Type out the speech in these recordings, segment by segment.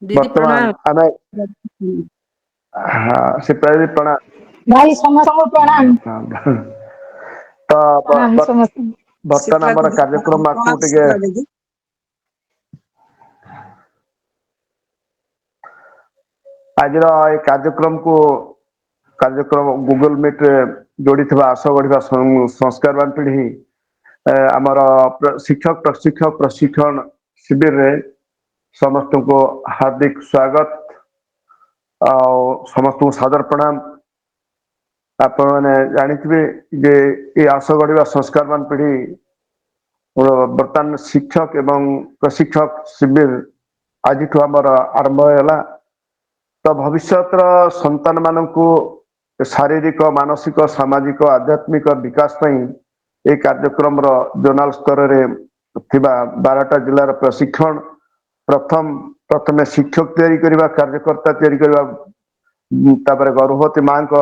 ଦିଦି ବର୍ତ୍ତମାନ ପ୍ରଣାମ। ଆମେ, ହଁ, ସିପ୍ରା ପ୍ରଣାମ। ଭାଇ, ସମସ୍ତଙ୍କୁ ପ୍ରଣାମ। ତ ପ୍ରଣାମ ସମସ୍ତଙ୍କୁ। ବର୍ତ୍ତମାନ ସିପ୍ରା ଆମର ଦିଦି କାର୍ଯ୍ୟକ୍ରମ ଆଗକୁ ପ୍ରଣାମ। ଟିକେ ସିପ୍ରା ଦିଦି। ଆଜିର ଏ କାର୍ଯ୍ୟକ୍ରମକୁ, କାର୍ଯ୍ୟକ୍ରମ ଗୁଗଲ ମିଟ୍ରେ ଯୋଡ଼ିଥିବା ଆସ ଗଢିବା ସଂସ୍କାରବାନ ପିଢ଼ି, ଆମର ଶିକ୍ଷକ ପ୍ରଶିକ୍ଷକ ପ୍ରଶିକ୍ଷଣ ଶିବିରରେ ସମସ୍ତଙ୍କୁ ହାର୍ଦ୍ଦିକ ସ୍ୱାଗତ ଆଉ ସମସ୍ତଙ୍କୁ ସାଦର ପ୍ରଣାମ। ଆପଣମାନେ ଜାଣିଥିବେ ଯେ ଏଇ ଆସ ଗଢିବା ସଂସ୍କାରବାନ ପିଢ଼ି ବର୍ତ୍ତମାନ ଶିକ୍ଷକ ଏବଂ ପ୍ରଶିକ୍ଷକ ଶିବିର ଆଜିଠୁ ଆମର ଆରମ୍ଭ ହେଲା। ତ ଭବିଷ୍ୟତର ସନ୍ତାନ ମାନଙ୍କୁ ଶାରୀରିକ, ମାନସିକ, ସାମାଜିକ, ଆଧ୍ୟାତ୍ମିକ ବିକାଶ ପାଇଁ ଏହି କାର୍ଯ୍ୟକ୍ରମର ଜୋନାଲ ସ୍ତରରେ ଥିବା 12ଟା ଜିଲ୍ଲାର ପ୍ରଶିକ୍ଷଣ, ପ୍ରଥମେ ଶିକ୍ଷକ ତିଆରି କରିବା, କାର୍ଯ୍ୟକର୍ତ୍ତା ତିଆରି କରିବା, ତାପରେ ଗର୍ଭବତୀ ମାଙ୍କ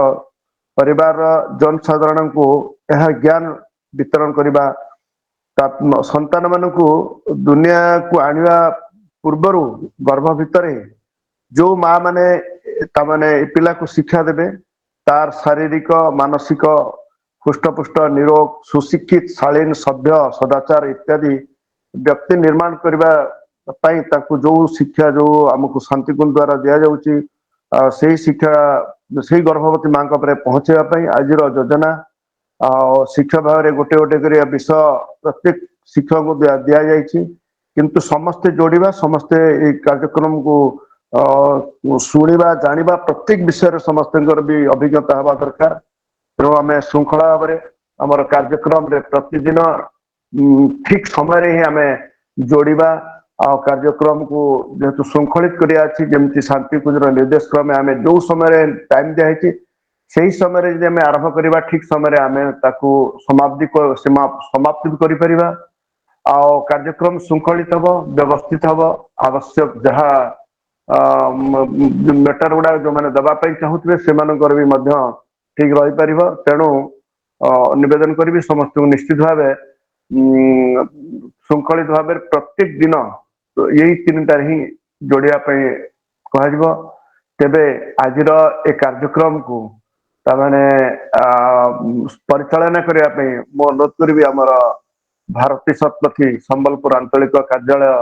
ପରିବାରର ଜନସାଧାରଣଙ୍କୁ ଏହା ଜ୍ଞାନ ବିତରଣ କରିବା, ସନ୍ତାନ ମାନଙ୍କୁ ଦୁନିଆକୁ ଆଣିବା ପୂର୍ବରୁ ଗର୍ଭ ଭିତରେ ଯୋଉ ମା ମାନେ ତାମାନେ ଏ ପିଲାକୁ ଶିକ୍ଷା ଦେବେ, ତାର ଶାରୀରିକ, ମାନସିକ, ହୃଷ୍ଟପୁଷ୍ଟ, ନିରୋଗ, ସୁଶିକ୍ଷିତ, ଶାଳୀନ, ସଭ୍ୟ, ସଦାଚାର ଇତ୍ୟାଦି ବ୍ୟକ୍ତି ନିର୍ମାଣ କରିବା ପାଇଁ ତାକୁ ଯୋଉ ଶିକ୍ଷା ଯୋଉ ଆମକୁ ଶାନ୍ତିକୁଞ୍ଜ ଦ୍ଵାରା ଦିଆଯାଉଛି, ସେଇ ଶିକ୍ଷା ସେଇ ଗର୍ଭବତୀ ମାଙ୍କ ଉପରେ ପହଞ୍ଚେଇବା ପାଇଁ ଆଜିର ଯୋଜନା। ଆଉ ଶିକ୍ଷା ଭାବରେ ଗୋଟେ ଗୋଟେ କରି ବିଷୟ ପ୍ରତ୍ୟେକ ଶିକ୍ଷକଙ୍କୁ ଦିଆଯାଇଛି। କିନ୍ତୁ ସମସ୍ତେ ଯୋଡ଼ିବା, ସମସ୍ତେ ଏଇ କାର୍ଯ୍ୟକ୍ରମକୁ ଶୁଣିବା, ଜାଣିବା, ପ୍ରତ୍ୟେକ ବିଷୟରେ ସମସ୍ତଙ୍କର ବି ଅଭିଜ୍ଞତା ହେବା ଦରକାର। ତେଣୁ ଆମେ ଶୃଙ୍ଖଳା ଭାବରେ ଆମର କାର୍ଯ୍ୟକ୍ରମରେ ପ୍ରତିଦିନ ଠିକ ସମୟରେ ହିଁ ଆମେ ଯୋଡ଼ିବା। ଆଉ କାର୍ଯ୍ୟକ୍ରମକୁ ଯେହେତୁ ଶୃଙ୍ଖଳିତ କରିବା ଅଛି, ଯେମିତି ଶାନ୍ତିକୁଞ୍ଜର ନିର୍ଦ୍ଦେଶ କ୍ରମେ ଆମେ ଯୋଉ ସମୟରେ ଟାଇମ ଦିଆହେଇଛି ସେଇ ସମୟରେ ଯଦି ଆମେ ଆରମ୍ଭ କରିବା, ଠିକ ସମୟରେ ଆମେ ତାକୁ ସମାପ୍ତି ବି କରିପାରିବା। ଆଉ କାର୍ଯ୍ୟକ୍ରମ ଶୃଙ୍ଖଳିତ ହବ, ବ୍ୟବସ୍ଥିତ ହବ। ଆବଶ୍ୟକ ଯାହା ମେଟର ଗୁଡାକ ଯୋଉମାନେ ଦେବା ପାଇଁ ଚାହୁଁଥିବେ, ସେମାନଙ୍କର ବି ମଧ୍ୟ ଠିକ ରହିପାରିବ। ତେଣୁ ନିବେଦନ କରିବି ସମସ୍ତଙ୍କୁ, ନିଶ୍ଚିତ ଭାବେ ଶୃଙ୍ଖଳିତ ଭାବରେ ପ୍ରତ୍ୟେକ ଦିନ ଏଇ 3ଟାରେ ହିଁ ଯୋଡ଼ିବା ପାଇଁ କୁହାଯିବ। ତେବେ ଆଜିର ଏ କାର୍ଯ୍ୟକ୍ରମକୁ ତାମାନେ ପରିଚାଳନା କରିବା ପାଇଁ ମୁଁ ଅନୁରୋଧ କରିବି ଆମର ଭାରତୀ ଶତପଥୀ, ସମ୍ବଲପୁର ଆଞ୍ଚଳିକ କାର୍ଯ୍ୟାଳୟ,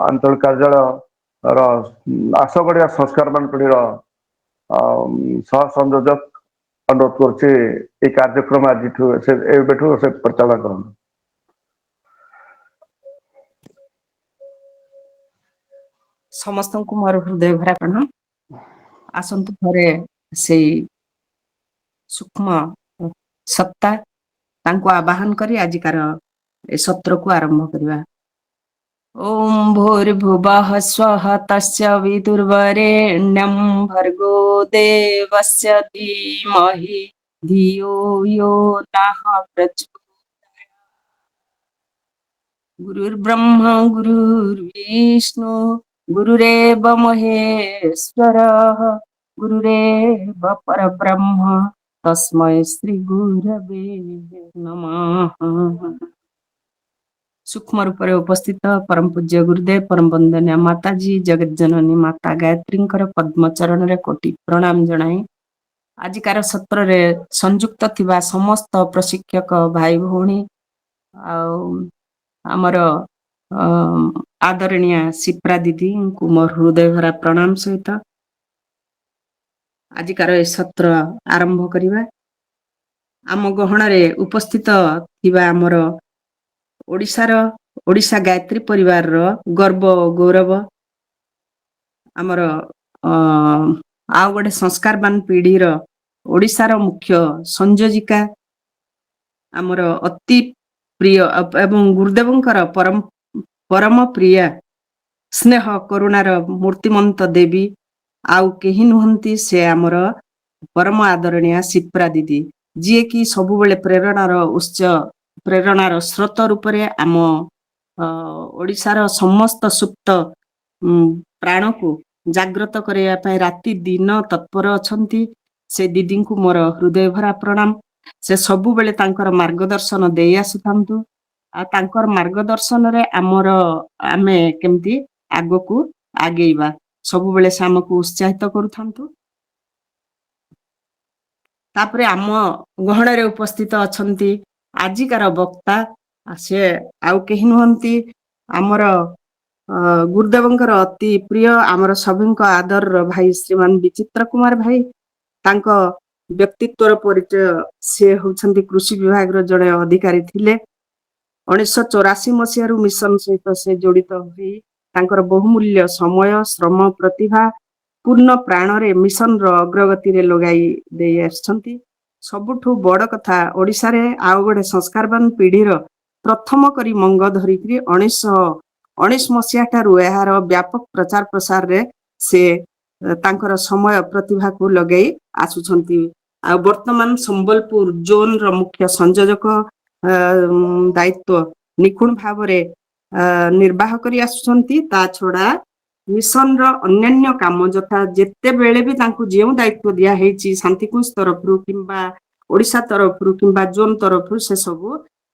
ଆଞ୍ଚଳିକ କାର୍ଯ୍ୟାଳୟ ର ଆସ ଗଢିବା ସଂସ୍କାରବାନ ପିଢ଼ିର ସହ ସଂଯୋଜକ, ଅନୁରୋଧ କରୁଛି ଏଇ କାର୍ଯ୍ୟକ୍ରମ ଆଜିଠୁ ସେ ଏବେଠୁ ସେ ପରିଚାଳନା କରନ୍ତୁ। ସମସ୍ତଙ୍କୁ ମୋର ହୃଦୟ ଭରା ପ୍ରଣାମ। ଆସନ୍ତୁ ଥରେ ସେଇ ସୂକ୍ଷ୍ମ ସତ୍ତା ତାଙ୍କୁ ଆବାହନ କରି ଆଜିକାର ଏ ସତ୍ରକୁ ଆରମ୍ଭ କରିବା। ଓಂ ଭୂର୍ଭୁବଃ ସ୍ୱଃ ତସ୍ୟ ବିଦୁର୍ବରେଣ୍ୟಂ ଭର୍ଗୋ ଦେବସ୍ୟ ଧୀମହି ଧିୟୋ ୟୋ ନଃ ପ୍ରଚୋଦୟାत्। ଗୁରୁର୍ବ୍ରହ୍ମ ଗୁରୁର୍ବିଷ୍ଣୁ ଗୁରୁରେବ ମହେଶ୍ୱରଃ ଗୁରୁରେବ ପରବ୍ରହ୍ମ ତସ୍ମୈ ଶ୍ରୀ ଗୁରବେ ନମଃ। ସୂକ୍ଷ୍ମ ରୂପରେ ଉପସ୍ଥିତ ପରମ ପୂଜ୍ୟ ଗୁରୁଦେବ, ପରମ ବନ୍ଦନୀୟ ମାତାଜୀ, ଜଗତ ଜନନୀ ମାତା ଗାୟତ୍ରୀଙ୍କର ପଦ୍ମ ଚରଣରେ କୋଟି ପ୍ରଣାମ ଜଣାଇ ଆଜିକାର ସତ୍ରରେ ସଂଯୁକ୍ତ ଥିବା ସମସ୍ତ ପ୍ରଶିକ୍ଷକ ଭାଇ ଭଉଣୀ ଆଉ ଆମର ଆଦରଣୀୟା ସିପ୍ରା ଦିଦିଙ୍କୁ ମୋର ହୃଦୟ ଭରା ପ୍ରଣାମ ସହିତ ଆଜିକାର ଏ ସତ୍ର ଆରମ୍ଭ କରିବା। ଆମ ଗହଣରେ ଉପସ୍ଥିତ ଥିବା ଆମର ଓଡ଼ିଶାର ଓଡ଼ିଶା ଗାୟତ୍ରୀ ପରିବାରର ଗର୍ବ ଓ ଗୌରବ, ଆମର ଆଉ ଗୋଟେ ସଂସ୍କାରବାନ ପିଢ଼ିର ଓଡ଼ିଶାର ମୁଖ୍ୟ ସଂଯୋଜିକା, ଆମର ଅତି ପ୍ରିୟ ଏବଂ ଗୁରୁଦେବଙ୍କର ପରମ ପ୍ରିୟା, ସ୍ନେହ କରୁଣାର ମୂର୍ତ୍ତିମନ୍ତ ଦେବୀ ଆଉ କେହି ନୁହନ୍ତି, ସେ ଆମର ପରମ ଆଦରଣୀୟା ସିପ୍ରା ଦିଦି, ଯିଏକି ସବୁବେଳେ ପ୍ରେରଣାର ଉତ୍ସ, ପ୍ରେରଣାର ସ୍ରୋତ ରୂପରେ ଆମ ଓଡ଼ିଶାର ସମସ୍ତ ସୁପ୍ତ ପ୍ରାଣକୁ ଜାଗ୍ରତ କରିବା ପାଇଁ ରାତି ଦିନ ତତ୍ପର ଅଛନ୍ତି। ସେ ଦିଦିଙ୍କୁ ମୋର ହୃଦୟ ଭରା ପ୍ରଣାମ। ସେ ସବୁବେଳେ ତାଙ୍କର ମାର୍ଗଦର୍ଶନ ଦେଇ ଆସୁଥାନ୍ତୁ ଆଉ ତାଙ୍କର ମାର୍ଗଦର୍ଶନରେ ଆମେ କେମିତି ଆଗକୁ ଆଗେଇବା। ସବୁବେଳେ ସେ ଆମକୁ ଉତ୍ସାହିତ କରୁଥାନ୍ତୁ। ତାପରେ ଆମ ଗହଣରେ ଉପସ୍ଥିତ ଅଛନ୍ତି ଆଜିକାର ବକ୍ତା। ସେ ଆଉ କେହି ନୁହନ୍ତି, ଆମର ଗୁରୁଦେବଙ୍କର ଅତି ପ୍ରିୟ, ଆମର ସଭିଙ୍କ ଆଦରର ଭାଇ ଶ୍ରୀମାନ ବିଚିତ୍ର କୁମାର ଭାଇ। ତାଙ୍କ ବ୍ୟକ୍ତିତ୍ୱର ପରିଚୟ, ସେ ହଉଛନ୍ତି କୃଷି ବିଭାଗର ଜଣେ ଅଧିକାରୀ ଥିଲେ। 1984 ମସିହାରୁ ମିଶନ ସହିତ ସେ ଜଡ଼ିତ ହୋଇ ତାଙ୍କର ବହୁମୂଲ୍ୟ ସମୟ, ଶ୍ରମ, ପ୍ରତିଭା ପୂର୍ଣ୍ଣ ପ୍ରାଣରେ ମିଶନର ଅଗ୍ରଗତିରେ ଲଗାଇ ଦେଇ ଆସିଛନ୍ତି। ସବୁଠୁ ବଡ଼ କଥା, ଓଡ଼ିଶାରେ ଆଉ ଗୋଟେ ସଂସ୍କାରବାନ ପିଢ଼ିର ପ୍ରଥମ କରି ମଙ୍ଗ ଧରିକିରି 1919 ମସିହା ଠାରୁ ଏହାର ବ୍ୟାପକ ପ୍ରଚାର ପ୍ରସାରରେ ସେ ତାଙ୍କର ସମୟ, ପ୍ରତିଭାକୁ ଲଗେଇ ଆସୁଛନ୍ତି। ଆଉ ବର୍ତ୍ତମାନ ସମ୍ବଲପୁର ଜୋନର ମୁଖ୍ୟ ସଂଯୋଜକ ଦାୟିତ୍ୱ ନିଖୁଣ ଭାବରେ ନିର୍ବାହ କରି ଆସୁଛନ୍ତି। ତା ଛଡା ମିଶନର ଅନ୍ୟାନ୍ୟ କାମ ଯଥା ଯେତେବେଳେ ବି ତାଙ୍କୁ ଯେଉଁ ଦାୟିତ୍ୱ ଦିଆ ହେଇଛି ଶାନ୍ତିକୁଞ୍ଜ ତରଫରୁ କିମ୍ବା ଓଡ଼ିଶା ତରଫରୁ କିମ୍ବା ଜୋନ ତରଫରୁ, ସେ ସବୁ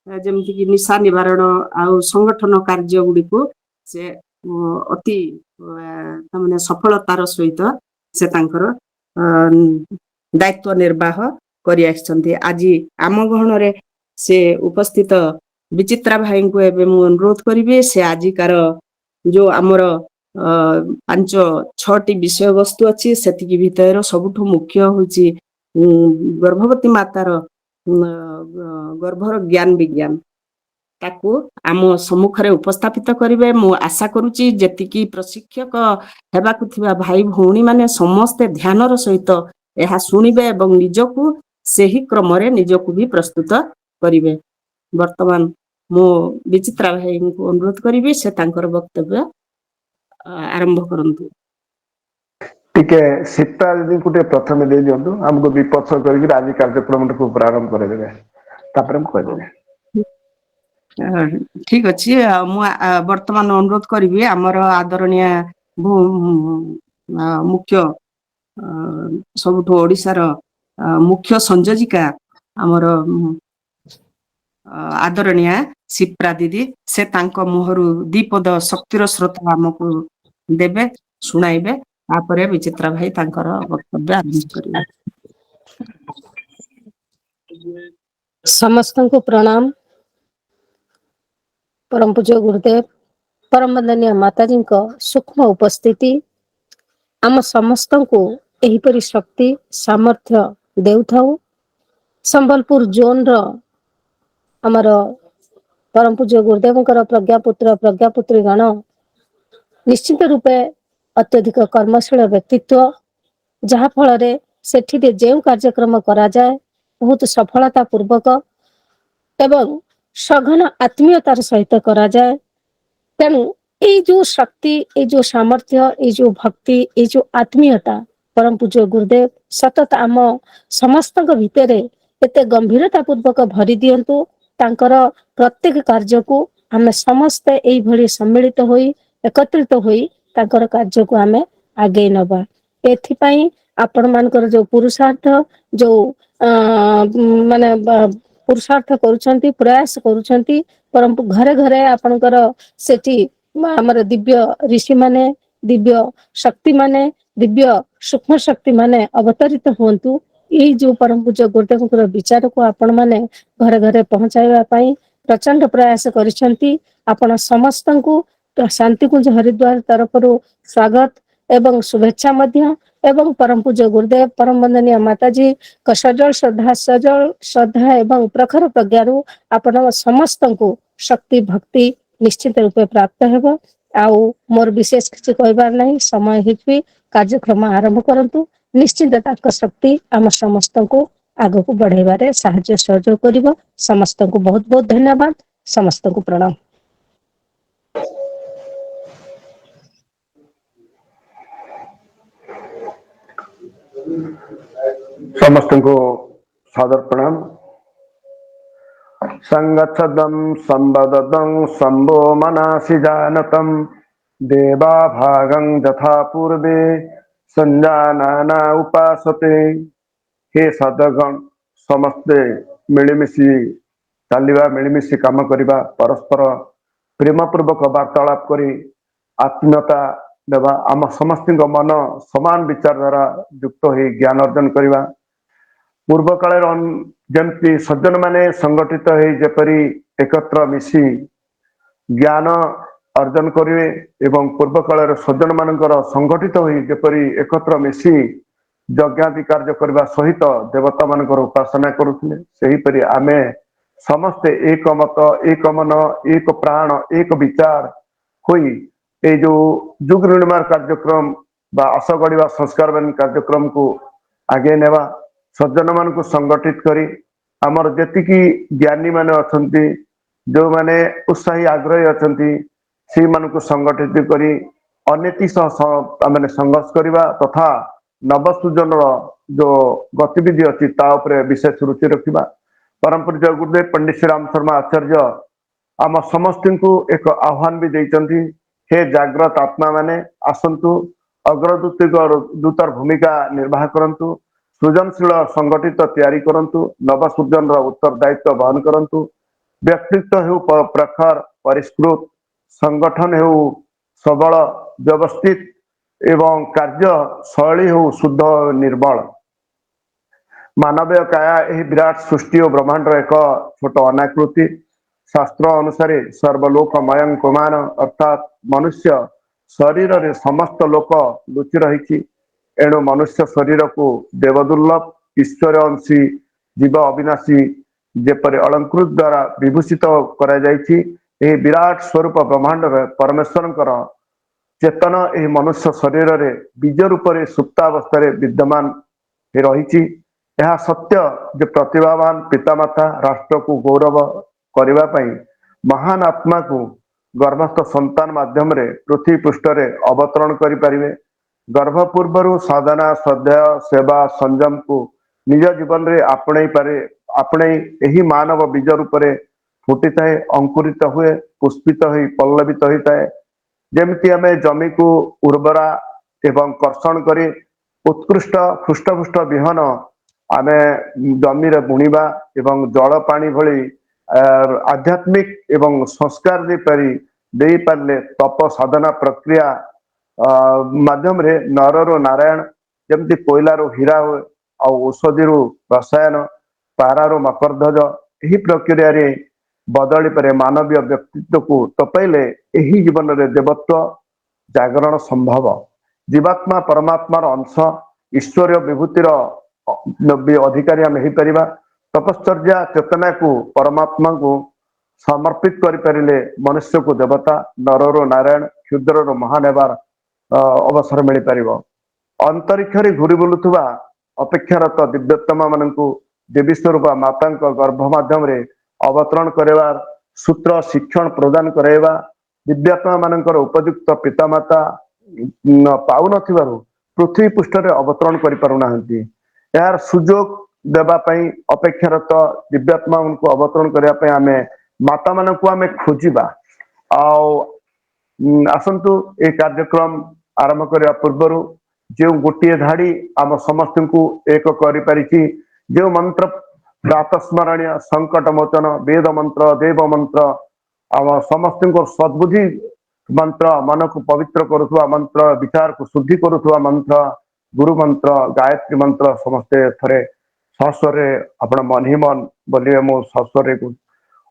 ଯେମିତିକି ନିଶା ନିବାରଣ ଆଉ ସଂଗଠନ କାର୍ଯ୍ୟ ଗୁଡ଼ିକୁ ସେ ଅତି ତାମାନେ ସଫଳତାର ସହିତ ସେ ତାଙ୍କର ଦାୟିତ୍ୱ ନିର୍ବାହ କରି ଆସିଛନ୍ତି। ଆଜି ଆମ ଗହଣରେ ସେ ଉପସ୍ଥିତ ବିଚିତ୍ରା ଭାଇଙ୍କୁ ଏବେ ମୁଁ ଅନୁରୋଧ କରିବି, ସେ ଆଜିକାର ଯୋଉ ଆମର ପାଞ୍ଚ ଛଅଟି ବିଷୟବସ୍ତୁ ଅଛି, ସେତିକି ଭିତରେ ସବୁଠୁ ମୁଖ୍ୟ ହଉଛି ଗର୍ଭବତୀ ମାତାର ଗର୍ଭର ଜ୍ଞାନ ବିଜ୍ଞାନ, ତାକୁ ଆମ ସମ୍ମୁଖରେ ଉପସ୍ଥାପିତ କରିବେ। ମୁଁ ଆଶା କରୁଛି ଯେତିକି ପ୍ରଶିକ୍ଷକ ହେବାକୁ ଥିବା ଭାଇ ଭଉଣୀ ମାନେ ସମସ୍ତେ ଧ୍ୟାନର ସହିତ ଏହା ଶୁଣିବେ ଏବଂ ନିଜକୁ ସେହି କ୍ରମରେ ନିଜକୁ ବି ପ୍ରସ୍ତୁତ କରିବେ। ବର୍ତ୍ତମାନ ମୁଁ ବିଚିତ୍ରା ଭାଇଙ୍କୁ ଅନୁରୋଧ କରିବି, ସେ ତାଙ୍କର ବକ୍ତବ୍ୟ ଆରମ୍ଭ କରନ୍ତୁ। ଟିକେ ସୀତା ଦିଦିଙ୍କୁ ଟିକେ ପ୍ରଥମେ ଦେଇ ଦିଅନ୍ତୁ, ଆମକୁ ବିପକ୍ଷ କରିକି ଆଜି କାର୍ଯ୍ୟକ୍ରମଟାକୁ ପ୍ରାରମ୍ଭ କରିଦେବେ, ତାପରେ ମୁଁ କହିଦେବି। ଠିକ ଅଛି। ମୁଁ ବର୍ତ୍ତମାନ ଅନୁରୋଧ କରିବି ଆମର ଆଦରଣୀୟ ମୁଖ୍ୟ, ସବୁଠୁ ଓଡ଼ିଶାର ମୁଖ୍ୟ ସଂଯୋଜିକା ଆମର ଆଦରଣୀୟା ସିପ୍ରା ଦିଦି, ସେ ତାଙ୍କ ମୁହଁରୁ ଦ୍ୱିପଦ ଶକ୍ତିର ସ୍ରୋତ ଆମକୁ ଦେବେ, ଶୁଣାଇବେ। ତାପରେ ବିଚିତ୍ରା ଭାଇ ତାଙ୍କର ବକ୍ତବ୍ୟ ଆରମ୍ଭ କରିବେ। ସମସ୍ତଙ୍କୁ ପ୍ରଣାମ। ପରମ ପୂଜ୍ୟ ଗୁରୁଦେବ, ପରମ ବନ୍ଦନୀୟ ମାତାଜୀଙ୍କ ସୂକ୍ଷ୍ମ ଉପସ୍ଥିତି ଆମ ସମସ୍ତଙ୍କୁ ଏହିପରି ଶକ୍ତି ସାମର୍ଥ୍ୟ ଦେଉଥାଉ। ସମ୍ବଲପୁର ଜୋନର ଆମର ପରମ ପୂଜ୍ୟ ଗୁରୁଦେବଙ୍କର ପ୍ରଜ୍ଞାପୁତ୍ର ପ୍ରଜ୍ଞାପୁତ୍ରୀ ଗଣ ନିଶ୍ଚିତ ରୂପେ ଅତ୍ୟଧିକ କର୍ମଶୀଳ ବ୍ୟକ୍ତିତ୍ୱ, ଯାହା ଫଳରେ ସେଠିରେ ଯେଉଁ କାର୍ଯ୍ୟକ୍ରମ କରାଯାଏ ବହୁତ ସଫଳତା ପୂର୍ବକ ଏବଂ ସଘନ ଆତ୍ମୀୟତାର ସହିତ କରାଯାଏ। ତେଣୁ ଏଇ ଯୋଉ ଶକ୍ତି, ଏଇ ଯୋଉ ସାମର୍ଥ୍ୟ, ଏଇ ଯୋଉ ଭକ୍ତି, ଏଇ ଯୋଉ ଆତ୍ମୀୟତା ପରମ ପୂଜ୍ୟ ଗୁରୁଦେବ ସତତ ଆମ ସମସ୍ତଙ୍କ ଭିତରେ ଏତେ ଗମ୍ଭୀରତା ପୂର୍ବକ ଭରି ଦିଅନ୍ତୁ। ତାଙ୍କର ପ୍ରତ୍ୟେକ କାର୍ଯ୍ୟକୁ ଆମେ ସମସ୍ତେ ଏଇଭଳି ସମ୍ମିଳିତ ହୋଇ, ଏକତ୍ରିତ ହୋଇ ତାଙ୍କର କାର୍ଯ୍ୟକୁ ଆମେ ଆଗେଇ ନବା। ଏଥିପାଇଁ ଆପଣ ମାନଙ୍କର ଯୋଉ ପୁରୁଷାର୍ଥ, ଯୋଉ ମାନେ ପୁରୁଷାର୍ଥ କରୁଛନ୍ତି, ପ୍ରୟାସ କରୁଛନ୍ତି, ପରନ୍ତୁ ଘରେ ଘରେ ଆପଣଙ୍କର ସେଠି ଆମର ଦିବ୍ୟ ଋଷି ମାନେ, ଦିବ୍ୟ ଶକ୍ତି ମାନେ, ଦିବ୍ୟ ସୂକ୍ଷ୍ମ ଶକ୍ତି ମାନେ ଅବତରିତ ହୁଅନ୍ତୁ। ଏଇ ଯୋଉ ପରମ ପୂଜ୍ୟ ଗୁରୁଦେବଙ୍କର ବିଚାରକୁ ଆପଣ ମାନେ ଘରେ ଘରେ ପହଞ୍ଚାଇବା ପାଇଁ ପ୍ରଚଣ୍ଡ ପ୍ରୟାସ କରିଛନ୍ତି। ଆପଣ ସମସ୍ତଙ୍କୁ ଶାନ୍ତିକୁଞ୍ଜ ହରିଦ୍ୱାର ତରଫରୁ ସ୍ୱାଗତ ଏବଂ ଶୁଭେଚ୍ଛା ମଧ୍ୟ। ଏବଂ ପରମ ପୂଜ୍ୟ ଗୁରୁଦେବ, ପରମ ବନ୍ଦନୀୟ ମାତାଜୀ ସଜଳ ଶ୍ରଦ୍ଧା, ସଜଳ ଶ୍ରଦ୍ଧା ଏବଂ ପ୍ରଖର ପ୍ରଜ୍ଞାରୁ ଆପଣ ସମସ୍ତଙ୍କୁ ଶକ୍ତି ଭକ୍ତି ନିଶ୍ଚିତ ରୂପେ ପ୍ରାପ୍ତ ହେବ। ଆଉ ମୋର ବିଶେଷ କିଛି କହିବାର ନାହିଁ, ସମୟ ହେଇଛି, କାର୍ଯ୍ୟକ୍ରମ ଆରମ୍ଭ କରନ୍ତୁ। ନିଶ୍ଚିନ୍ତ ତାଙ୍କ ଶକ୍ତି ଆମ ସମସ୍ତଙ୍କୁ ଆଗକୁ ବଢେଇବାରେ ସାହାଯ୍ୟ ସହଯୋଗ କରିବ। ସମସ୍ତଙ୍କୁ ବହୁତ ବହୁତ ଧନ୍ୟବାଦ, ସମସ୍ତଙ୍କୁ ପ୍ରଣାମ। ସମସ୍ତଙ୍କୁ ସାଦର ପ୍ରଣାମ। ସଂଗଚ୍ଛଦಂ ସମ୍ବଦଦଂ ସମ୍ଭୋ ମନାସି ଜାନତಂ ଦେବା ଭାଗଂ ଯଥା ପୂର୍ବେ ସଞ୍ଜାନାନା ଉପାସତେ। ହେ ସାଧକଗଣ, ସମସ୍ତେ ମିଳିମିଶି ଚାଲିବା, ମିଳିମିଶି କାମ କରିବା, ପରସ୍ପର ପ୍ରେମପୂର୍ବକ ବାର୍ତ୍ତାଳାପ କରି ଆତ୍ମୀୟତା ଦେବା। ଆମ ସମସ୍ତଙ୍କ ମନ ସମାନ ବିଚାରଧାରା ଯୁକ୍ତ ହୋଇ ଜ୍ଞାନ ଅର୍ଜନ କରିବା। ପୂର୍ବ କାଳରେ ଯେମିତି ସଜ୍ଜନ ମାନେ ସଂଗଠିତ ହେଇ ଯେପରି ଏକତ୍ର ମିଶି ଜ୍ଞାନ ଅର୍ଜନ କରିବେ ଏବଂ ପୂର୍ବ କାଳରେ ସଜ୍ଜନ ମାନଙ୍କର ସଂଗଠିତ ହୋଇ ଯେପରି ଏକତ୍ର ମିଶି ଯଜ୍ଞାଦି କାର୍ଯ୍ୟ କରିବା ସହିତ ଦେବତା ମାନଙ୍କର ଉପାସନା କରୁଥିଲେ, ସେହିପରି ଆମେ ସମସ୍ତେ ଏକ ମତ, ଏକ ମନ, ଏକ ପ୍ରାଣ, ଏକ ବିଚାର ହୋଇ ଏଇ ଯୋଉ ଯୁଗ ନିର୍ମାଣ କାର୍ଯ୍ୟକ୍ରମ ବା ଆଶ ଗଢିବା ସଂସ୍କାରବାନ କାର୍ଯ୍ୟକ୍ରମକୁ ଆଗେଇ ନେବା। ସଜ୍ଜନ ମାନଙ୍କୁ ସଂଗଠିତ କରି ଆମର ଯେତିକି ଜ୍ଞାନୀ ମାନେ ଅଛନ୍ତି, ଯୋଉମାନେ ଉତ୍ସାହୀ ଆଗ୍ରହୀ ଅଛନ୍ତି, ସେଇମାନଙ୍କୁ ସଂଗଠିତ କରି ଅନୀତି ସହ ମାନେ ସଂଘର୍ଷ କରିବା ତଥା ନବସୃଜନର ଯୋଉ ଗତିବିଧି ଅଛି, ତା ଉପରେ ବିଶେଷ ରୁଚି ରଖିବା। ପରମ ପୂଜ୍ୟ ଗୁରୁଦେବ ପଣ୍ଡିତ ଶ୍ରୀରାମ ଶର୍ମା ଆଚାର୍ଯ୍ୟ ଆମ ସମସ୍ତଙ୍କୁ ଏକ ଆହ୍ୱାନ ବି ଦେଇଛନ୍ତି, ହେ ଜାଗ୍ରତ ଆତ୍ମା ମାନେ, ଆସନ୍ତୁ, ଅଗ୍ରଦୂତିକ ଦୂତର ଭୂମିକା ନିର୍ବାହ କରନ୍ତୁ, ସୃଜନଶୀଳ ସଂଗଠିତ ତିଆରି କରନ୍ତୁ, ନବସୃଜନର ଉତ୍ତରଦାୟିତ୍ୱ ବହନ କରନ୍ତୁ। ବ୍ୟକ୍ତିତ୍ୱ ହେଉ ପ୍ରଖର ପରିଷ୍କୃତ, ସଂଗଠନ ହେଉ ସବଳ ବ୍ୟବସ୍ଥିତ ଏବଂ କାର୍ଯ୍ୟ ଶୈଳୀ ହେଉ ଶୁଦ୍ଧ ନିର୍ମଳ। ମାନବୀୟ କାୟା ଏହି ବିରାଟ ସୃଷ୍ଟି ଓ ବ୍ରହ୍ମାଣ୍ଡର ଏକ ଛୋଟ ଅନାକୃତି। ଶାସ୍ତ୍ର ଅନୁସାରେ ସର୍ବଲୋକମୟଂ ପୁମାନ୍, ଅର୍ଥାତ୍ ମନୁଷ୍ୟ ଶରୀରରେ ସମସ୍ତ ଲୋକ ଲୁଚି ରହିଛି। ଏଣୁ ମନୁଷ୍ୟ ଶରୀରକୁ ଦେବଦୁର୍ଲଭ, ଈଶ୍ୱର ଅଂଶୀ, ଜୀବ ଅବିନାଶୀ ଯେପରି ଅଳଙ୍କୃତ ଦ୍ଵାରା ବିଭୂଷିତ କରାଯାଇଛି, ଏହି ବିରାଟ ସ୍ୱରୂପ ବ୍ରହ୍ମାଣ୍ଡରେ ପରମେଶ୍ୱରଙ୍କର ଚେତନ ଏହି ମନୁଷ୍ୟ ଶରୀରରେ ବୀଜ ରୂପରେ ସୁପ୍ତାବସ୍ଥାରେ ବିଦ୍ୟମାନ ରହିଛି। ଏହା ସତ୍ୟ ଯେ ପ୍ରତିଭାବାନ ପିତାମାତା ରାଷ୍ଟ୍ରକୁ ଗୌରବ କରିବା ପାଇଁ ମହାନ ଆତ୍ମାକୁ ଗର୍ଭସ୍ଥ ସନ୍ତାନ ମାଧ୍ୟମରେ ପୃଥିବୀ ପୃଷ୍ଠରେ ଅବତରଣ କରିପାରିବେ। ଗର୍ଭ ପୂର୍ବରୁ ସାଧନା, ଶ୍ରଦ୍ଧେୟ, ସେବା, ସଂଯମକୁ ନିଜ ଜୀବନରେ ଆପଣେଇ ପାରେ, ଆପଣେଇ ଏହି ମାନବ ବୀଜ ରୂପରେ ଫୁଟିଥାଏ, ଅଙ୍କୁରିତ ହୁଏ, ପୁଷ୍ପିତ ହୋଇ ପଲ୍ଲବିତ ହୋଇଥାଏ। ଯେମିତି ଆମେ ଜମିକୁ ଉର୍ବରା ଏବଂ କର୍ଷଣ କରି ଉତ୍କୃଷ୍ଟ ହୃଷ୍ଟପୁଷ୍ଟ ବିହନ ଆମେ ଜମିରେ ବୁଣିବା ଏବଂ ଜଳ ପାଣି ଭଳି ଆଧ୍ୟାତ୍ମିକ ଏବଂ ସଂସ୍କାର ଦେଇପାରିଲେ, ତପ ସାଧନା ପ୍ରକ୍ରିୟା ମାଧ୍ୟମରେ ନରରୁ ନାରାୟଣ, ଯେମିତି କୋଇଲାରୁ ହୀରା ହୁଏ ଆଉ ଔଷଧିରୁ ରସାୟନ, ପାରାରୁ ମକରଧ୍ୱଜ, ଏହି ପ୍ରକ୍ରିୟାରେ ବଦଳି ପରେ ମାନବୀୟ ବ୍ୟକ୍ତିତ୍ୱକୁ ତପାଇଲେ ଏହି ଜୀବନରେ ଦେବତ୍ୱ ଜାଗରଣ ସମ୍ଭବ। ଜୀବାତ୍ମା ପରମାତ୍ମାର ଅଂଶ, ଈଶ୍ୱରୀୟ ବିଭୂତିର ଅଧିକାରୀ ଆମେ ହେଇପାରିବା। ତପଶ୍ଚର୍ଯ୍ୟା ଚେତନାକୁ ପରମାତ୍ମାଙ୍କୁ ସମର୍ପିତ କରିପାରିଲେ ମନୁଷ୍ୟକୁ ଦେବତା, ନରରୁ ନାରାୟଣ, କ୍ଷୁଦ୍ରରୁ ମହାନ ହେବାର ଅବସର ମିଳିପାରିବ। ଅନ୍ତରୀକ୍ଷରେ ଘୁରି ବୁଲୁଥିବା ଅପେକ୍ଷାରତ ଦିବ୍ୟୋତ୍ତମ ମାନଙ୍କୁ ଦେବୀ ସ୍ୱରୂପ ମାତାଙ୍କ ଗର୍ଭ ମାଧ୍ୟମରେ ଅବତରଣ କରିବାର ସୂତ୍ର ଶିକ୍ଷଣ ପ୍ରଦାନ କରାଇବା। ଦିବ୍ୟାତ୍ମା ମାନଙ୍କର ଉପଯୁକ୍ତ ପିତାମାତା ପାଉନଥିବାରୁ ପୃଥିବୀ ପୃଷ୍ଠରେ ଅବତରଣ କରିପାରୁନାହାନ୍ତି। ଏହାର ସୁଯୋଗ ଦେବା ପାଇଁ, ଅପେକ୍ଷାରତ ଦିବ୍ୟାତ୍ମା ମାନଙ୍କୁ ଅବତରଣ କରିବା ପାଇଁ ଆମେ ମାତା ମାନଙ୍କୁ ଆମେ ଖୋଜିବା। ଆଉ ଆସନ୍ତୁ, ଏଇ କାର୍ଯ୍ୟକ୍ରମ ଆରମ୍ଭ କରିବା ପୂର୍ବରୁ ଯେଉଁ ଗୋଟିଏ ଧାଡି ଆମ ସମସ୍ତଙ୍କୁ ଏକ କରିପାରିଛି, ଯେଉଁ ମନ୍ତ୍ର ପ୍ରାତଃସ୍ମରଣୀୟ, ସଙ୍କଟ ମୋଚନ ବେଦ ମନ୍ତ୍ର, ଦେବ ମନ୍ତ୍ର, ଆମ ସମସ୍ତଙ୍କ ସଦ୍ବୁଦ୍ଧି ମନ୍ତ୍ର, ମନକୁ ପବିତ୍ର କରୁଥିବା ମନ୍ତ୍ର, ବିଚାରକୁ ଶୁଦ୍ଧି କରୁଥିବା ମନ୍ତ୍ର, ଗୁରୁ ମନ୍ତ୍ର, ଗାୟତ୍ରୀ ମନ୍ତ୍ର, ସମସ୍ତେ ଥରେ ସସ୍ୱରରେ ଆପଣ ମନ ହିଁ ମନ ବୋଲିବେ। ମୁଁ ସସ୍ୱରରେ କହୁଛି।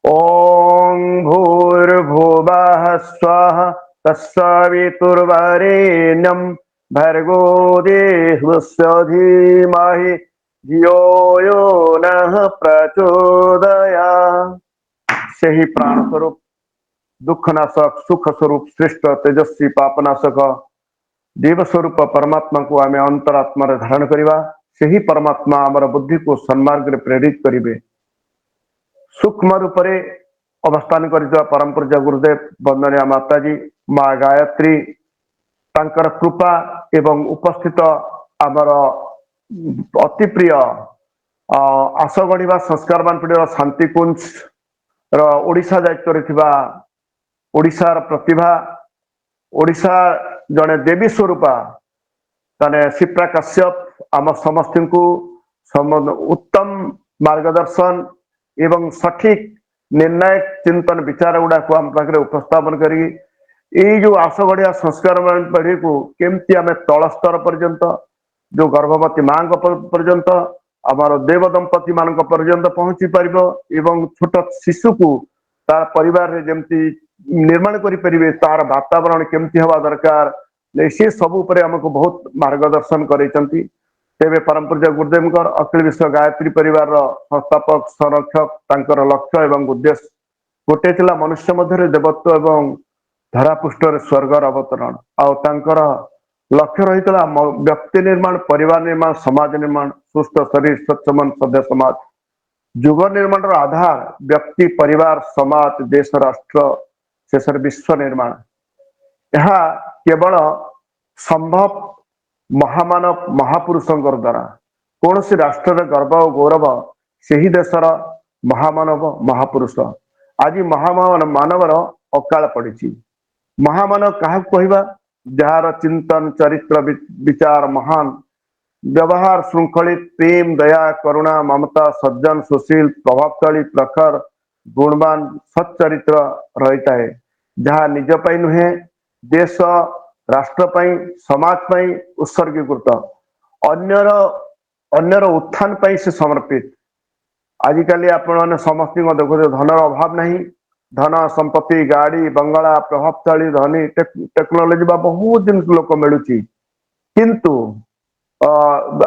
ଓଁ ଭୂର୍ଭୁବଃ ସ୍ୱଃ ତତ୍ସବିତୁର୍ବରେଣ୍ୟಂ ଭର୍ଗୋ ଦେବସ୍ୟ ଧୀମହି ଧିୟୋ ୟୋ ନଃ ପ୍ରଚୋଦୟାତ୍। ସେହି ପ୍ରାଣ ସ୍ୱରୂପ, ଦୁଃଖନାଶକ, ସୁଖ ସ୍ୱରୂପ, ଶ୍ରେଷ୍ଠ ତେଜସ୍ୱୀ, ପାପନାଶକ ଦେବ ସ୍ୱରୂପ ପରମାତ୍ମାକୁ ଆମେ ଅନ୍ତରାତ୍ମାରେ ଧାରଣ କରିବା। ସେହି ପରମାତ୍ମା ଆମର ବୁଦ୍ଧିକୁ ସନ୍ମାର୍ଗରେ ପ୍ରେରିତ କରିବେ। ସୂକ୍ଷ୍ମ ରୂପରେ ଅବସ୍ଥାନ କରିଥିବା ପରମ ପୂଜ୍ୟ ଗୁରୁଦେବ ବନ୍ଦନୀୟ ମାତାଜୀ ମା ଗାୟତ୍ରୀ, ତାଙ୍କର କୃପା ଏବଂ ଉପସ୍ଥିତ ଆମର ଅତି ପ୍ରିୟ ଆଶ ଗଢିବା ସଂସ୍କାରବାନ ପିଢ଼ିର ଶାନ୍ତିକୁଞ୍ଜ ର ଓଡ଼ିଶା ଦାୟିତ୍ୱରେ ଥିବା ଓଡ଼ିଶାର ପ୍ରତିଭା, ଓଡ଼ିଶା ଜଣେ ଦେବୀ ସ୍ୱରୂପା ତାନେ ସିପ୍ରା କଶ୍ୟପ ଆମ ସମସ୍ତଙ୍କୁ ଉତ୍ତମ ମାର୍ଗଦର୍ଶନ ଏବଂ ସଠିକ ନିର୍ଣ୍ଣାୟକ ଚିନ୍ତନ ବିଚାର ଗୁଡାକୁ ଆମ ପାଖରେ ଉପସ୍ଥାପନ କରି ଏଇ ଯୋଉ ଆସ ଗଢିଆ ସଂସ୍କାର ପିଢିକୁ କେମିତି ଆମେ ତଳ ସ୍ତର ପର୍ଯ୍ୟନ୍ତ, ଯୋଉ ଗର୍ଭବତୀ ମାଙ୍କ ପର୍ଯ୍ୟନ୍ତ, ଆମର ଦେବ ଦମ୍ପତି ମାନଙ୍କ ପର୍ଯ୍ୟନ୍ତ ପହଞ୍ଚି ପାରିବ ଏବଂ ଛୋଟ ଶିଶୁକୁ ତା ପରିବାରରେ ଯେମିତି ନିର୍ମାଣ କରିପାରିବେ, ତାର ବାତାବରଣ କେମିତି ହେବା ଦରକାର, ସେ ସବୁ ଉପରେ ଆମକୁ ବହୁତ ମାର୍ଗଦର୍ଶନ କରେଇଛନ୍ତି। ତେବେ ପରମ ପୂଜ୍ୟ ଗୁରୁଦେବଙ୍କର ଅଖିଳ ବିଶ୍ୱ ଗାୟତ୍ରୀ ପରିବାରର ସଂସ୍ଥାପକ, ସଂରକ୍ଷକ, ତାଙ୍କର ଲକ୍ଷ୍ୟ ଏବଂ ଉଦ୍ଦେଶ୍ୟ ଗୋଟେ ଥିଲା, ମନୁଷ୍ୟ ମଧ୍ୟରେ ଦେବତ୍ୱ ଏବଂ ଧରାପୃଷ୍ଠରେ ସ୍ୱର୍ଗର ଅବତରଣ। ଆଉ ତାଙ୍କର ଲକ୍ଷ୍ୟ ରହିଥିଲା ବ୍ୟକ୍ତି ନିର୍ମାଣ, ପରିବାର ନିର୍ମାଣ, ସମାଜ ନିର୍ମାଣ, ସୁସ୍ଥ ଶରୀର, ସ୍ୱଚ୍ଛ ମନ, ସଭ୍ୟ ସମାଜ। ଯୁଗ ନିର୍ମାଣର ଆଧାର ବ୍ୟକ୍ତି, ପରିବାର, ସମାଜ, ଦେଶ, ରାଷ୍ଟ୍ର, ଶେଷରେ ବିଶ୍ୱ ନିର୍ମାଣ। ଏହା କେବଳ ସମ୍ଭବ ମହାମାନବ ମହାପୁରୁଷଙ୍କର ଦ୍ଵାରା। କୌଣସି ରାଷ୍ଟ୍ରର ଗର୍ବ ଓ ଗୌରବ ସେହି ଦେଶର ମହାମାନବ ମହାପୁରୁଷ। ଆଜି ମହାମାନବ ମାନବର ଅକାଳ ପଡିଛି। ମହାମାନବ କାହାକୁ କହିବା? ଯାହାର ଚିନ୍ତନ, ଚରିତ୍ର, ବିଚାର ମହାନ, ବ୍ୟବହାର ଶୃଙ୍ଖଳିତ, ପ୍ରେମ, ଦୟା, କରୁଣା, ମମତା, ସଜ୍ଜନ, ସୁଶୀଲ, ପ୍ରଭାବଶାଳୀ, ପ୍ରଖର, ଗୁଣବାନ, ସଚ୍ଚରିତ୍ର ରହିଥାଏ, ଯାହା ନିଜ ପାଇଁ ନୁହେଁ, ଦେଶ, ରାଷ୍ଟ୍ର ପାଇଁ, ସମାଜ ପାଇଁ ଉତ୍ସର୍ଗୀକୃତ, ଅନ୍ୟର ଉତ୍ଥାନ ପାଇଁ ସେ ସମର୍ପିତ। ଆଜିକାଲି ଆପଣମାନେ ସମସ୍ତଙ୍କ ଦେଖୁଥିବେ, ଧନର ଅଭାବ ନାହିଁ। ଧନ ସମ୍ପତ୍ତି, ଗାଡି, ବଙ୍ଗଳା, ପ୍ରଭାବଶାଳୀ, ଧନୀ, ଟେକ୍ନୋଲୋଜି ବା ବହୁତ ଜିନିଷ ଲୋକ ମିଳୁଛି। କିନ୍ତୁ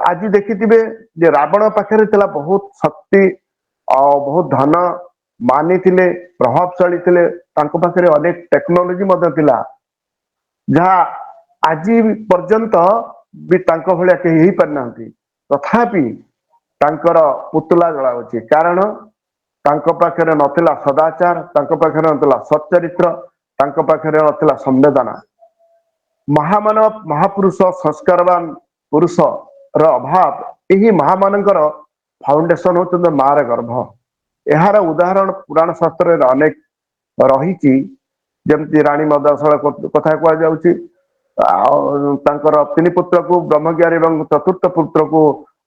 ଆଜି ଦେଖିଥିବେ ଯେ ରାବଣ ପାଖରେ ଥିଲା ବହୁତ ଶକ୍ତି ଆଉ ବହୁତ ଧନ, ମାନିଥିଲେ, ପ୍ରଭାବଶାଳୀ ଥିଲେ, ତାଙ୍କ ପାଖରେ ଅନେକ ଟେକ୍ନୋଲୋଜି ମଧ୍ୟ ଥିଲା, ଯାହା ଆଜି ପର୍ଯ୍ୟନ୍ତ ବି ତାଙ୍କ ଭଳିଆ କେହି ହେଇପାରିନାହାନ୍ତି। ତଥାପି ତାଙ୍କର ପୁତୁଲା ଜଳାଉଛି, କାରଣ ତାଙ୍କ ପାଖରେ ନଥିଲା ସଦାଚାର, ତାଙ୍କ ପାଖରେ ନଥିଲା ସଚ୍ଚରିତ୍ର, ତାଙ୍କ ପାଖରେ ନଥିଲା ସମ୍ବେଦନା। ମହାମାନବ ମହାପୁରୁଷ, ସଂସ୍କାରବାନ ପୁରୁଷର ଅଭାବ। ଏହି ମହାମାନଙ୍କର ଫାଉଣ୍ଡେସନ ହଉଛନ୍ତି ମାର ଗର୍ଭ। ଏହାର ଉଦାହରଣ ପୁରାଣ ଶାସ୍ତ୍ରରେ ଅନେକ ରହିଛି। ଯେମିତି ରାଣୀ ମଦଶାଳ କଥା କୁହାଯାଉଛି, ଆଉ ତାଙ୍କର ତିନି ପୁତ୍ରକୁ ବ୍ରହ୍ମଜ୍ଞାନୀ ଏବଂ ଚତୁର୍ଥ ପୁତ୍ରକୁ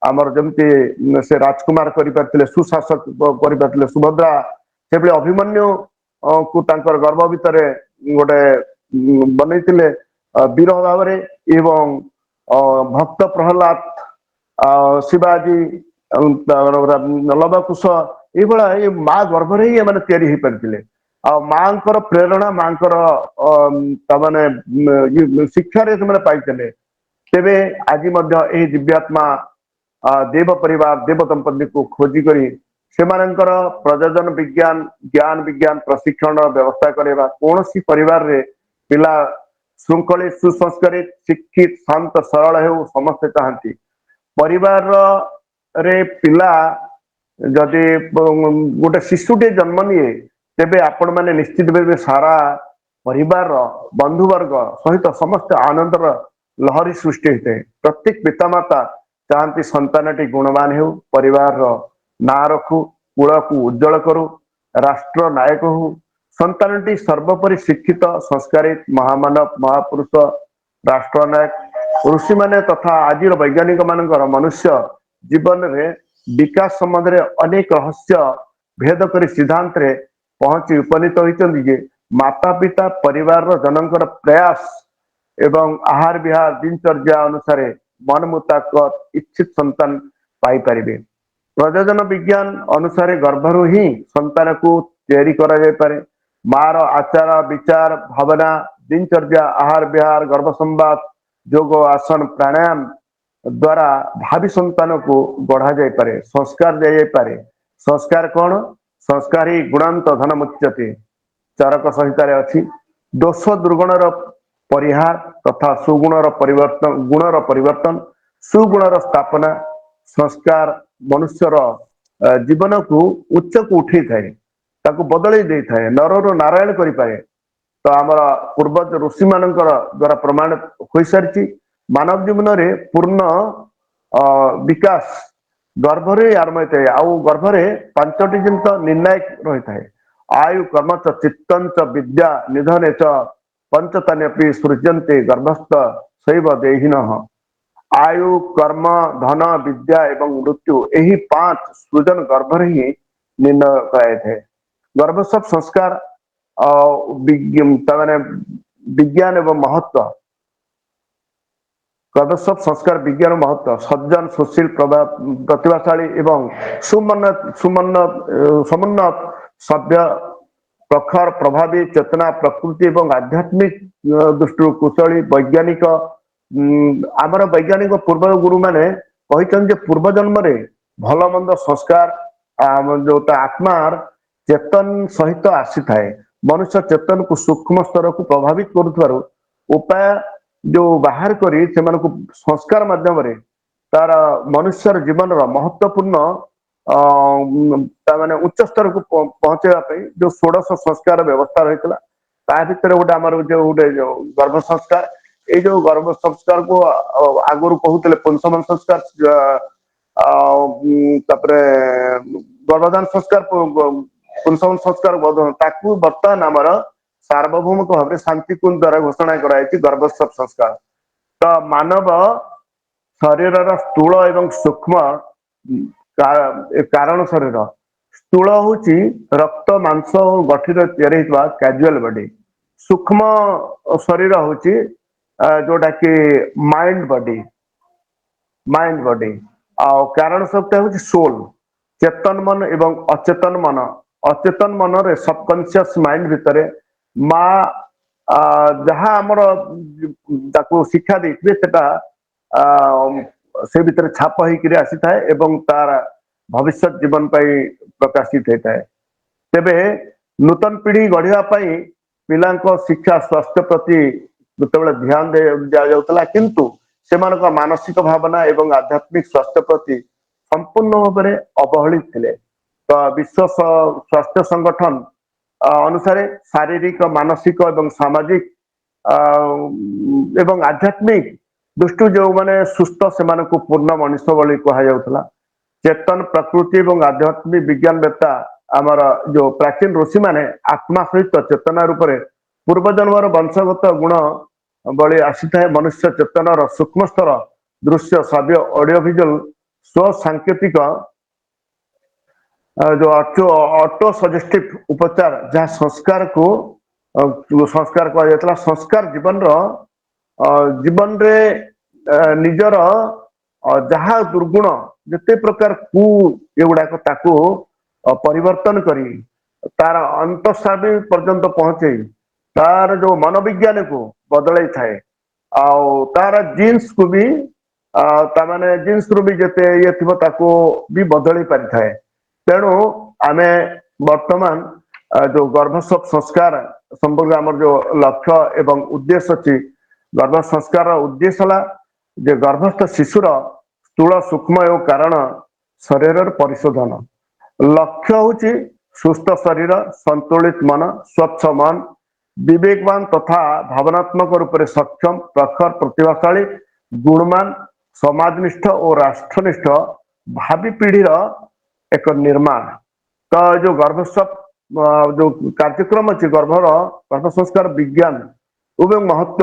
ଆମର ଯେମିତି ସେ ରାଜକୁମାର କରିପାରିଥିଲେ, ସୁଶାସକ କରିପାରିଥିଲେ ସୁଭଦ୍ରା, ସେଭଳି ଅଭିମନ୍ୟୁ କୁ ତାଙ୍କର ଗର୍ଭ ଭିତରେ ଗୋଟେ ବନେଇଥିଲେ ବୀର ଭାବରେ ଏବଂ ଭକ୍ତ ପ୍ରହ୍ଲାଦ, ଶିବାଜୀ, ଲବକୁଶ, ଏଇଭଳିଆ ଏଇ ମା ଗର୍ଭରେ ହିଁ ଏମାନେ ତିଆରି ହେଇପାରିଥିଲେ। ଆଉ ମାଙ୍କର ପ୍ରେରଣା, ମାଙ୍କର ତାମାନେ ଶିକ୍ଷାରେ ସେମାନେ ପାଇଥିଲେ। ତେବେ ଆଜି ମଧ୍ୟ ଏହି ଦିବ୍ୟାତ୍ମା ଦେବ ପରିବାର, ଦେବ ଦମ୍ପତିକୁ ଖୋଜି କରି ସେମାନଙ୍କର ପ୍ରଯୋଜନ ବିଜ୍ଞାନ, ଜ୍ଞାନ ବିଜ୍ଞାନ ପ୍ରଶିକ୍ଷଣ ବ୍ୟବସ୍ଥା କରିବା। କୌଣସି ପରିବାରରେ ପିଲା ଶୃଙ୍ଖଳିତ, ସୁସଂସ୍କାରିତ, ଶିକ୍ଷିତ, ଶାନ୍ତ, ସରଳ ହେଉ, ସମସ୍ତେ ଚାହାନ୍ତି। ପରିବାରରେ ପିଲା ଯଦି ଗୋଟେ ଶିଶୁଟିଏ ଜନ୍ମ ନିଏ, ତେବେ ଆପଣ ମାନେ ନିଶ୍ଚିତ ଭାବେ ସାରା ପରିବାରର ବନ୍ଧୁବର୍ଗ ସହିତ ସମସ୍ତେ ଆନନ୍ଦର ଲହରୀ ସୃଷ୍ଟି ହେଇଥାଏ। ପ୍ରତ୍ୟେକ ପିତାମାତା ଚାହାନ୍ତି ସନ୍ତାନଟି ଗୁଣବାନ ହେଉ, ପରିବାରର ନାଁ ରଖୁ, କୂଳକୁ ଉଜ୍ଜଳ କରୁ, ରାଷ୍ଟ୍ର ନାୟକ ହଉ। ସନ୍ତାନଟି ସର୍ବୋପରି ଶିକ୍ଷିତ, ସଂସ୍କାରିତ, ମହାମାନବ ମହାପୁରୁଷ, ରାଷ୍ଟ୍ର ନାୟକ। ଋଷିମାନେ ତଥା ଆଜିର ବୈଜ୍ଞାନିକ ମାନଙ୍କର ମନୁଷ୍ୟ ଜୀବନରେ ବିକାଶ ସମ୍ବନ୍ଧରେ ଅନେକ ରହସ୍ୟ ଭେଦ କରି ସିଦ୍ଧାନ୍ତରେ ପହଞ୍ଚି ଉପନୀତ ହୋଇଛନ୍ତି ଯେ ମାତା ପିତା, ପରିବାରର ଜନଙ୍କର ପ୍ରୟାସ ଏବଂ ଆହାର ବିହାର, ଦିନଚର୍ଯ୍ୟା ଅନୁସାରେ ମନ ମୁତାବକ ଇଚ୍ଛିତ ସନ୍ତାନ ପାଇପାରିବେ। ପ୍ରଜନନ ବିଜ୍ଞାନ ଅନୁସାରେ ଗର୍ଭରୁ ହିଁ ସନ୍ତାନକୁ ତିଆରି କରାଯାଇପାରେ। ମାର ଆଚାର, ବିଚାର, ଭାବନା, ଦିନଚର୍ଯ୍ୟା, ଆହାର ବିହାର, ଗର୍ଭ ସମ୍ବାଦ, ଯୋଗ, ଆସନ, ପ୍ରାଣାୟାମ ଦ୍ଵାରା ଭାବି ସନ୍ତାନକୁ ଗଢା ଯାଇପାରେ, ସଂସ୍କାର ଦିଆଯାଇପାରେ। ସଂସ୍କାର କଣ? ସଂସ୍କାର ହିଁ ଗୁଣାନ୍ତ ଧନ ମୁଚ୍ୟତେ। ଚରକ ସଂହିତାରେ ଅଛି, ଦୋଷ ଦୁର୍ଗୁଣର ପରିହାର ତଥା ସୁଗୁଣର ପରିବର୍ତ୍ତନ, ଗୁଣର ପରିବର୍ତ୍ତନ, ସୁଗୁଣର ସ୍ଥାପନା। ସଂସ୍କାର ମନୁଷ୍ୟର ଜୀବନକୁ ଉଚ୍ଚକୁ ଉଠେଇଥାଏ, ତାକୁ ବଦଳେଇ ଦେଇଥାଏ, ନରରୁ ନାରାୟଣ କରିପାରେ। ତ ଆମର ପୂର୍ବଜ ଋଷି ମାନଙ୍କର ଦ୍ଵାରା ପ୍ରମାଣ ହୋଇସାରିଛି, ମାନବ ଜୀବନରେ ପୂର୍ଣ୍ଣ ବିକାଶ ଗର୍ଭରେ ଆରମ୍ଭ ହେଇଥାଏ। ଆଉ ଗର୍ଭରେ ପାଞ୍ଚଟି ଜିନିଷ ନିର୍ଣ୍ଣାୟକ ରହିଥାଏ। ଆୟୁ କର୍ମଚ ଚିତ୍ତଞ୍ଚ ବିଦ୍ୟା ନିଧନେ ଚ ପଞ୍ଚତାନ୍ୟପି ସୃଜନ୍ତେ ଗର୍ଭସ୍ଥ ଶୈବ ଦେହିନଃ। ଆୟୁ, କର୍ମ, ଧନ, ବିଦ୍ୟା ଏବଂ ମୃତ୍ୟୁ, ଏହି ପାଞ୍ଚ ସୃଜନ ଗର୍ଭରେ ହିଁ ନିର୍ଣ୍ଣୟ କରାଯାଇଥାଏ। ଗର୍ଭସ୍ଥ ସଂସ୍କାର ତାମାନେ ବିଜ୍ଞାନ ଏବଂ ମହତ୍ଵ, ଗର୍ଭସ୍ରବ ସଂସ୍କାର ବିଜ୍ଞାନ ମହତ୍ଵ, ସଜ୍ଜନ, ସୁଶୀଲ, ପ୍ରତିଭାଶାଳୀ ଏବଂ ସୁମନ୍ନ ସମୁନ୍ନତ, ସଭ୍ୟ, ପ୍ରଖର, ପ୍ରଭାବୀ, ଚେତନା, ପ୍ରକୃତି ଏବଂ ଆଧ୍ୟାତ୍ମିକ ଦୃଷ୍ଟିରୁ କୁଶଳୀ ବୈଜ୍ଞାନିକ। ଆମର ବୈଜ୍ଞାନିକ ପୂର୍ବ ଗୁରୁମାନେ କହିଛନ୍ତି ଯେ ପୂର୍ବ ଜନ୍ମରେ ଭଲ ମନ୍ଦ ସଂସ୍କାର ଯୋଉଟା ଆତ୍ମାର ଚେତନ ସହିତ ଆସିଥାଏ। ମନୁଷ୍ୟ ଚେତନକୁ ସୂକ୍ଷ୍ମ ସ୍ତରକୁ ପ୍ରଭାବିତ କରୁଥିବାରୁ ଉପାୟ ଯୋଉ ବାହାର କରି ସେମାନଙ୍କୁ ସଂସ୍କାର ମାଧ୍ୟମରେ ତାର ମନୁଷ୍ୟର ଜୀବନର ମହତ୍ୱପୂର୍ଣ୍ଣ ତା ମାନେ ଉଚ୍ଚ ସ୍ତରକୁ ପହଞ୍ଚେଇବା ପାଇଁ ଯୋଉ ଷୋଡଶ ସଂସ୍କାର ବ୍ୟବସ୍ଥା ରହିଥିଲା, ତା ଭିତରେ ଗୋଟେ ଆମର ଯୋଉ ଗୋଟେ ଯୋଉ ଗର୍ଭ ସଂସ୍କାର। ଏଇ ଯୋଉ ଗର୍ଭ ସଂସ୍କାରକୁ ଆଗରୁ କହୁଥିଲେ ପୁଂସବନ ସଂସ୍କାର, ତାପରେ ଗର୍ଭାଧାନ ସଂସ୍କାର, ପୁଂସବନ ସଂସ୍କାର, ତାକୁ ବର୍ତ୍ତମାନ ଆମର ସାର୍ବଭୌମିକ ଭାବରେ ଶାନ୍ତିକୁଞ୍ଜ ଦ୍ଵାରା ଘୋଷଣା କରାଯାଇଛି ଗର୍ଭସ୍ରବ ସଂସ୍କାର। ତ ମାନବ ଶରୀରର ସ୍ଥୂଳ ଏବଂ ସୂକ୍ଷ୍ମ କାରଣ ଶରୀର। ସ୍ଥୂଳ ହଉଛି ରକ୍ତ, ମାଂସ ଓ ଗଠିତ ତିଆରି ହେଇଥିବା କାଜୁଆଲ ବଡି। ସୂକ୍ଷ୍ମ ଶରୀର ହଉଛି ଯୋଉଟା କି ମାଇଣ୍ଡ ବଡି, ମାଇଣ୍ଡ ବଡି। ଆଉ କାରଣ ଶକ୍ତି ହଉଛି ସୋଲ, ଚେତନ ମନ ଏବଂ ଅଚେତନ ମନ। ଅଚେତନ ମନରେ, ସବକନସିୟସ ମାଇଣ୍ଡ ଭିତରେ ମା ଯାହା ଆମର ତାକୁ ଶିକ୍ଷା ଦେଇଥିବେ, ସେଟା ସେ ଭିତରେ ଛାପ ହେଇକିରି ଆସିଥାଏ ଏବଂ ତାର ଭବିଷ୍ୟତ ଜୀବନ ପାଇଁ ପ୍ରକାଶିତ ହେଇଥାଏ। ତେବେ ନୂତନ ପିଢି ଗଢିବା ପାଇଁ ପିଲାଙ୍କ ଶିକ୍ଷା, ସ୍ୱାସ୍ଥ୍ୟ ପ୍ରତି ଯେତେବେଳେ ଧ୍ୟାନ ଦିଆଯାଉଥିଲା, କିନ୍ତୁ ସେମାନଙ୍କ ମାନସିକ ଭାବନା ଏବଂ ଆଧ୍ୟାତ୍ମିକ ସ୍ୱାସ୍ଥ୍ୟ ପ୍ରତି ସମ୍ପୂର୍ଣ୍ଣ ଭାବରେ ଅବହେଳିତ ଥିଲେ। ତ ବିଶ୍ୱ ସ୍ୱାସ୍ଥ୍ୟ ସଂଗଠନ ଅନୁସାରେ ଶାରୀରିକ, ମାନସିକ ଏବଂ ସାମାଜିକ ଏବଂ ଆଧ୍ୟାତ୍ମିକ ଦୃଷ୍ଟିରୁ ଯେଉଁମାନେ ସୁସ୍ଥ, ସେମାନଙ୍କୁ ପୂର୍ଣ୍ଣ ମଣିଷ ବୋଲି କୁହାଯାଉଥିଲା। ଚେତନ, ପ୍ରକୃତି ଏବଂ ଆଧ୍ୟାତ୍ମିକ ବିଜ୍ଞାନବେତ୍ତା ଆମର ଯୋଉ ପ୍ରାଚୀନ ଋଷିମାନେ ଆତ୍ମା ସହିତ ଚେତନା ରୂପରେ ପୂର୍ବଜନ୍ମର ବଂଶଗତ ଗୁଣ ଭଳି ଆସିଥାଏ। ମନୁଷ୍ୟ ଚେତନାର ସୂକ୍ଷ୍ମ ସ୍ତର ଦୃଶ୍ୟ, ଶ୍ରାବ୍ୟ, ଅଡିଓ ଭିଜୁଆଲ, ସ୍ୱସାଙ୍କେତିକ ଯୋଉ ଅଟୋ ସଜେଷ୍ଟିଭ ଉପଚାର, ଯାହା ସଂସ୍କାରକୁ ସଂସ୍କାର କୁହାଯାଇଥିଲା। ସଂସ୍କାର ଜୀବନର ଜୀବନରେ ନିଜର ଯାହା ଦୁର୍ଗୁଣ, ଯେତେ ପ୍ରକାର କୁ ଏଗୁଡାକ, ତାକୁ ପରିବର୍ତ୍ତନ କରି ତାର ଅନ୍ତଃସ୍ରାବୀ ପର୍ଯ୍ୟନ୍ତ ପହଞ୍ଚେଇ ତାର ଯୋଉ ମନୋବିଜ୍ଞାନକୁ ବଦଳାଇ ଥାଏ। ଆଉ ତାର ଜିନ୍ସ କୁ ବି, ତାମାନେ ଜିନ୍ସ ରୁ ବି ଯେତେ ଇଏ ଥିବ, ତାକୁ ବି ବଦଳେଇ ପାରିଥାଏ। ତେଣୁ ଆମେ ବର୍ତ୍ତମାନ ଯୋଉ ଗର୍ଭସ୍ରବ ସଂସ୍କାର ସମ୍ପର୍କ ଆମର ଯୋଉ ଲକ୍ଷ୍ୟ ଏବଂ ଉଦ୍ଦେଶ୍ୟ ଅଛି, ଗର୍ଭ ସଂସ୍କାର ଉଦ୍ଦେଶ୍ୟ ହେଲା ଯେ ଗର୍ଭସ୍ଥ ଶିଶୁର ସ୍ଥୂଳ, ସୂକ୍ଷ୍ମ ଏବଂ କାରଣ ଶରୀରର ପରିଶୋଧନ। ଲକ୍ଷ୍ୟ ହଉଛି ସୁସ୍ଥ ଶରୀର, ସନ୍ତୁଳିତ ମନ, ସ୍ୱଚ୍ଛ ମନ, ବିବେକବାନ ତଥା ଭାବନାତ୍ମକ ରୂପରେ ସକ୍ଷମ, ପ୍ରଖର, ପ୍ରତିଭାଶାଳୀ, ଗୁଣମାନ, ସମାଜନିଷ୍ଠ ଓ ରାଷ୍ଟ୍ରନିଷ୍ଠ ଭାବି ପିଢିର ଏକ ନିର୍ମାଣ। ତ ଯୋଉ ଗର୍ଭସ୍ରବ ଯୋଉ କାର୍ଯ୍ୟକ୍ରମ ଅଛି, ଗର୍ଭ ସଂସ୍କାର ବିଜ୍ଞାନ ଏବଂ ମହତ୍ଵ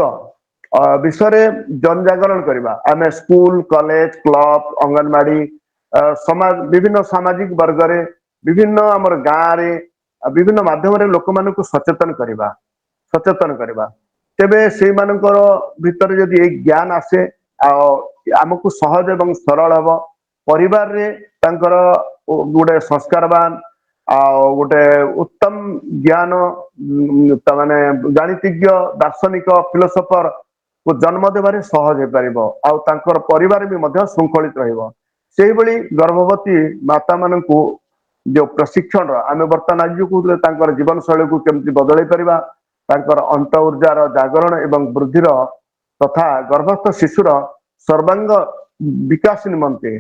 ବିଷୟରେ ଜନଜାଗରଣ କରିବା। ଆମେ ସ୍କୁଲ, କଲେଜ, କ୍ଲବ, ଅଙ୍ଗନବାଡି, ସମାଜ, ବିଭିନ୍ନ ସାମାଜିକ ବର୍ଗରେ, ବିଭିନ୍ନ ଆମର ଗାଁରେ, ବିଭିନ୍ନ ମାଧ୍ୟମରେ ଲୋକମାନଙ୍କୁ ସଚେତନ କରିବା, ସଚେତନ କରିବା। ତେବେ ସେଇମାନଙ୍କର ଭିତରେ ଯଦି ଏଇ ଜ୍ଞାନ ଆସେ, ଆଉ ଆମକୁ ସହଜ ଏବଂ ସରଳ ହବ ପରିବାରରେ ତାଙ୍କର ଗୋଟେ ସଂସ୍କାରବାନ ଆଉ ଗୋଟେ ଉତ୍ତମ ଜ୍ଞାନ, ତାମାନେ ଗାଣିତିଜ୍ଞ, ଦାର୍ଶନିକ, ଫିଲୋସଫର କୁ ଜନ୍ମ ଦେବାରେ ସହଜ ହେଇପାରିବ ଆଉ ତାଙ୍କର ପରିବାର ବି ମଧ୍ୟ ଶୃଙ୍ଖଳିତ ରହିବ। ସେଇଭଳି ଗର୍ଭବତୀ ମାତା ମାନଙ୍କୁ ଯୋଉ ପ୍ରଶିକ୍ଷଣ ଆମେ ବର୍ତ୍ତମାନ ଆଜି ଯୋଉ କହୁଥିଲେ, ତାଙ୍କର ଜୀବନ ଶୈଳୀକୁ କେମିତି ବଦଳେଇ ପାରିବା, ତାଙ୍କର ଅନ୍ତ ଉର୍ଜାର ଜାଗରଣ ଏବଂ ବୃଦ୍ଧିର ତଥା ଗର୍ଭସ୍ଥ ଶିଶୁର ସର୍ବାଙ୍ଗ ବିକାଶ ନିମନ୍ତେ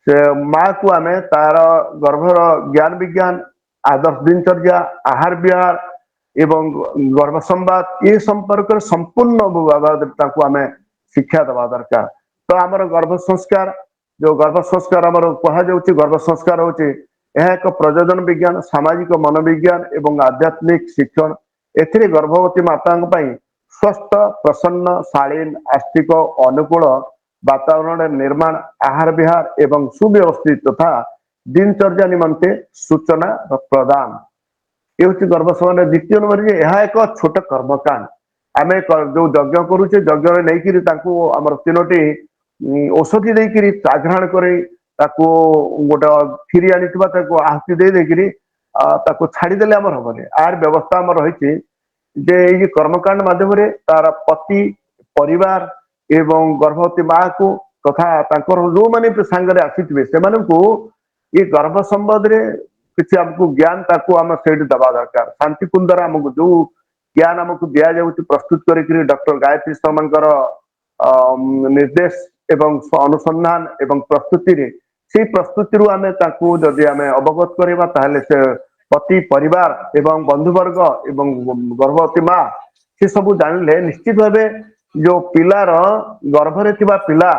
ସେ ମାକୁ ଆମେ ତାର ଗର୍ଭର ଜ୍ଞାନ ବିଜ୍ଞାନ, ଆଦର୍ଶ ଦିନଚର୍ଯ୍ୟା, ଆହାର ବିହାର ଏବଂ ଗର୍ଭ ସମ୍ବାଦ ଏ ସମ୍ପର୍କରେ ସମ୍ପୂର୍ଣ୍ଣ ଭାବରେ ତାଙ୍କୁ ଆମେ ଶିକ୍ଷା ଦେବା ଦରକାର। ତ ଆମର ଗର୍ଭ ସଂସ୍କାର, ଯୋଉ ଗର୍ଭ ସଂସ୍କାର ଆମର କୁହାଯାଉଛି, ଗର୍ଭ ସଂସ୍କାର ହଉଛି ଏହା ଏକ ପ୍ରଜନନ ବିଜ୍ଞାନ, ସାମାଜିକ ମନୋବିଜ୍ଞାନ ଏବଂ ଆଧ୍ୟାତ୍ମିକ ଶିକ୍ଷଣ। ଏଥିରେ ଗର୍ଭବତୀ ମାତାଙ୍କ ପାଇଁ ସ୍ୱସ୍ଥ, ପ୍ରସନ୍ନ, ଶାଳୀନ, ଆସ୍ତିକ, ଅନୁକୂଳ ବାତାବରଣ ନିର୍ମାଣ, ଆହାର ବିହାର ଏବଂ ସୁବ୍ୟବସ୍ଥିତ ତଥା ଦିନଚର୍ଯ୍ୟା ନିମନ୍ତେ ସୂଚନା ପ୍ରଦାନ, ଏ ହଉଛି ଗର୍ଭ ସମାନ। ଦ୍ୱିତୀୟ ନମ୍ବର ଯେ ଏହା ଏକ ଛୋଟ କର୍ମକାଣ୍ଡ। ଆମେ ଯୋଉ ଯଜ୍ଞ କରୁଛେ, ଯଜ୍ଞରେ ନେଇକିରି ତାଙ୍କୁ ଆମର ତିନୋଟି ଔଷଧି ଦେଇକିରି ଆଘ୍ରାଣ କରି ତାକୁ ଗୋଟେ କ୍ଷୀରି ଆଣିଥିବା, ତାକୁ ଆହୁତି ଦେଇ ଦେଇକିରି ତାକୁ ଛାଡିଦେଲେ ଆମର ହବନି। ଆର ବ୍ୟବସ୍ଥା ଆମର ରହିଛି ଯେ ଏଇ ଯେ କର୍ମକାଣ୍ଡ ମାଧ୍ୟମରେ ତାର ପତି, ପରିବାର ଏବଂ ଗର୍ଭବତୀ ମାକୁ ତଥା ତାଙ୍କର ଯୋଉମାନେ ବି ସାଙ୍ଗରେ ଆସିଥିବେ, ସେମାନଙ୍କୁ ଏ ଗର୍ଭ ସମ୍ବନ୍ଧରେ କିଛି ଆମକୁ ଜ୍ଞାନ ତାକୁ ଆମେ ସେଇଠି ଦବା ଦରକାର। ଶାନ୍ତିକୁଞ୍ଜରେ ଆମକୁ ଯୋଉ ଜ୍ଞାନ ଆମକୁ ଦିଆଯାଉଛି, ପ୍ରସ୍ତୁତ କରିକିରି ଡକ୍ଟର ଗାୟତ୍ରୀ ଶର୍ମାଙ୍କର ନିର୍ଦ୍ଦେଶ ଏବଂ ଅନୁସନ୍ଧାନ ଏବଂ ପ୍ରସ୍ତୁତିରେ, ସେଇ ପ୍ରସ୍ତୁତିରୁ ଆମେ ତାକୁ ଯଦି ଆମେ ଅବଗତ କରିବା, ତାହେଲେ ସେ ପତି, ପରିବାର ଏବଂ ବନ୍ଧୁବର୍ଗ ଏବଂ ଗର୍ଭବତୀ ମା ସେ ସବୁ ଜାଣିଲେ ନିଶ୍ଚିତ ଭାବେ ଯୋଉ ପିଲାର ଗର୍ଭରେ ଥିବା ପିଲା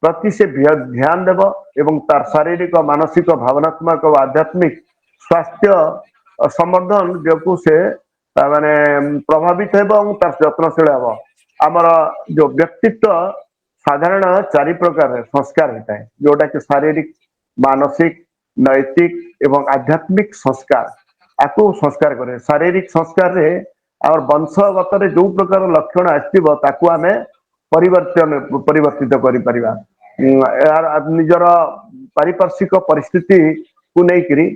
ପ୍ରତି ସେ ଧ୍ୟାନ ଦେବ ଏବଂ ତାର ଶାରୀରିକ, ମାନସିକ, ଭାବନାତ୍ମକ ଓ ଆଧ୍ୟାତ୍ମିକ ସ୍ୱାସ୍ଥ୍ୟ ସମର୍ଦ୍ଧନ ଯୋଗୁ ସେ ମାନେ ପ୍ରଭାବିତ ହେବ ଏବଂ ତାର ଯତ୍ନଶୀଳ ହେବ। ଆମର ଯୋଉ ବ୍ୟକ୍ତିତ୍ୱ ସାଧାରଣ ଚାରି ପ୍ରକାର ସଂସ୍କାର ହେଇଥାଏ, ଯୋଉଟା କି ଶାରୀରିକ, ମାନସିକ, ନୈତିକ ଏବଂ ଆଧ୍ୟାତ୍ମିକ ସଂସ୍କାର। ଆକୁ ସଂସ୍କାର କରେ। ଶାରୀରିକ ସଂସ୍କାରରେ ଆମର ବଂଶଗତରେ ଯୋଉ ପ୍ରକାର ଲକ୍ଷଣ ଆସିଥିବ, ତାକୁ ଆମେ ପରିବର୍ତ୍ତିତ କରିପାରିବା। ଏହାର ନିଜର ପାରିପାର୍ଶ୍ୱିକ ପରିସ୍ଥିତିକୁ ନେଇକିରି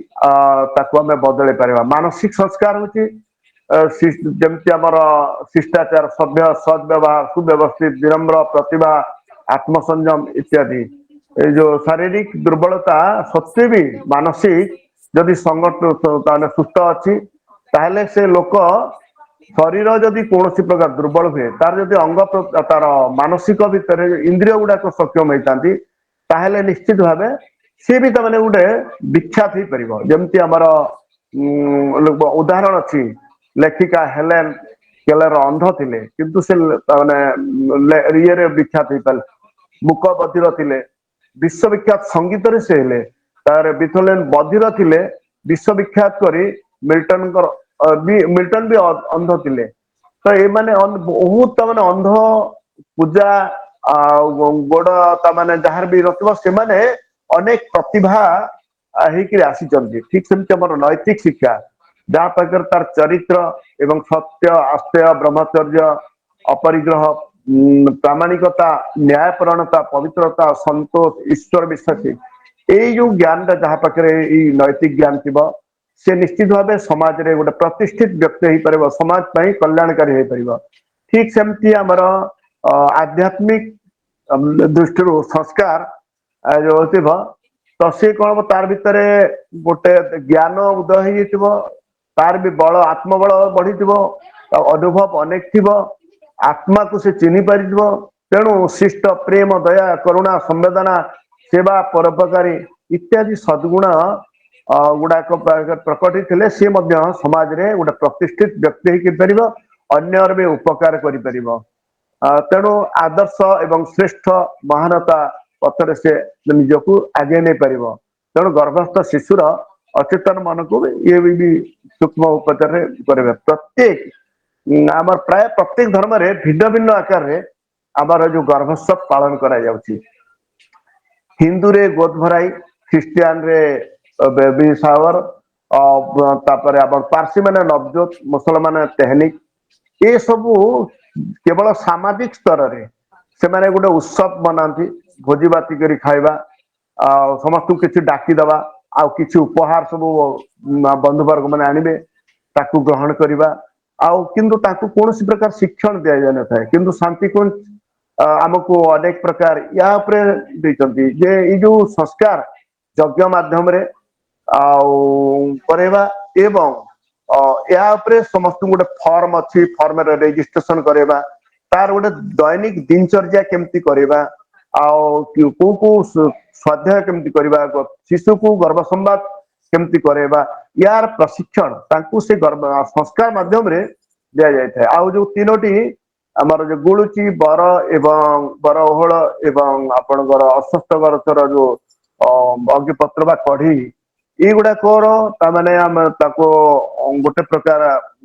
ତାକୁ ଆମେ ବଦଳେଇ ପାରିବା। ମାନସିକ ସଂସ୍କାର ହଉଛି ଯେମିତି ଆମର ଶିଷ୍ଟାଚାର, ସଭ୍ୟ, ସଦ୍ ବ୍ୟବହାର, ସୁବ୍ୟବସ୍ଥିତ, ବିନମ୍ର, ପ୍ରତିଭା, ଆତ୍ମସଂଯମ ଇତ୍ୟାଦି। ଏଇ ଯୋଉ ଶାରୀରିକ ଦୁର୍ବଳତା ସତ୍ତ୍ୱେ ବି ମାନସିକ ଯଦି ସଂଗଠ ତାହେଲେ ସୁସ୍ଥ ଅଛି, ତାହେଲେ ସେ ଲୋକ ଶରୀର ଯଦି କୌଣସି ପ୍ରକାର ଦୁର୍ବଳ ହୁଏ, ତାର ଯଦି ଅଙ୍ଗ ତାର ମାନସିକ ଭିତରେ ଇନ୍ଦ୍ରିୟ ଗୁଡାକ ସକ୍ଷମ ହେଇଥାନ୍ତି, ତାହେଲେ ନିଶ୍ଚିତ ଭାବେ ସିଏ ବି ତାମାନେ ଗୋଟେ ବିଖ୍ୟାତ ହେଇପାରିବ। ଯେମିତି ଆମର ଉଦାହରଣ ଅଛି, ଲେଖିକା ହେଲେନ କେଲର ଅନ୍ଧ ଥିଲେ, କିନ୍ତୁ ସେ ମାନେ ଇଏରେ ବିଖ୍ୟାତ ହେଇପାରିଲେ। ମୁକ ବଧିର ଥିଲେ, ବିଶ୍ୱବିଖ୍ୟାତ ସଙ୍ଗୀତରେ ସେ ହେଲେ। ତାପରେ ବିଥୋଲେନ ବଧିର ଥିଲେ, ବିଶ୍ୱବିଖ୍ୟାତ କରି ମିଲ୍ଟନଙ୍କର ବି ମିଲ୍ଟନ ବି ଅନ୍ଧ ଥିଲେ। ତ ଏମାନେ ବହୁତ ତାମାନେ ଅନ୍ଧ ପୂଜା ଆଉ ଗୋଡ ତାମାନେ ଯାହାର ବି ନଥିବ, ସେମାନେ ଅନେକ ପ୍ରତିଭା ହେଇକିରି ଆସିଛନ୍ତି। ଠିକ ସେମିତି ଆମର ନୈତିକ ଶିକ୍ଷା, ଯାହା ପାଖରେ ତାର ଚରିତ୍ର ଏବଂ ସତ୍ୟ, ଆସ୍ତେୟ, ବ୍ରହ୍ମଚର୍ଯ୍ୟ, ଅପରିଗ୍ରହ, ପ୍ରାମାଣିକତା, ନ୍ୟାୟପରାୟଣତା, ପବିତ୍ରତା, ସନ୍ତୋଷ, ଈଶ୍ୱର ବିଶ୍ୱାସୀ, ଏଇ ଯୋଉ ଜ୍ଞାନଟା ଯାହା ପାଖରେ ଏଇ ନୈତିକ ଜ୍ଞାନ ଥିବ, ସେ ନିଶ୍ଚିତ ଭାବେ ସମାଜରେ ଗୋଟେ ପ୍ରତିଷ୍ଠିତ ବ୍ୟକ୍ତି ହେଇପାରିବ, ସମାଜ ପାଇଁ କଲ୍ୟାଣକାରୀ ହେଇପାରିବ। ଠିକ ସେମିତି ଆମର ଆଧ୍ୟାତ୍ମିକ ଦୃଷ୍ଟିରୁ ସଂସ୍କାର ଯୋଉ ଥିବ, ତ ସିଏ କଣ ହବ, ତାର ଭିତରେ ଗୋଟେ ଜ୍ଞାନ ଉଦୟ ହେଇଯାଇଥିବ, ତାର ବି ବଳ, ଆତ୍ମବଳ ବଢିଥିବ, ଅନୁଭବ ଅନେକ ଥିବ, ଆତ୍ମାକୁ ସେ ଚିହ୍ନି ପାରିଥିବ। ତେଣୁ ଶିଷ୍ଟ, ପ୍ରେମ, ଦୟା, କରୁଣା, ସମ୍ବେଦନା, ସେବା, ପରୋପକାରୀ ଇତ୍ୟାଦି ସଦ୍ଗୁଣ ଗୁଡାକ ପ୍ରକଟ ଥିଲେ ସିଏ ମଧ୍ୟ ସମାଜରେ ଗୋଟେ ପ୍ରତିଷ୍ଠିତ ବ୍ୟକ୍ତି ହେଇକି ପାରିବ, ଅନ୍ୟର ବି ଉପକାର କରିପାରିବ। ତେଣୁ ଆଦର୍ଶ ଏବଂ ଶ୍ରେଷ୍ଠ ମହାନତା ପଥରେ ସେ ନିଜକୁ ଆଗେଇ ନେଇପାରିବ। ତେଣୁ ଗର୍ଭସ୍ଥ ଶିଶୁର ଅଚେତନ ମନକୁ ବି ଇଏ ବି ସୂକ୍ଷ୍ମ ଉପଚାରରେ କରିବେ। ପ୍ରତ୍ୟେକ ଆମର ପ୍ରାୟ ପ୍ରତ୍ୟେକ ଧର୍ମରେ ଭିନ୍ନ ଭିନ୍ନ ଆକାରରେ ଆମର ଯୋଉ ଗର୍ଭୋତ୍ସବ ପାଳନ କରାଯାଉଛି, ହିନ୍ଦୁରେ ଗୋଦ ଭରାଇ, ଖ୍ରୀଷ୍ଟିଆନରେ ବେବି ସାୱାର, ତାପରେ ଆମର ପାର୍ସୀ ମାନେ ନବଜୋତ, ମୁସଲମାନ ତେହନିକ, ଏସବୁ କେବଳ ସାମାଜିକ ସ୍ତରରେ ସେମାନେ ଗୋଟେ ଉତ୍ସବ ମନାନ୍ତି। ଭୋଜି ଭାତି କରି ଖାଇବା ଆଉ ସମସ୍ତଙ୍କୁ କିଛି ଡାକିଦବା ଆଉ କିଛି ଉପହାର ସବୁ ବନ୍ଧୁବର୍ଗ ମାନେ ଆଣିବେ, ତାକୁ ଗ୍ରହଣ କରିବା, ଆଉ କିନ୍ତୁ ତାକୁ କୌଣସି ପ୍ରକାର ଶିକ୍ଷଣ ଦିଆଯାଇନଥାଏ। କିନ୍ତୁ ଶାନ୍ତିକୁଞ୍ଜ ଆମକୁ ଅନେକ ପ୍ରକାର ୟା ଉପରେ ଦେଇଛନ୍ତି ଯେ ଏଇ ଯୋଉ ସଂସ୍କାର ଯଜ୍ଞ ମାଧ୍ୟମରେ ଆଉ କରେଇବା ଏବଂ ଏହା ଉପରେ ସମସ୍ତଙ୍କୁ ଗୋଟେ ଫର୍ମ ଅଛି, ଫର୍ମରେ ରେଜିଷ୍ଟ୍ରେସନ କରେଇବା, ତାର ଗୋଟେ ଦୈନିକ ଦିନଚର୍ଯ୍ୟା କେମିତି କରିବା ଆଉ କୋଉ କୋଉ ସ୍ୱାଧ୍ୟାୟ କେମିତି କରିବା, ଶିଶୁକୁ ଗର୍ଭ ସମ୍ବାଦ କେମିତି କରେଇବା, ୟାର ପ୍ରଶିକ୍ଷଣ ତାଙ୍କୁ ସେ ଗର୍ଭ ସଂସ୍କାର ମାଧ୍ୟମରେ ଦିଆଯାଇଥାଏ। ଆଉ ଯୋଉ ତିନୋଟି ଆମର ଯୋଉ ଗୁଳୁଚି, ବର ଏବଂ ବର ଓହଳ ଏବଂ ଆପଣଙ୍କର ଅଶ୍ୱତ୍ଥ ଗଛର ଯୋଉ ଅଗିପତ୍ର ବା କଢି, ଏଇଗୁଡାକର ତାମାନେ ଆମେ ତାକୁ ଗୋଟେ ପ୍ରକାର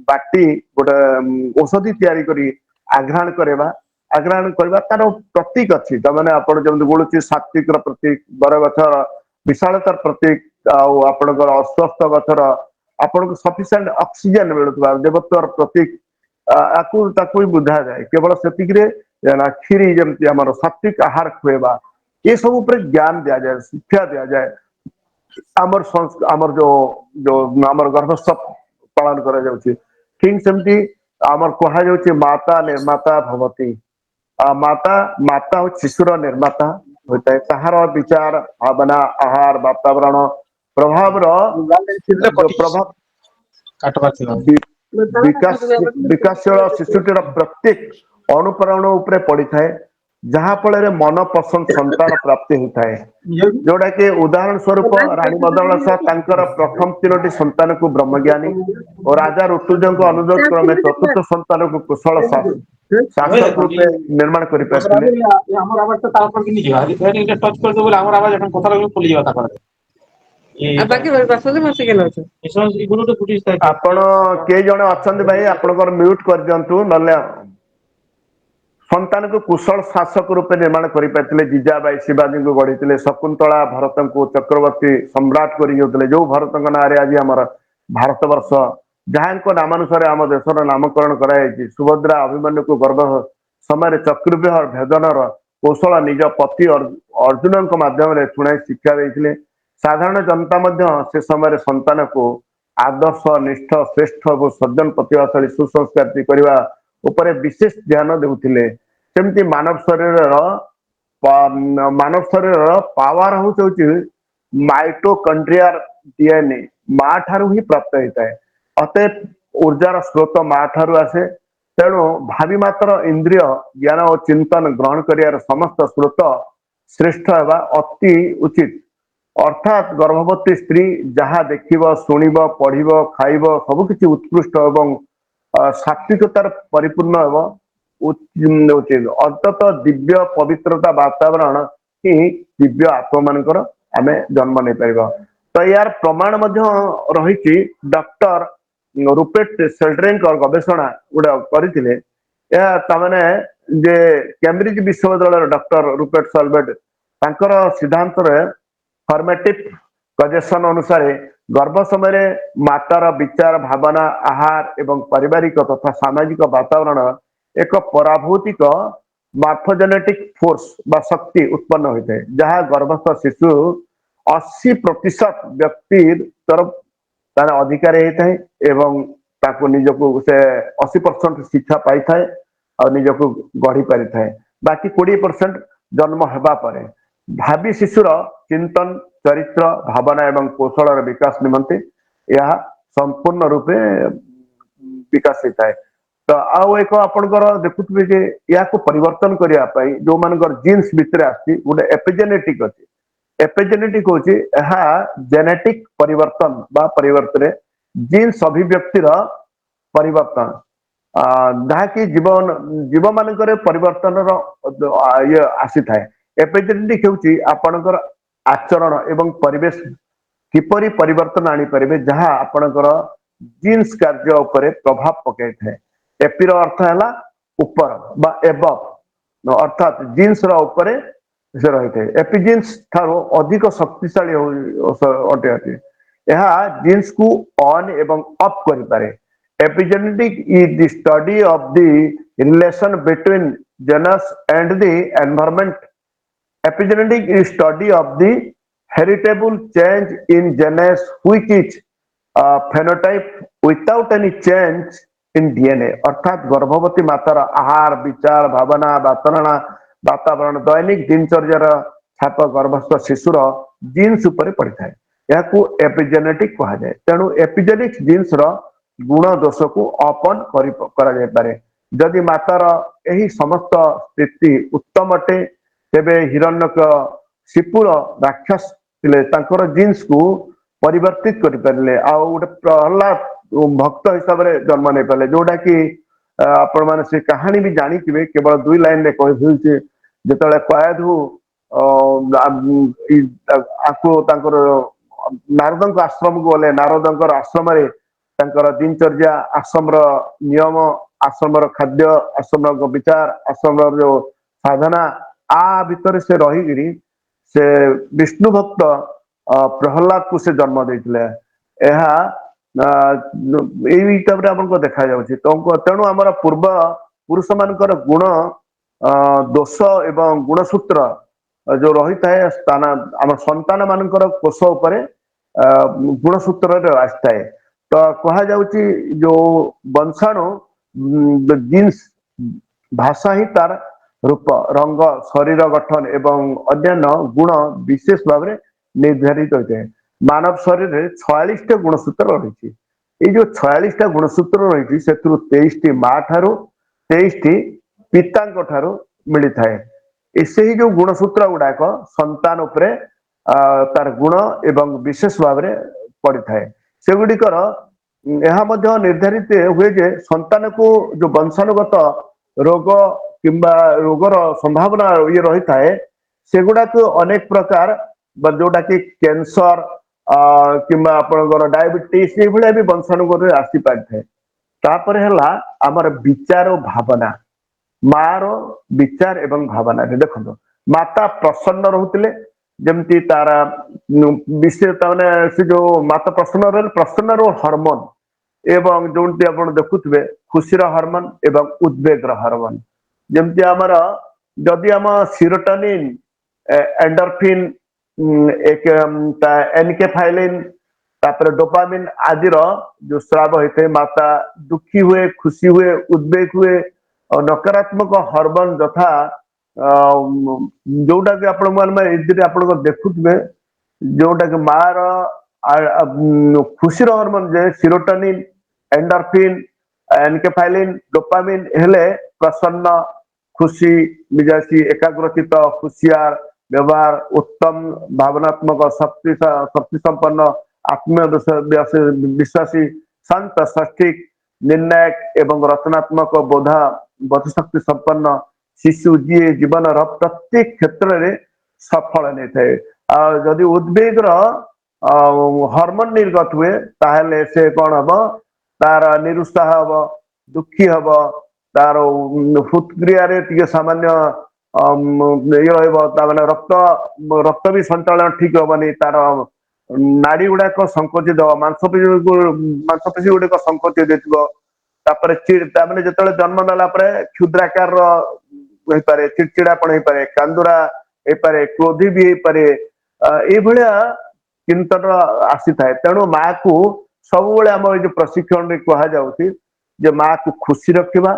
ବାଟି ଗୋଟେ ଔଷଧି ତିଆରି କରି ଆଘ୍ରାଣ କରିବା। ଆଘ୍ରାଣ କରିବା ତାର ପ୍ରତୀକ ଅଛି। ତାମାନେ ଆପଣ ଯେମିତି ଗୁଳୁଚି ସାତ୍ଵିକ ର ପ୍ରତୀକ, ବରଗଛର ବିଶାଳତାର ପ୍ରତୀକ, ଆଉ ଆପଣଙ୍କର ଅଶ୍ୱତ୍ଥ ଗଛର ଆପଣଙ୍କୁ ସଫିସିଏଣ୍ଟ ଅକ୍ସିଜେନ ମିଳୁଥିବା ଦେବତ୍ୱର ପ୍ରତୀକ। ଆକୁ ତାକୁ ବି ବୁଝାଯାଏ। କେବଳ ସେତିକିରେ ନା, କ୍ଷୀରି ଯେମିତି ଆମର ସାତ୍ଵିକ ଆହାର ଖୁଏଇବା, ଏସବୁ ଉପରେ ଜ୍ଞାନ ଦିଆଯାଏ, ଶିକ୍ଷା ଦିଆଯାଏ। ଆମର ଆମର ଯୋଉ ଯୋଉ ଆମର ଗର୍ଭସ୍ଥ ପାଳନ କରାଯାଉଛି, ଠିକ ସେମିତି ଆମର କୁହାଯାଉଛି ମାତା ନିର୍ମାତା ଭବତି। ମାତା, ମାତା ହଉଛି ଶିଶୁର ନିର୍ମାତା ହୋଇଥାଏ। ତାହାର ବିଚାର, ଭାବନା, ଆହାର, ବାତାବରଣ ପ୍ରଭାବର ଯୋଉ ପ୍ରଭାବ ବିକାଶ, ବିକାଶଶୀଳ ଶିଶୁଟିର ପ୍ରତ୍ୟେକ ଅନୁପ୍ରେରଣ ଉପରେ ପଡିଥାଏ, ଯାହା ଫଳରେ ମନ ପସନ୍ଦ ସନ୍ତାନ ପ୍ରାପ୍ତି ହୋଇଥାଏ। ଯୋଉଟା କି ଉଦାହରଣ ସ୍ୱରୂପ ରାଣୀ ମଦନାଳସା ତାଙ୍କର ପ୍ରଥମ ତିନୋଟି ସନ୍ତାନକୁ ବ୍ରହ୍ମଜ୍ଞାନୀ ଓ ରାଜା ଋତୁଜଙ୍କ ଅନୁରୋଧ କ୍ରମେ ଚତୁର୍ଥ ସନ୍ତାନକୁ କୁଶଳ ଶାସକ ରୂପେ ନିର୍ମାଣ କରିପାରିଥିଲେ। ଆମର ଆବାଜଟା ତା ଉପରେ ଯିବା ଟଚ୍ କରିଦେବ ବୋଲେ ଆମର ଆବାଜ এখন କଥା ଲାଗିଲେ ଖୋଲିଯିବା ତାଙ୍କର। ବାକି ବାସନ ମାସି କେନ ଅଛ? ଆପଣ କିଏ ଜଣେ ଅଛନ୍ତି ଭାଇ, ଆପଣଙ୍କର ମ୍ୟୁଟ କରିଦିଅନ୍ତୁ ନହେଲେ। ସନ୍ତାନକୁ କୁଶଳ ଶାସକ ରୂପେ ନିର୍ମାଣ କରିପାରିଥିଲେ। ଜିଜାବାଇ ଶିବାଜୀଙ୍କୁ ଗଢିଥିଲେ। ଶକୁନ୍ତଳା ଭରତଙ୍କୁ ଚକ୍ରବର୍ତ୍ତୀ ସମ୍ରାଟ କରି ଯାଉଥିଲେ, ଯୋଉ ଭରତଙ୍କ ନାଁରେ ଆଜି ଆମର ଭାରତ ବର୍ଷ, ଯାହାଙ୍କ ନାମାନୁସାରେ ଆମ ଦେଶର ନାମକରଣ କରାଯାଇଛି। ସୁଭଦ୍ରା ଅଭିମନ୍ୟୁକୁ ଗର୍ଭ ସମୟରେ ଚକ୍ରବ୍ୟୁହ ଭେଦନର କୌଶଳ ନିଜ ପତି ଅର୍ଜୁନଙ୍କ ମାଧ୍ୟମରେ ଶୁଣାଇ ଶିକ୍ଷା ଦେଇଥିଲେ। ସାଧାରଣ ଜନତା ମଧ୍ୟ ସେ ସମୟରେ ସନ୍ତାନକୁ ଆଦର୍ଶ ନିଷ୍ଠ, ଶ୍ରେଷ୍ଠ ଏବଂ ସଜ୍ଜନ, ପ୍ରତିଭାଶାଳୀ, ସୁସଂସ୍କାରୀ କରିବା ଉପରେ ବିଶେଷ ଧ୍ୟାନ ଦେଉଥିଲେ। ସେମିତି ମାନବ ଶରୀରର ପାୱାର ହାଉସ ହଉଛି ମାଇଟୋକଣ୍ଡ୍ରିଆର ଡିଏନଏ, ମା ଠାରୁ ହିଁ ପ୍ରାପ୍ତ ହେଇଥାଏ। ଅତଏବ ଉର୍ଜାର ସ୍ରୋତ ମା ଠାରୁ ଆସେ। ତେଣୁ ଭାବି ମାତ୍ର ଇନ୍ଦ୍ରିୟ ଜ୍ଞାନ ଓ ଚିନ୍ତନ ଗ୍ରହଣ କରିବାର ସମସ୍ତ ସ୍ରୋତ ଶ୍ରେଷ୍ଠ ହେବା ଅତି ଉଚିତ। ଅର୍ଥାତ୍ ଗର୍ଭବତୀ ସ୍ତ୍ରୀ ଯାହା ଦେଖିବ, ଶୁଣିବ, ପଢିବ, ଖାଇବ, ସବୁ କିଛି ଉତ୍କୃଷ୍ଟ ଏବଂ ସାତ୍ବିକତାର ପରିପୂର୍ଣ୍ଣ ହେବ ଉଚିତ। ଅନ୍ତତଃ ଦିବ୍ୟ ପବିତ୍ରତା ବାତାବରଣ ହିଁ ଦିବ୍ୟ ଆତ୍ମା ମାନଙ୍କର ଆମେ ଜନ୍ମ ନେଇପାରିବା। ତ ଏହାର ପ୍ରମାଣ ମଧ୍ୟ ରହିଛି। ଡକ୍ଟର ରୁପେଟ ସେଲ୍ଡ୍ରେଙ୍କ ଗବେଷଣା ଗୋଟେ କରିଥିଲେ। ଏହା ତାମାନେ ଯେ କ୍ୟାମ୍ବ୍ରିଜ ବିଶ୍ୱବିଦ୍ୟାଳୟର ଡକ୍ଟର ରୁପେଟ ସଲବେଟ ତାଙ୍କର ସିଦ୍ଧାନ୍ତରେ ଫର୍ମେଟିଭ କଜେସନ ଅନୁସାରେ ଗର୍ଭ ସମୟରେ ମାତାର ବିଚାର, ଭାବନା, ଆହାର ଏବଂ ପାରିବାରିକ ତଥା ସାମାଜିକ ବାତାବରଣ ଏକ ପରାଭୌତିକ ମାର୍ଫୋଜେନେଟିକ ଫୋର୍ସ ବା ଶକ୍ତି ଉତ୍ପନ୍ନ ହୋଇଥାଏ, ଯାହା ଗର୍ଭସ୍ଥ ଶିଶୁ 80% ବ୍ୟକ୍ତି ତରଫ ତାର ଅଧିକାରୀ ହେଇଥାଏ ଏବଂ ତାକୁ ନିଜକୁ ସେ 80% ଶିକ୍ଷା ପାଇଥାଏ ଆଉ ନିଜକୁ ଗଢି ପାରିଥାଏ। ବାକି 20% ଜନ୍ମ ହେବା ପରେ ଭାବି ଶିଶୁର ଚିନ୍ତନ, ଚରିତ୍ର, ଭାବନା ଏବଂ କୌଶଳର ବିକାଶ ନିମନ୍ତେ ଏହା ସମ୍ପୂର୍ଣ୍ଣ ରୂପେ ବିକାଶ ହେଇଥାଏ। ତ ଆଉ ଏକ ଆପଣଙ୍କର ଦେଖୁଥିବେ ଯେ ଏହାକୁ ପରିବର୍ତ୍ତନ କରିବା ପାଇଁ ଯୋଉମାନଙ୍କର ଜିନ୍ସ ଭିତରେ ଆସିଛି, ଗୋଟେ ଏପିଜେନେଟିକ ଅଛି। ଏପିଜେନେଟିକ ହଉଛି ଏହା ଜେନେଟିକ ପରିବର୍ତ୍ତନ ବା ପରିବର୍ତ୍ତନରେ ଜିନ୍ସ ଅଭିବ୍ୟକ୍ତିର ପରିବର୍ତ୍ତନ, ଯାହାକି ଜୀବନ ଜୀବ ମାନଙ୍କରେ ପରିବର୍ତ୍ତନର ଇଏ ଆସିଥାଏ। ଏପିଜେନେଟିକ ହେଉଛି ଆପଣଙ୍କର ଆଚରଣ ଏବଂ ପରିବେଶ କିପରି ପରିବର୍ତ୍ତନ ଆଣିପାରିବେ, ଯାହା ଆପଣଙ୍କର ଜିନ୍ସ କାର୍ଯ୍ୟ ଉପରେ ପ୍ରଭାବ ପକାଇଥାଏ। ଏପିର ଅର୍ଥ ହେଲା ଉପର ବା ଏବଭ, ଅର୍ଥାତ୍ ଜିନ୍ସ ର ଉପରେ ସେ ରହିଥାଏ। ଏପିଜିନ୍ସ ଠାରୁ ଅଧିକ ଶକ୍ତିଶାଳୀ ଅଟେ ଅଟେ। ଏହା ଜିନ୍ସକୁ ଅନ୍ ଏବଂ ଅଫ୍ କରିପାରେ। Epigenetic is the study of the relation between genes and the environment. Epigenetic is study of the heritable change in genes which is phenotype without any change in DNA. ଅର୍ଥାତ୍ ଗର୍ଭବତୀ ମାତାର ଆହାର, ବିଚାର, ଭାବନା, ବାତାବରଣ, ଦୈନିକ ଦିନଚର୍ଯ୍ୟାର ଛାପ ଗର୍ଭସ୍ଥ ଶିଶୁର ଜିନ୍ସ ଉପରେ ପଡିଥାଏ। ଏହାକୁ ଏପିଜେନେଟିକ କୁହାଯାଏ। ତେଣୁ ଏପିଜେନିକ୍ସ ଜିନ୍ସ ର ଗୁଣ ଦୋଷକୁ ଅପ୍ ଅନ୍ କରାଯାଇପାରେ। ଯଦି ମାତାର ଏହି ସମସ୍ତ ସ୍ଥିତି ଉତ୍ତମ ଅଟେ, ତେବେ ହିରଣ୍ୟକଶିପୁର ରାକ୍ଷସ ଥିଲେ, ତାଙ୍କର ଜିନ୍ସକୁ ପରିବର୍ତ୍ତିତ କରିପାରିଲେ ଆଉ ଗୋଟେ ପ୍ରହ୍ଲାଦ ଭକ୍ତ ହିସାବରେ ଜନ୍ମ ନେଇପାରିଲେ। ଯୋଉଟା କି ଆପଣ ମାନେ ସେ କାହାଣୀ ବି ଜାଣିଥିବେ। କେବଳ ଦୁଇ ଲାଇନରେ କହିଦେଉଛି। ଯେତେବେଳେ କୟାଧୁ ଆକୁ ତାଙ୍କର ନାରଦଙ୍କ ଆଶ୍ରମକୁ ଗଲେ, ନାରଦଙ୍କର ଆଶ୍ରମରେ ତାଙ୍କର ଦିନଚର୍ଯ୍ୟା, ଆଶ୍ରମର ନିୟମ, ଆଶ୍ରମର ଖାଦ୍ୟ, ଆଶ୍ରମର ବିଚାର, ଆଶ୍ରମର ଯୋଉ ସାଧନା, ଆ ଭିତରେ ସେ ରହିକିରି ସେ ବିଷ୍ଣୁ ଭକ୍ତ ପ୍ରହ୍ଲାଦକୁ ସେ ଜନ୍ମ ଦେଇଥିଲେ। ଏହା ଆ ଏଇ ହିସାବରେ ଆପଣଙ୍କ ଦେଖାଯାଉଛି। ତେଣୁ ଆମର ପୂର୍ବ ପୁରୁଷ ମାନଙ୍କର ଗୁଣ, ଦୋଷ ଏବଂ ଗୁଣସୂତ୍ର ଯୋଉ ରହିଥାଏ, ସ୍ଥାନ ଆମ ସନ୍ତାନ ମାନଙ୍କର କୋଷ ଉପରେ ଗୁଣସୂତ୍ରରେ ଆସିଥାଏ। ତ କୁହାଯାଉଛି ଯୋଉ ବଂଶାଣୁ ଜିନ୍ସ, ଭାଷା ହିଁ ତାର ରୂପ, ରଙ୍ଗ, ଶରୀର ଗଠନ ଏବଂ ଅନ୍ୟାନ୍ୟ ଗୁଣ ବିଶେଷ ଭାବରେ ନିର୍ଦ୍ଧାରିତ ହୋଇଥାଏ। ମାନବ ଶରୀରରେ 46ଟା ଗୁଣସୂତ୍ର ରହିଛି। ଏଇ ଯୋଉ 46ଟା ଗୁଣସୂତ୍ର ରହିଛି, ସେଥିରୁ 23ଟି ମା ଠାରୁ, 23ଟି ପିତାଙ୍କ ଠାରୁ ମିଳିଥାଏ। ସେଇ ଯୋଉ ଗୁଣସୂତ୍ର ଗୁଡାକ ସନ୍ତାନ ଉପରେ ତାର ଗୁଣ ଏବଂ ବିଶେଷ ଭାବରେ ପଡିଥାଏ ସେଗୁଡିକର। ଏହା ମଧ୍ୟ ନିର୍ଦ୍ଧାରିତ ହୁଏ ଯେ ସନ୍ତାନକୁ ଯୋଉ ବଂଶାନୁଗତ ରୋଗ କିମ୍ବା ରୋଗର ସମ୍ଭାବନା ଇଏ ରହିଥାଏ, ସେଗୁଡାକୁ ଅନେକ ପ୍ରକାର ବା ଯୋଉଟା କି କ୍ୟାନ୍ସର କିମ୍ବା ଆପଣଙ୍କର ଡାଇବେଟିସ୍, ଏଇଭଳିଆ ବି ବଂଶାନୁଗତରେ ଆସିପାରିଥାଏ। ତାପରେ ହେଲା ଆମର ବିଚାର ଓ ଭାବନା। ମାର ବିଚାର ଏବଂ ଭାବନାରେ ଦେଖନ୍ତୁ, ମାତା ପ୍ରସନ୍ନ ରହୁଥିଲେ ଯେମିତି ତାର ବିଶେଷ, ତାମାନେ ସେ ଯୋଉ ମାତା ପ୍ରସନ୍ନ ରହିଲେ, ପ୍ରସନ୍ନର ହରମୋନ ଏବଂ ଯୋଉଠି ଆପଣ ଦେଖୁଥିବେ ଖୁସିର ହରମୋନ ଏବଂ ଉଦ୍ବେଗର ହରମୋନ, ଯେମିତି ଆମର ଯଦି ଆମ ସିରୋଟନିନ୍, ଏଣ୍ଡରଫିନ୍, ଏନକେଫାଇଲିନ୍, ତାପରେ ଡୋପାମିନ୍ ଆଦିର ଯୋଉ ସ୍ରାବ ହେଇଥାଏ, ମାତା ଦୁଃଖୀ ହୁଏ, ଖୁସି ହୁଏ, ଉଦ୍ବେଗ ହୁଏ। ଆଉ ନକାରାତ୍ମକ ହରମୋନ ଯଥା ଯୋଉଟା କି ଆପଣ ମାନେ ଏଥିରେ ଆପଣଙ୍କ ଦେଖୁଥିବେ, ଯୋଉଟା କି ମାର ଖୁସିର ହରମୋନ ଯେ ସିରୋଟନିନ୍, ଏଣ୍ଡରଫିନ୍, ଏନକେଫାଇଲିନ୍, ଡୋପାମିନ୍ ହେଲେ ପ୍ରସନ୍ନ, ଖୁସି ମିଜାସି, ଏକାଗ୍ରଚିତ, ହୁସିଆର ବ୍ୟବହାର, ଉତ୍ତମ ଭାବନାତ୍ମକ ଶକ୍ତି, ଶକ୍ତି ସମ୍ପନ୍ନ, ଆତ୍ମୀୟ ବିଶ୍ୱାସୀ, ଶାନ୍ତ, ସଠିକ, ନିର୍ଣ୍ଣାୟକ ଏବଂ ରଚନାତ୍ମକ ବୋଧଶକ୍ତି ସମ୍ପନ୍ନ ଶିଶୁ, ଯିଏ ଜୀବନର ପ୍ରତ୍ୟେକ କ୍ଷେତ୍ରରେ ସଫଳ ନେଇଥାଏ। ଆଉ ଯଦି ଉଦ୍ବେଗର ହରମୋନ ନିର୍ଗତ ହୁଏ, ତାହେଲେ ସେ କଣ ହବ? ତାର ନିରୁତ୍ସାହ ହବ, ଦୁଃଖୀ ହବ, ତାର ହୃଦକ୍ରିୟାରେ ଟିକେ ସାମାନ୍ୟ ଇଏ ରହିବ, ତା ମାନେ ରକ୍ତ ରକ୍ତ ବି ସଞ୍ଚାଳନ ଠିକ ହବନି, ତାର ନାଡି ଗୁଡାକ ସଂકોଚିତ ହବ, ମାଂସପେଶୀ ମାଂସପେଶୀ ଗୁଡିକ ସଂକୋଚିତ ହେଇଥିବ। ତାପରେ ତାମାନେ ଯେତେବେଳେ ଜନ୍ମ ନେଲା ପରେ କ୍ଷୁଦ୍ରାକାରର ହେଇପାରେ, ଚିଡଚିଡାପଣ ହେଇପାରେ, କାନ୍ଦୁରା ହେଇପାରେ, କ୍ରୋଧୀ ବି ହେଇପାରେ। ଏଇଭଳିଆ ଚିନ୍ତନ ଆସିଥାଏ। ତେଣୁ ମାକୁ ସବୁବେଳେ ଆମ ଏଇ ଯୋଉ ପ୍ରଶିକ୍ଷଣରେ କୁହାଯାଉଛି ଯେ ମାକୁ ଖୁସି ରଖିବା,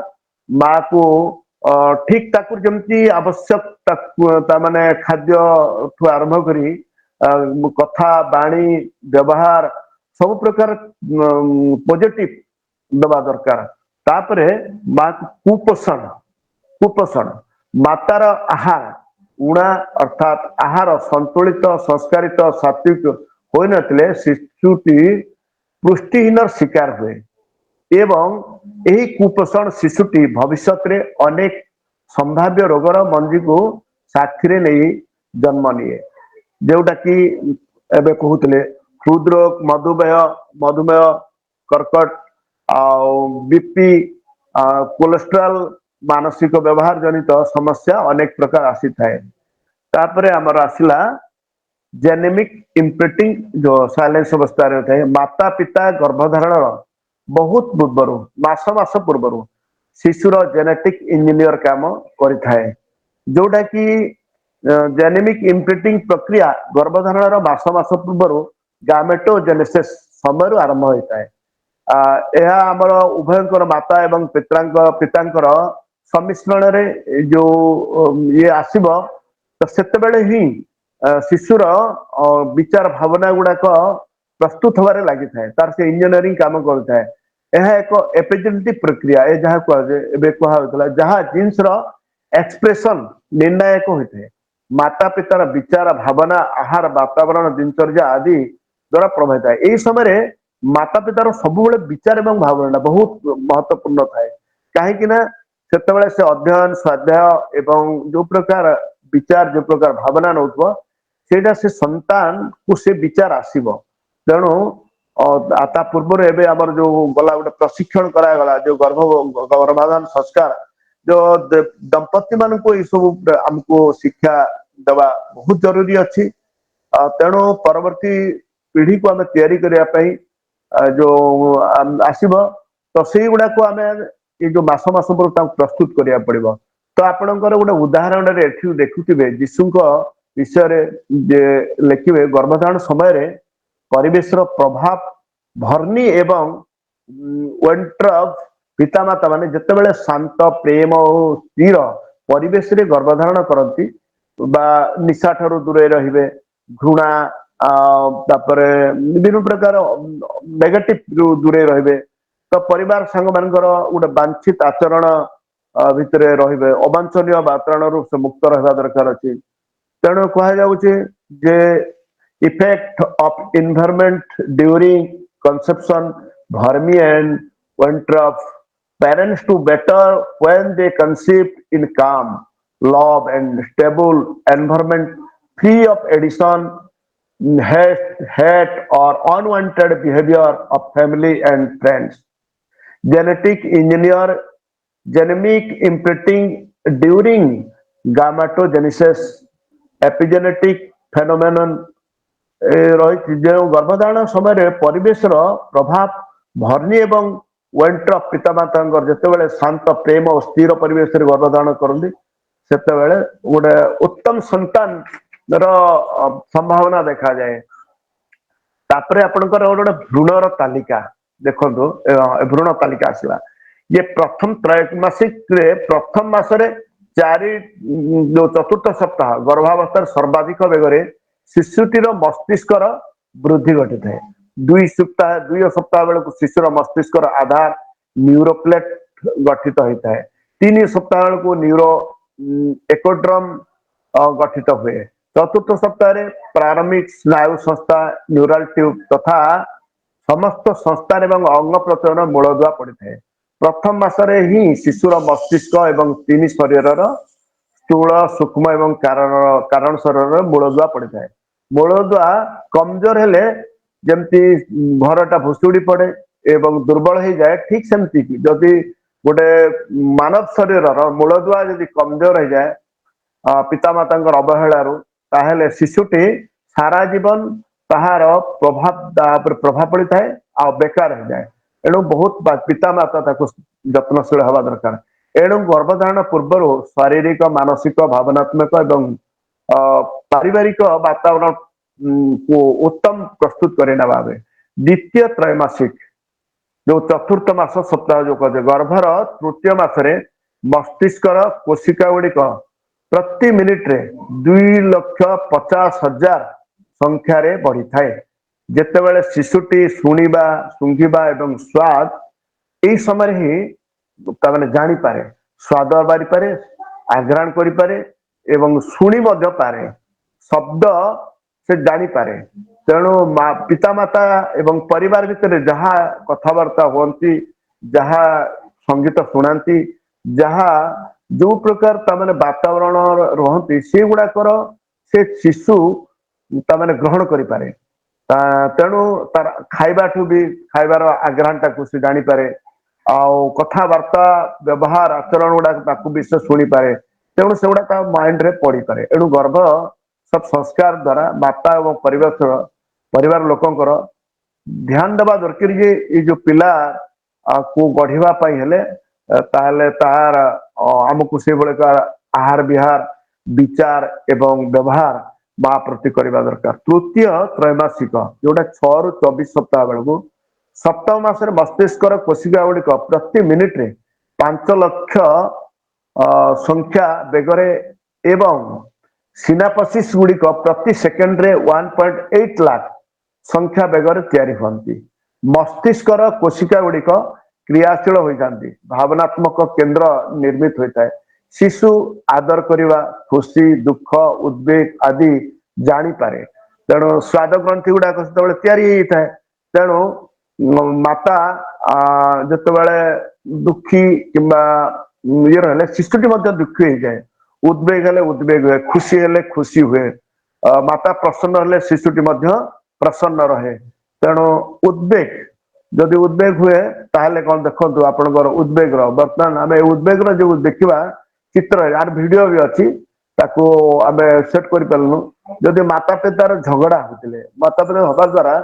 ମାକୁ ଠିକ ତାକୁ ଯେମିତି ଆବଶ୍ୟକ ତାକୁ, ତା ମାନେ ଖାଦ୍ୟଠୁ ଆରମ୍ଭ କରି କଥା, ବାଣୀ, ବ୍ୟବହାର ସବୁ ପ୍ରକାର ପଜିଟିଭ ଦବା ଦରକାର। ତାପରେ ମାକୁ କୁପୋଷଣ। କୁପୋଷଣ, ମାତାର ଆହାର ଉଣା, ଅର୍ଥାତ୍ ଆହାର ସନ୍ତୁଳିତ, ସଂସ୍କାରିତ, ସାତ୍ବିକ ହୋଇନଥିଲେ ଶିଶୁଟି ପୁଷ୍ଟିହୀନର ଶିକାର ହୁଏ ଏବଂ ଏହି କୁପୋଷଣ ଶିଶୁଟି ଭବିଷ୍ୟତରେ ଅନେକ ସମ୍ଭାବ୍ୟ ରୋଗର ମଞ୍ଜିକୁ ସାଥିରେ ନେଇ ଜନ୍ମ ନିଏ। ଯୋଉଟା କି ଏବେ କହୁଥିଲେ, ହୃଦରୋଗ, ମଧୁମେହ, କର୍କଟ ଆଉ ବିପି, କୋଲେଷ୍ଟ୍ରଲ, ମାନସିକ ବ୍ୟବହାର ଜନିତ ସମସ୍ୟା ଅନେକ ପ୍ରକାର ଆସିଥାଏ। ତାପରେ ଆମର ଆସିଲା ଜେନେଟିକ ଇମ୍ପ୍ରିଣ୍ଟିଂ, ଯୋଉ ସାଇଲେନ୍ସ ଅବସ୍ଥାରେ ଥାଏ। ମାତା ପିତା ଗର୍ଭଧାରଣର ବହୁତ ପୂର୍ବରୁ, ମାସ ମାସ ପୂର୍ବରୁ ଶିଶୁର ଜେନେଟିକ ଇଞ୍ଜିନିୟର କାମ କରିଥାଏ। ଯୋଉଟା କି ଜେନେଟିକ ଇମ୍ପ୍ରିଣ୍ଟିଂ ପ୍ରକ୍ରିୟା ଗର୍ଭଧାରଣର ମାସ ମାସ ପୂର୍ବରୁ ଗାମେଟୋଜେନେସିସ୍ ସମୟରୁ ଆରମ୍ଭ ହୋଇଥାଏ। ଏହା ଆମର ଉଭୟଙ୍କର ମାତା ଏବଂ ପିତାଙ୍କର ସମ୍ମିଶ୍ରଣରେ ଯୋଉ ଇଏ ଆସିବ, ତ ସେତେବେଳେ ହିଁ ଶିଶୁର ବିଚାର ଭାବନା ଗୁଡାକ ପ୍ରସ୍ତୁତ ହବାରେ ଲାଗିଥାଏ। ତାର ସେ ଇଞ୍ଜିନିୟରିଂ କାମ କରୁଥାଏ। ଏହା ଏକ ଏପିଜେନେଟିକ ପ୍ରକ୍ରିୟା, ଏ ଯାହା କୁହାଯାଏ, ଏବେ କୁହାଯାଉଥିଲା, ଯାହା ଜିନ୍ସର ଏକ୍ସପ୍ରେସନ ନିର୍ଣ୍ଣାୟକ ହୋଇଥାଏ। ମାତା ପିତାର ବିଚାର, ଭାବନା, ଆହାର, ବାତାବରଣ, ଦିନଚର୍ଯ୍ୟା ଆଦି ଦ୍ଵାରା ପ୍ରଭାବିତ ଥାଏ। ଏଇ ସମୟରେ ମାତା ପିତାର ସବୁବେଳେ ବିଚାର ଏବଂ ଭାବନା ବହୁତ ମହତ୍ୱପୂର୍ଣ୍ଣ ଥାଏ। କାହିଁକି ନା ସେତେବେଳେ ସେ ଅଧ୍ୟୟନ, ସ୍ୱାଧ୍ୟାୟ ଏବଂ ଯୋଉ ପ୍ରକାର ବିଚାର, ଯୋଉ ପ୍ରକାର ଭାବନା ନଉଥିବ, ସେଇଟା ସେ ସନ୍ତାନକୁ ସେ ବିଚାର ଆସିବ। ତେଣୁ ତା ପୂର୍ବରୁ ଏବେ ଆମର ଯୋଉ ଗଲା ଗୋଟେ ପ୍ରଶିକ୍ଷଣ କରାଗଲା, ଯୋଉ ଗର୍ଭାଧାନ ସଂସ୍କାର, ଯୋଉ ଦମ୍ପତି ମାନଙ୍କୁ ଏଇ ସବୁ ଆମକୁ ଶିକ୍ଷା ଦେବା ବହୁତ ଜରୁରୀ ଅଛି। ତେଣୁ ପରବର୍ତ୍ତୀ ପିଢିକୁ ଆମେ ତିଆରି କରିବା ପାଇଁ ଯୋଉ ଆସିବ, ତ ସେଇଗୁଡାକୁ ଆମେ ଏଇ ଯୋଉ ମାସ ମାସ ପୂର୍ବରୁ ତାଙ୍କୁ ପ୍ରସ୍ତୁତ କରିବାକୁ ପଡିବ। ତ ଆପଣଙ୍କର ଗୋଟେ ଉଦାହରଣରେ ଏଠି ଦେଖୁଥିବେ, ଯୀଶୁଙ୍କ ବିଷୟରେ ଯେ ଲେଖିବେ, ଗର୍ଭଧାରଣ ସମୟରେ ପରିବେଶର ପ୍ରଭାବ। ଭର୍ନି ଏବଂ ୱେଣ୍ଟ୍ରଫ ପିତାମାତା ମାନେ ଯେତେବେଳେ ଶାନ୍ତ, ପ୍ରେମ ଓ ସ୍ଥିର ପରିବେଶରେ ଗର୍ଭଧାରଣ କରନ୍ତି ବା ନିଶା ଠାରୁ ଦୂରେଇ ରହିବେ, ଘୃଣା, ତାପରେ ବିଭିନ୍ନ ପ୍ରକାର ନେଗେଟିଭ ଦୂରେଇ ରହିବେ, ତ ପରିବାର ସାଙ୍ଗମାନଙ୍କର ଗୋଟେ ବାଞ୍ଛିତ ଆଚରଣ ଭିତରେ ରହିବେ, ଅବାଞ୍ଚନୀୟ ଆଚରଣରୁ ସେ ମୁକ୍ତ ରହିବା ଦରକାର ଅଛି। ତେଣୁ କୁହାଯାଉଛି ଯେ effect of environment during conception, Verny and Weintraub parents do better when they conceive in calm, love and stable environment, free of addiction, hate or unwanted behavior of family and friends. Genetic engineer, genomic imprinting during gametogenesis, epigenetic phenomenon ରହିଛି। ଯେଉଁ ଗର୍ଭଧାରଣ ସମୟରେ ପରିବେଶର ପ୍ରଭାବ, ଭର୍ନି ଏବଂ ୱେଣ୍ଟ୍ରଫ ପିତାମାତାଙ୍କର ଯେତେବେଳେ ଶାନ୍ତ, ପ୍ରେମ ଓ ସ୍ଥିର ପରିବେଶରେ ଗର୍ଭଧାରଣ କରନ୍ତି, ସେତେବେଳେ ଗୋଟେ ଉତ୍ତମ ସନ୍ତାନର ସମ୍ଭାବନା ଦେଖାଯାଏ। ତାପରେ ଆପଣଙ୍କର ଗୋଟେ ଭ୍ରୂଣର ତାଲିକା ଦେଖନ୍ତୁ। ଭ୍ରୂଣ ତାଲିକା ଆସିଲା। ଇଏ ପ୍ରଥମ ତ୍ରୈମାସିକରେ, ପ୍ରଥମ ମାସରେ ଚାରି ଯୋଉ ଚତୁର୍ଥ ସପ୍ତାହ ଗର୍ଭାବସ୍ଥାରେ ସର୍ବାଧିକ ବେଗରେ ଶିଶୁଟିର ମସ୍ତିଷ୍କର ବୃଦ୍ଧି ଘଟିଥାଏ। 2 ସପ୍ତାହ ବେଳକୁ ଶିଶୁର ମସ୍ତିଷ୍କର ଆଧାର ନ୍ୟୁରୋପ୍ଲେଟ ଗଠିତ ହୋଇଥାଏ। 3 ସପ୍ତାହ ବେଳକୁ ନ୍ୟୁରୋ ଏକ୍ଟୋଡର୍ମ ଗଠିତ ହୁଏ। ଚତୁର୍ଥ ସପ୍ତାହରେ ପ୍ରାରମ୍ଭିକ ସ୍ନାୟୁ ସଂସ୍ଥା, ନ୍ୟୁରାଲ ଟ୍ୟୁବ ତଥା ସମସ୍ତ ସଂସ୍ଥାନ ଏବଂ ଅଙ୍ଗ ପ୍ରତ୍ୟଙ୍ଗର ମୂଳଦୁଆ ପଡିଥାଏ। ପ୍ରଥମ ମାସରେ ହିଁ ଶିଶୁର ମସ୍ତିଷ୍କ ଏବଂ ତିନି ଶରୀରର ସ୍ଥୂଳ, ସୂକ୍ଷ୍ମ ଏବଂ କାରଣ କାରଣ ଶରୀରର ମୂଳଦୁଆ ପଡିଥାଏ। ମୂଳଦୁଆ କମଜୋର ହେଲେ ଯେମିତି ଘରଟା ଭୁଷୁଡି ପଡେ ଏବଂ ଦୁର୍ବଳ ହେଇଯାଏ, ଠିକ ସେମିତି କି ଯଦି ଗୋଟେ ମାନବ ଶରୀରର ମୂଳଦୁଆ ଯଦି କମଜୋର ହେଇଯାଏ ପିତାମାତାଙ୍କର ଅବହେଳାରୁ, ତାହେଲେ ଶିଶୁଟି ସାରା ଜୀବନ ତାହାର ପ୍ରଭାବ, ତା ଉପରେ ପ୍ରଭାବ ପଡିଥାଏ ଆଉ ବେକାର ହେଇଯାଏ। ଏଣୁ ବହୁତ ପିତାମାତା ତାକୁ ଯତ୍ନଶୀଳ ହେବା ଦରକାର। ଏଣୁ ଗର୍ଭଧାରଣ ପୂର୍ବରୁ ଶାରୀରିକ, ମାନସିକ, ଭାବନାତ୍ମକ ଏବଂ ପାରିବାରିକ ବାତାବରଣ କୁ ଉତ୍ତମ ପ୍ରସ୍ତୁତ କରିନେବା। ଆମେ ଦ୍ୱିତୀୟ ତ୍ରୈମାସିକ, ଯୋଉ ଚତୁର୍ଥ ମାସ ସପ୍ତାହ ଯୋଉ କହୁଛେ, ଗର୍ଭର ତୃତୀୟ ମାସରେ ମସ୍ତିଷ୍କର କୋଶିକା ଗୁଡିକ ପ୍ରତି ମିନିଟରେ 2,50,000 ସଂଖ୍ୟାରେ ବଢିଥାଏ। ଯେତେବେଳେ ଶିଶୁଟି ଶୁଣିବା, ଶୁଙ୍ଘିବା ଏବଂ ସ୍ୱାଦ ଏଇ ସମୟରେ ହିଁ ତାମାନେ ଜାଣିପାରେ, ସ୍ୱାଦ ବାରିପାରେ, ଆଘ୍ରାଣ କରିପାରେ ଏବଂ ଶୁଣି ମଧ୍ୟ ପାରେ, ଶବ୍ଦ ସେ ଜାଣିପାରେ। ତେଣୁ ମା ପିତାମାତା ଏବଂ ପରିବାର ଭିତରେ ଯାହା କଥାବାର୍ତ୍ତା ହୁଅନ୍ତି, ଯାହା ସଙ୍ଗୀତ ଶୁଣାନ୍ତି, ଯାହା ଯୋଉ ପ୍ରକାର ତାମାନେ ବାତାବରଣ ରୁହନ୍ତି, ସେଗୁଡାକର ସେ ଶିଶୁ ତାମାନେ ଗ୍ରହଣ କରିପାରେ। ତେଣୁ ତାର ଖାଇବାଠୁ ବି ଖାଇବାର ଆଘ୍ରାଣଟାକୁ ସେ ଜାଣିପାରେ ଆଉ କଥାବାର୍ତ୍ତା, ବ୍ୟବହାର, ଆଚରଣ ଗୁଡାକ ତାକୁ ବି ସେ ଶୁଣିପାରେ। ତେଣୁ ସେଗୁଡା ତା ମାଇଣ୍ଡରେ ପଡିପାରେ। ଏଣୁ ଗର୍ଭ ସବ ସଂସ୍କାର ଦ୍ଵାରା ମାତା ଏବଂ ପରିବାର ଲୋକଙ୍କର ଧ୍ୟାନ ଦେବା ଦରକାର ଯେ ଏଇ ଯୋଉ ପିଲା କୁ ଗଢିବା ପାଇଁ ହେଲେ ତାହେଲେ ତାର ଆମକୁ ସେଇଭଳି ଆହାର ବିହାର, ବିଚାର ଏବଂ ବ୍ୟବହାର ମା ପ୍ରତି କରିବା ଦରକାର। ତୃତୀୟ ତ୍ରୈମାସିକ, ଯୋଉଟା 6ରୁ 24 ସପ୍ତାହ ବେଳକୁ, ସପ୍ତମ ମାସରେ ମସ୍ତିଷ୍କର କୋଶିକା ଗୁଡିକ ପ୍ରତି ମିନିଟରେ 5 ଲକ୍ଷ ସଂଖ୍ୟା ବେଗରେ ଏବଂ ସିନାପସିସ୍ ଗୁଡିକ ପ୍ରତି ସେକେଣ୍ଡରେ 1.8 ଲାଖ ସଂଖ୍ୟା ବେଗରେ ତିଆରି ହୁଅନ୍ତି। ମସ୍ତିଷ୍କର କୋଶିକା ଗୁଡିକ କ୍ରିୟାଶୀଳ ହୋଇଥାନ୍ତି। ଭାବନାତ୍ମକ କେନ୍ଦ୍ର ନିର୍ମିତ ହୋଇଥାଏ। ଶିଶୁ ଆଦର କରିବା, ଖୁସି, ଦୁଃଖ, ଉଦ୍ବେଗ ଆଦି ଜାଣିପାରେ। ତେଣୁ ସ୍ୱାଦ ଗ୍ରନ୍ଥି ଗୁଡାକ ସେତେବେଳେ ତିଆରି ହେଇଥାଏ। ତେଣୁ ମାତା ଯେତେବେଳେ ଦୁଃଖୀ କିମ୍ବା ଇଏ ରହିଲେ, ଶିଶୁଟି ମଧ୍ୟ ଦୁଃଖୀ ହେଇଯାଏ। ଉଦ୍ବେଗ ହେଲେ ଉଦ୍ବେଗ ହୁଏ, ଖୁସି ହେଲେ ଖୁସି ହୁଏ। ମାତା ପ୍ରସନ୍ନ ହେଲେ ଶିଶୁଟି ମଧ୍ୟ ପ୍ରସନ୍ନ ରହେ। ତେଣୁ ଉଦ୍ବେଗ, ଯଦି ଉଦ୍ବେଗ ହୁଏ, ତାହେଲେ କଣ ଦେଖନ୍ତୁ ଆପଣଙ୍କର ଉଦ୍ବେଗର, ବର୍ତ୍ତମାନ ଆମେ ଉଦ୍ବେଗର ଯୋଉ ଦେଖିବା ଚିତ୍ର, ଆର ଭିଡିଓ ବି ଅଛି, ତାକୁ ଆମେ ସେଟ୍ କରିପାରିଲୁନୁ। ଯଦି ମାତା ପିତାର ଝଗଡା ହଉଥିଲେ, ମାତା ପିତା ହବା ଦ୍ଵାରା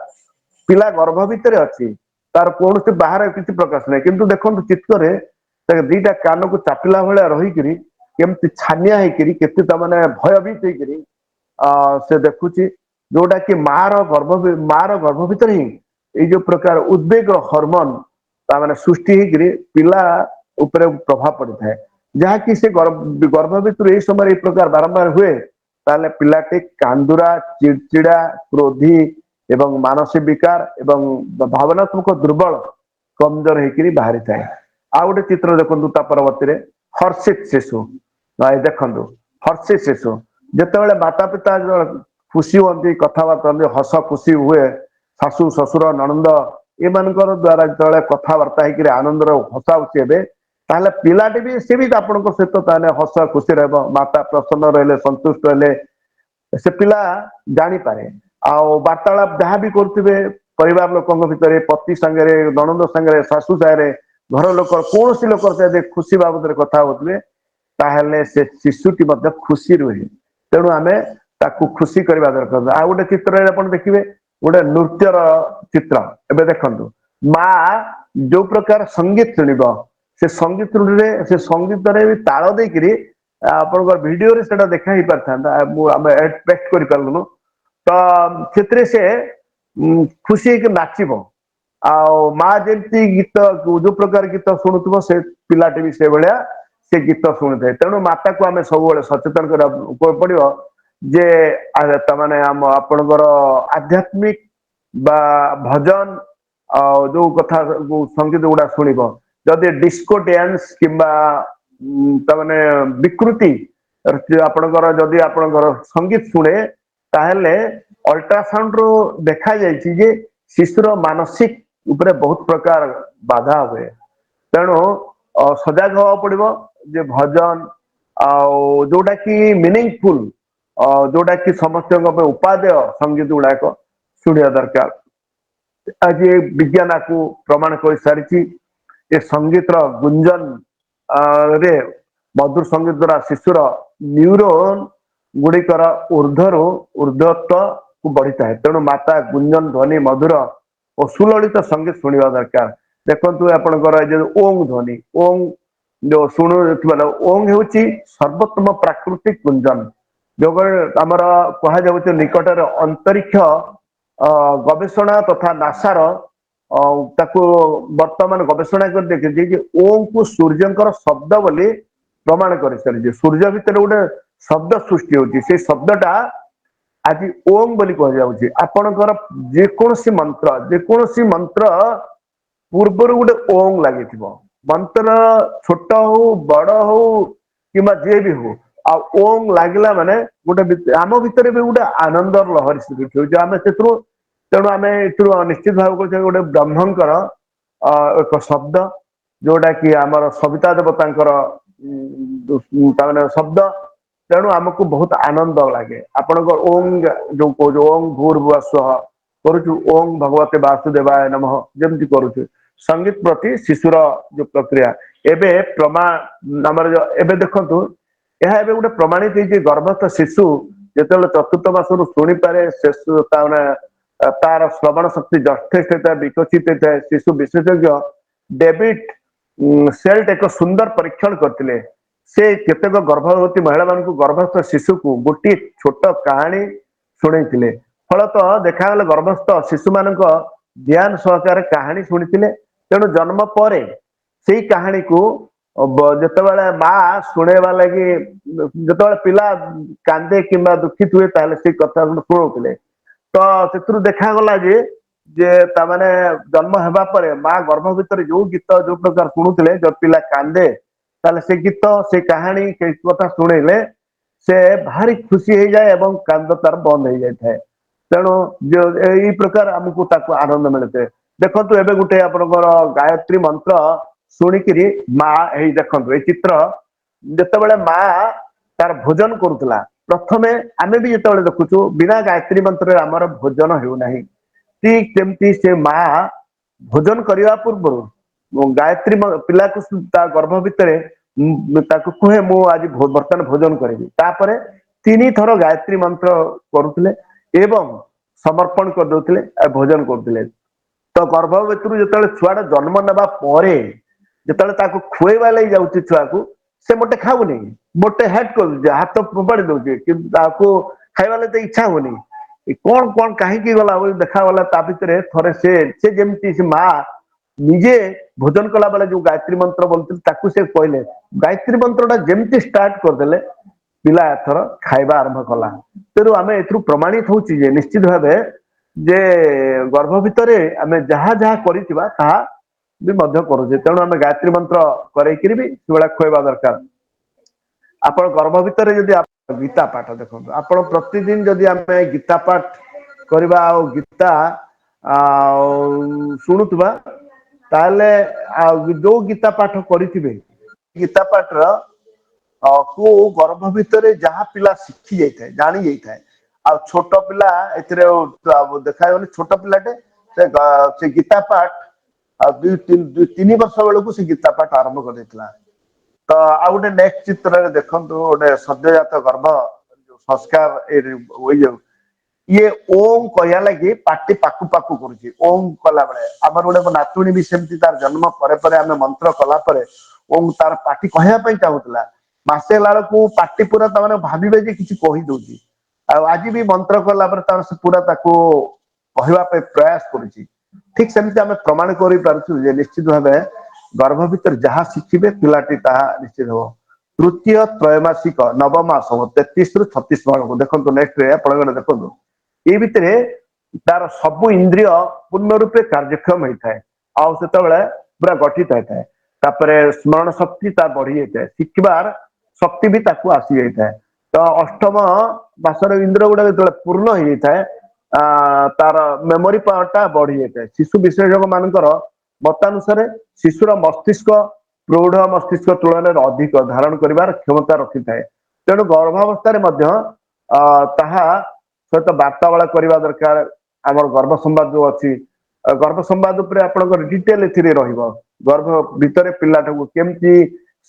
ପିଲା ଗର୍ଭ ଭିତରେ ଅଛି, ତାର କୌଣସି ବାହାରେ କିଛି ପ୍ରକାଶ ନାହିଁ, କିନ୍ତୁ ଦେଖନ୍ତୁ ଚିତ୍ରରେ ଦିଟା କାନକୁ ଚାପିଲା ଭଳିଆ ରହିକିରି କେମିତି ଛାନିଆ ହେଇକିରି, କେତେ ତାମାନେ ଭୟଭୀତ ହେଇକିରି ସେ ଦେଖୁଛି, ଯୋଉଟା କି ମାର ଗର୍ଭ ଭିତରେ ହିଁ ଏଇ ଯୋଉ ପ୍ରକାର ଉଦ୍ବେଗ ହରମୋନ ତାମାନେ ସୃଷ୍ଟି ହେଇକିରି ପିଲା ଉପରେ ପ୍ରଭାବ ପଡିଥାଏ, ଯାହାକି ସେ ଗର୍ଭ ଭିତରୁ ଏଇ ସମୟରେ ଏଇ ପ୍ରକାର ବାରମ୍ବାର ହୁଏ, ତାହେଲେ ପିଲାଟି କାନ୍ଦୁରା, ଚିଡଚିଡା, କ୍ରୋଧୀ ଏବଂ ମାନସିକ ବିକାର ଏବଂ ଭାବନାତ୍ମକ ଦୁର୍ବଳ, କମଜୋର ହେଇକିରି ବାହାରିଥାଏ। ଆଉ ଗୋଟେ ଚିତ୍ର ଦେଖନ୍ତୁ ତା ପରବର୍ତ୍ତୀରେ, ହର୍ଷିତ ଶିଶୁ। ଦେଖନ୍ତୁ, ହର୍ଷିତ ଶିଶୁ ଯେତେବେଳେ ମାତା ପିତା ଖୁସି ହୁଅନ୍ତି, କଥାବାର୍ତ୍ତା ହୁଅନ୍ତି, ହସ ଖୁସି ହୁଏ, ଶାଶୁ, ଶ୍ୱଶୁର, ନଣନ୍ଦ ଏମାନଙ୍କର ଦ୍ଵାରା ଯେତେବେଳେ କଥାବାର୍ତ୍ତା ହେଇକିରି ଆନନ୍ଦର ହସା ହସି ହେବେ, ତାହେଲେ ପିଲାଟି ବି ସେ ବି ଆପଣଙ୍କ ସହିତ ତାହେଲେ ହସ ଖୁସି ରହିବ। ମାତା ପ୍ରସନ୍ନ ରହିଲେ, ସନ୍ତୁଷ୍ଟ ହେଲେ ସେ ପିଲା ଜାଣିପାରେ। ଆଉ ବାର୍ତ୍ତାଳାପ ଯାହା ବି କରୁଥିବେ ପରିବାର ଲୋକଙ୍କ ଭିତରେ, ପତି ସାଙ୍ଗରେ, ନଣନ୍ଦ ସାଙ୍ଗରେ, ଶାଶୁ ସାଙ୍ଗରେ, ଘର ଲୋକ କୌଣସି ଲୋକ ଯଦି ଖୁସି ବାବଦରେ କଥା ହଉଥିବେ, ତାହେଲେ ସେ ଶିଶୁଟି ମଧ୍ୟ ଖୁସି ରୁହେ। ତେଣୁ ଆମେ ତାକୁ ଖୁସି କରିବା ଦରକାର। ଆଉ ଗୋଟେ ଚିତ୍ରରେ ଆପଣ ଦେଖିବେ, ଗୋଟେ ନୃତ୍ୟର ଚିତ୍ର। ଏବେ ଦେଖନ୍ତୁ, ମା ଯୋଉ ପ୍ରକାର ସଙ୍ଗୀତ ଶୁଣିବ, ସେ ସଙ୍ଗୀତରେ ସେ ସଙ୍ଗୀତରେ ବି ତାଳ ଦେଇକିରି ଆପଣଙ୍କ ଭିଡିଓରେ ସେଟା ଦେଖା ହେଇ ପାରିଥାନ୍ତା, ମୁଁ ଆମେ ଏକ୍ସପେକ୍ଟ କରିପାରିଲୁନୁ। ତ ସେଥିରେ ସେ ଖୁସି ହେଇକି ନାଚିବ ଆଉ ମା ଯେମିତି ଗୀତ, ଯୋଉ ପ୍ରକାର ଗୀତ ଶୁଣୁଥିବ, ସେ ପିଲାଟି ବି ସେଇଭଳିଆ ସେ ଗୀତ ଶୁଣୁଥାଏ। ତେଣୁ ମାତାକୁ ଆମେ ସବୁବେଳେ ସଚେତନ କରିବାକୁ ପଡିବ ଯେ ତାମାନେ ଆମ ଆପଣଙ୍କର ଆଧ୍ୟାତ୍ମିକ ବା ଭଜନ ଆଉ ଯୋଉ କଥା ସଙ୍ଗୀତ ଗୁଡା ଶୁଣିବ, ଯଦି ଡିସ୍କୋ ଡ୍ୟାନ୍ସ କିମ୍ବା ତାମାନେ ବିକୃତି ଆପଣଙ୍କର ଯଦି ଆପଣଙ୍କର ସଙ୍ଗୀତ ଶୁଣେ, ତାହେଲେ ଅଲ୍ଟ୍ରାସାଉଣ୍ଡ ରୁ ଦେଖାଯାଇଛି ଯେ ଶିଶୁର ମାନସିକ ଉପରେ ବହୁତ ପ୍ରକାର ବାଧା ହୁଏ। ତେଣୁ ସଜାଗ ହବାକୁ ପଡିବ ଯେ ଭଜନ ଆଉ ଯୋଉଟା କି ମିନିଂଫୁଲ, ଯୋଉଟା କି ସମସ୍ତଙ୍କ ପାଇଁ ଉପାଦେୟ ସଙ୍ଗୀତ ଗୁଡାକ ଶୁଣିବା ଦରକାର। ଆଜି ବିଜ୍ଞାନ ଆକୁ ପ୍ରମାଣ କରିସାରିଛି। ଏ ସଙ୍ଗୀତର ଗୁଞ୍ଜନ ରେ ମଧୁର ସଙ୍ଗୀତ ଦ୍ଵାରା ଶିଶୁର ନ୍ୟୁରୋନ ଗୁଡିକର ଉର୍ଦ୍ଧରୁ ଉର୍ଦ୍ଧତ୍ୱ ବଢିଥାଏ। ତେଣୁ ମାତା ଗୁଞ୍ଜନ ଧ୍ୱନି, ମଧୁର ଓ ସୁଲଳିତ ସଙ୍ଗୀତ ଶୁଣିବା ଦରକାର। ଦେଖନ୍ତୁ, ଆପଣଙ୍କର ଏ ଯୋଉ ଓଂ ଧ୍ୱନି, ଓଂ ଯୋଉ ଶୁଣୁଥିବା, ଓଂ ହେଉଛି ସର୍ବୋତ୍ତମ ପ୍ରାକୃତିକ ଗୁଞ୍ଜନ। ଯୋଗ ଆମର କୁହାଯାଉଛି, ନିକଟରେ ଅନ୍ତରୀକ୍ଷ ଗବେଷଣା ତଥା ନାସାର ତାକୁ ବର୍ତ୍ତମାନ ଗବେଷଣା କରି ଦେଖିଛି ଯେ ଓଂ କୁ ସୂର୍ଯ୍ୟଙ୍କର ଶବ୍ଦ ବୋଲି ପ୍ରମାଣ କରିସାରିଛି। ସୂର୍ଯ୍ୟ ଭିତରେ ଗୋଟେ ଶବ୍ଦ ସୃଷ୍ଟି ହଉଛି, ସେଇ ଶବ୍ଦଟା ଆଜି ଓଂ ବୋଲି କୁହାଯାଉଛି। ଆପଣଙ୍କର ଯେକୌଣସି ମନ୍ତ୍ର, ଯେକୌଣସି ମନ୍ତ୍ର ପୂର୍ବରୁ ଗୋଟେ ଓଂ ଲାଗିଥିବ, ମନ୍ତ୍ର ଛୋଟ ହଉ, ବଡ ହଉ କିମ୍ବା ଯିଏ ବି ହଉ, ଆଉ ଓଂ ଲାଗିଲା ମାନେ ଗୋଟେ ଆମ ଭିତରେ ବି ଗୋଟେ ଆନନ୍ଦର ଲହରୀ ସୃଷ୍ଟି ହଉଛି। ଆମେ ସେଥିରୁ, ତେଣୁ ଆମେ ଏଥିରୁ ନିଶ୍ଚିତ ଭାବେ କହୁଛେ ଗୋଟେ ବ୍ରହ୍ମଙ୍କର ଏକ ଶବ୍ଦ, ଯୋଉଟା କି ଆମର ସବିତା ଦେବତାଙ୍କର ତାମାନେ ଶବ୍ଦ। ତେଣୁ ଆମକୁ ବହୁତ ଆନନ୍ଦ ଲାଗେ। ଆପଣଙ୍କ ଓଂ ଯୋଉ କହୁଛୁ, ଓଂ ଭୂର୍ଭୁବଃ ସ୍ୱଃ କରୁଛୁ, ଓଂ ଭଗବତେ ବାସୁଦେବାୟ ନମଃ ଯେମିତି କରୁଛୁ, ସଙ୍ଗୀତ ପ୍ରତି ଶିଶୁର ଯୋଉ ପ୍ରକ୍ରିୟା ଏବେ ପ୍ରମା ଆମର ଏବେ ଦେଖନ୍ତୁ, ଏହା ଏବେ ଗୋଟେ ପ୍ରମାଣିତ ହେଇଛି। ଗର୍ଭସ୍ଥ ଶିଶୁ ଯେତେବେଳେ ଚତୁର୍ଥ ମାସରୁ ଶୁଣିପାରେ, ଶିଶୁ ତାମାନେ ତାର ଶ୍ରବଣ ଶକ୍ତି ଯଥେଷ୍ଟ ହେଇଥାଏ, ବିକଶିତ ହେଇଥାଏ। ଶିଶୁ ବିଶେଷଜ୍ଞ ଡେଭିଡ ସେଲ୍ଟ ଏକ ସୁନ୍ଦର ପରୀକ୍ଷଣ କରିଥିଲେ। ସେ କେତେକ ଗର୍ଭବତୀ ମହିଳା ମାନଙ୍କୁ ଗର୍ଭସ୍ଥ ଶିଶୁକୁ ଗୋଟିଏ ଛୋଟ କାହାଣୀ ଶୁଣେଇଥିଲେ। ଫଳତଃ ଦେଖାଗଲା, ଗର୍ଭସ୍ଥ ଶିଶୁମାନଙ୍କ ଧ୍ୟାନ ସହକାରେ କାହାଣୀ ଶୁଣିଥିଲେ। ତେଣୁ ଜନ୍ମ ପରେ ସେଇ କାହାଣୀକୁ ଯେତେବେଳେ ମା ଶୁଣେଇବା ଲାଗି, ଯେତେବେଳେ ପିଲା କାନ୍ଦେ କିମ୍ବା ଦୁଃଖିତ ହୁଏ, ତାହେଲେ ସେଇ କଥା ଶୁଣଉଥିଲେ। ତ ସେଥିରୁ ଦେଖାଗଲା ଯେ ତାମାନେ ଜନ୍ମ ହେବା ପରେ ମା ଗର୍ଭ ଭିତରେ ଯୋଉ ଗୀତ, ଯୋଉ ପ୍ରକାର ଶୁଣୁଥିଲେ, ଯଦି ପିଲା କାନ୍ଦେ ତାହେଲେ ସେ ଗୀତ, ସେ କାହାଣୀ, ସେ କଥା ଶୁଣେଇଲେ ସେ ଭାରି ଖୁସି ହେଇଯାଏ ଏବଂ କାନ୍ଦ ତାର ବନ୍ଦ ହେଇଯାଇଥାଏ। ତେଣୁ ଏଇ ପ୍ରକାର ଆମକୁ ତାକୁ ଆନନ୍ଦ ମିଳିଥାଏ। ଦେଖନ୍ତୁ, ଏବେ ଗୋଟେ ଆପଣଙ୍କର ଗାୟତ୍ରୀ ମନ୍ତ୍ର ଶୁଣିକିରି ମା, ଏଇ ଦେଖନ୍ତୁ ଏଇ ଚିତ୍ର, ଯେତେବେଳେ ମା ତାର ଭୋଜନ କରୁଥିଲା ପ୍ରଥମେ, ଆମେ ବି ଯେତେବେଳେ ଦେଖୁଛୁ, ବିନା ଗାୟତ୍ରୀ ମନ୍ତ୍ରରେ ଆମର ଭୋଜନ ହେଉନାହିଁ। ଠିକ ସେମିତି ସେ ମା ଭୋଜନ କରିବା ପୂର୍ବରୁ ଗାୟତ୍ରୀ ପିଲାକୁ ତା ଗର୍ଭ ଭିତରେ ତାକୁ କୁହେ, ମୁଁ ଆଜି ବର୍ତ୍ତମାନ ଭୋଜନ କରିବି। ତାପରେ ତିନି ଥର ଗାୟତ୍ରୀ ମନ୍ତ୍ର କରୁଥିଲେ ଏବଂ ସମର୍ପଣ କରିଦଉଥିଲେ ଆଉ ଭୋଜନ କରୁଥିଲେ। ତ ଗର୍ଭ ଭିତରୁ ଯେତେବେଳେ ଛୁଆଟା ଜନ୍ମ ନେବା ପରେ ଯେତେବେଳେ ତାକୁ ଖୁଏଇବା ଲାଗି ଯାଉଛି ଛୁଆକୁ, ସେ ମୋଟେ ଖାଉନି, ମୋଟେ ହେଟ୍ କରୁଛି, ହାତ ଫୋପାଡ଼ି ଦଉଛି, କିନ୍ତୁ ତାକୁ ଖାଇବା ଲାଗି ତ ଇଚ୍ଛା ହଉନି। କଣ କଣ କାହିଁକି ଗଲା ବୋଲି ଦେଖାଗଲା ତା ଭିତରେ ଥରେ ସେ ସେ ଯେମିତି ସେ ମା ନିଜେ ଭୋଜନ କଲା ବେଳେ ଯୋଉ ଗାୟତ୍ରୀ ମନ୍ତ୍ର ବୋଲୁଥିଲେ ତାକୁ ସେ କହିଲେ, ଗାୟତ୍ରୀ ମନ୍ତ୍ରଟା ଯେମିତି ଷ୍ଟାର୍ଟ କରିଦେଲେ ପିଲା ଏଥର ଖାଇବା ଆରମ୍ଭ କଲା। ତେଣୁ ଆମେ ଏଥିରୁ ପ୍ରମାଣିତ ହଉଛି ଯେ ନିଶ୍ଚିତ ଭାବେ ଯେ ଗର୍ଭ ଭିତରେ ଆମେ ଯାହା ଯାହା କରିଥିବା ତାହା ବି ମଧ୍ୟ କରୁଛେ। ତେଣୁ ଆମେ ଗାୟତ୍ରୀ ମନ୍ତ୍ର କରେଇକିରି ବି ସେଭଳିଆ ଖୁଆଇବା ଦରକାର। ଆପଣ ଗର୍ଭ ଭିତରେ ଯଦି ଗୀତା ପାଠ ଦେଖନ୍ତୁ, ଆପଣ ପ୍ରତିଦିନ ଯଦି ଆମେ ଗୀତା ପାଠ କରିବା ଆଉ ଗୀତା ଆଉ ଶୁଣୁଥିବା, ତାହେଲେ ଆଉ ଯୋଉ ଗୀତା ପାଠ କରିଥିବେ, ଗୀତା ପାଠର କୁ ଗର୍ଭ ଭିତରେ ଯାହା ପିଲା ଶିଖି ଯାଇଥାଏ, ଜାଣି ଯାଇଥାଏ। ଆଉ ଛୋଟ ପିଲା ଏଥିରେ ଦେଖାଯାଉନି, ଛୋଟ ପିଲାଟେ ସେ ଗୀତା ପାଠ ଆଉ 2-3 ବର୍ଷ ବେଳକୁ ସେ ଗୀତା ପାଠ ଆରମ୍ଭ କରିଦେଇଥିଲା। ତ ଆଉ ଗୋଟେ ନେକ୍ସଟ ଚିତ୍ରରେ ଦେଖନ୍ତୁ, ଗୋଟେ ସଦ୍ୟଜାତ ଗର୍ଭ ସଂସ୍କାର ଇଏ ଓಂ କହିବା ଲାଗି ପାଟି ପାକୁ ପାକୁ କରୁଛି। ଓಂ କଲା ବେଳେ ଆମର ଗୋଟେ ନାତୁଣୀ ବି ସେମିତି ତାର ଜନ୍ମ ପରେ ପରେ ଆମେ ମନ୍ତ୍ର କଲା ପରେ ଓಂ ତାର ପାଟି କହିବା ପାଇଁ ଚାହୁଁଥିଲା। ମାସେ ହେଲା ବେଳକୁ ପାଟି ପୁରା ତାମାନେ ଭାବିବେ ଯେ କିଛି କହିଦଉଛି। ଆଉ ଆଜି ବି ମନ୍ତ୍ର କଲା ପରେ ତାର ସେ ପୁରା ତାକୁ କହିବା ପାଇଁ ପ୍ରୟାସ କରୁଛି। ଠିକ ସେମିତି ଆମେ ପ୍ରମାଣ କରିପାରୁଛୁ ଯେ ନିଶ୍ଚିତ ଭାବେ ଗର୍ଭ ଭିତରେ ଯାହା ଶିଖିବେ ପିଲାଟି ତାହା ନିଶ୍ଚିତ ହବ। ତୃତୀୟ ତ୍ରୟମାସିକ ନବ ମାସ 33 ରୁ 36 ବେଳକୁ ଦେଖନ୍ତୁ, ନେକ୍ସଟ ରେ ଆପଣଙ୍କର ଦେଖନ୍ତୁ, ଏଇ ଭିତରେ ତାର ସବୁ ଇନ୍ଦ୍ରିୟ ପୂର୍ଣ୍ଣ ରୂପେ କାର୍ଯ୍ୟକ୍ଷମ ହେଇଥାଏ ଆଉ ସେତେବେଳେ ପୁରା ଗଠିତ ହେଇଥାଏ। ତାପରେ ସ୍ମରଣ ଶକ୍ତି ତାର ବଢି ଯାଇଥାଏ, ଶିଖିବାର ଶକ୍ତି ବି ତାକୁ ଆସି ଯାଇଥାଏ। ତ ଅଷ୍ଟମ ମାସର ଇନ୍ଦ୍ରିୟ ଗୁଡାକ ଯେତେବେଳେ ପୂର୍ଣ୍ଣ ହେଇଯାଇଥାଏ, ତାର ମେମୋରି ପାୱାର ଟା ବଢି ଯାଇଥାଏ। ଶିଶୁ ବିଶେଷଜ୍ଞ ମାନଙ୍କର ମତାନୁସାରେ ଶିଶୁର ମସ୍ତିଷ୍କ ପ୍ରୌଢ ମସ୍ତିଷ୍କ ତୁଳନାରେ ଅଧିକ ଧାରଣ କରିବାର କ୍ଷମତା ରଖିଥାଏ। ତେଣୁ ଗର୍ଭାବସ୍ଥାରେ ମଧ୍ୟ ତାହା ସହିତ ବାର୍ତ୍ତାବଳା କରିବା ଦରକାର। ଆମର ଗର୍ଭ ସମ୍ବାଦ ଯୋଉ ଅଛି, ଗର୍ଭ ସମ୍ବାଦ ଉପରେ ଆପଣଙ୍କର ଡିଟେଲ ଏଥିରେ ରହିବ। ଗର୍ଭ ଭିତରେ ପିଲାଟାକୁ କେମିତି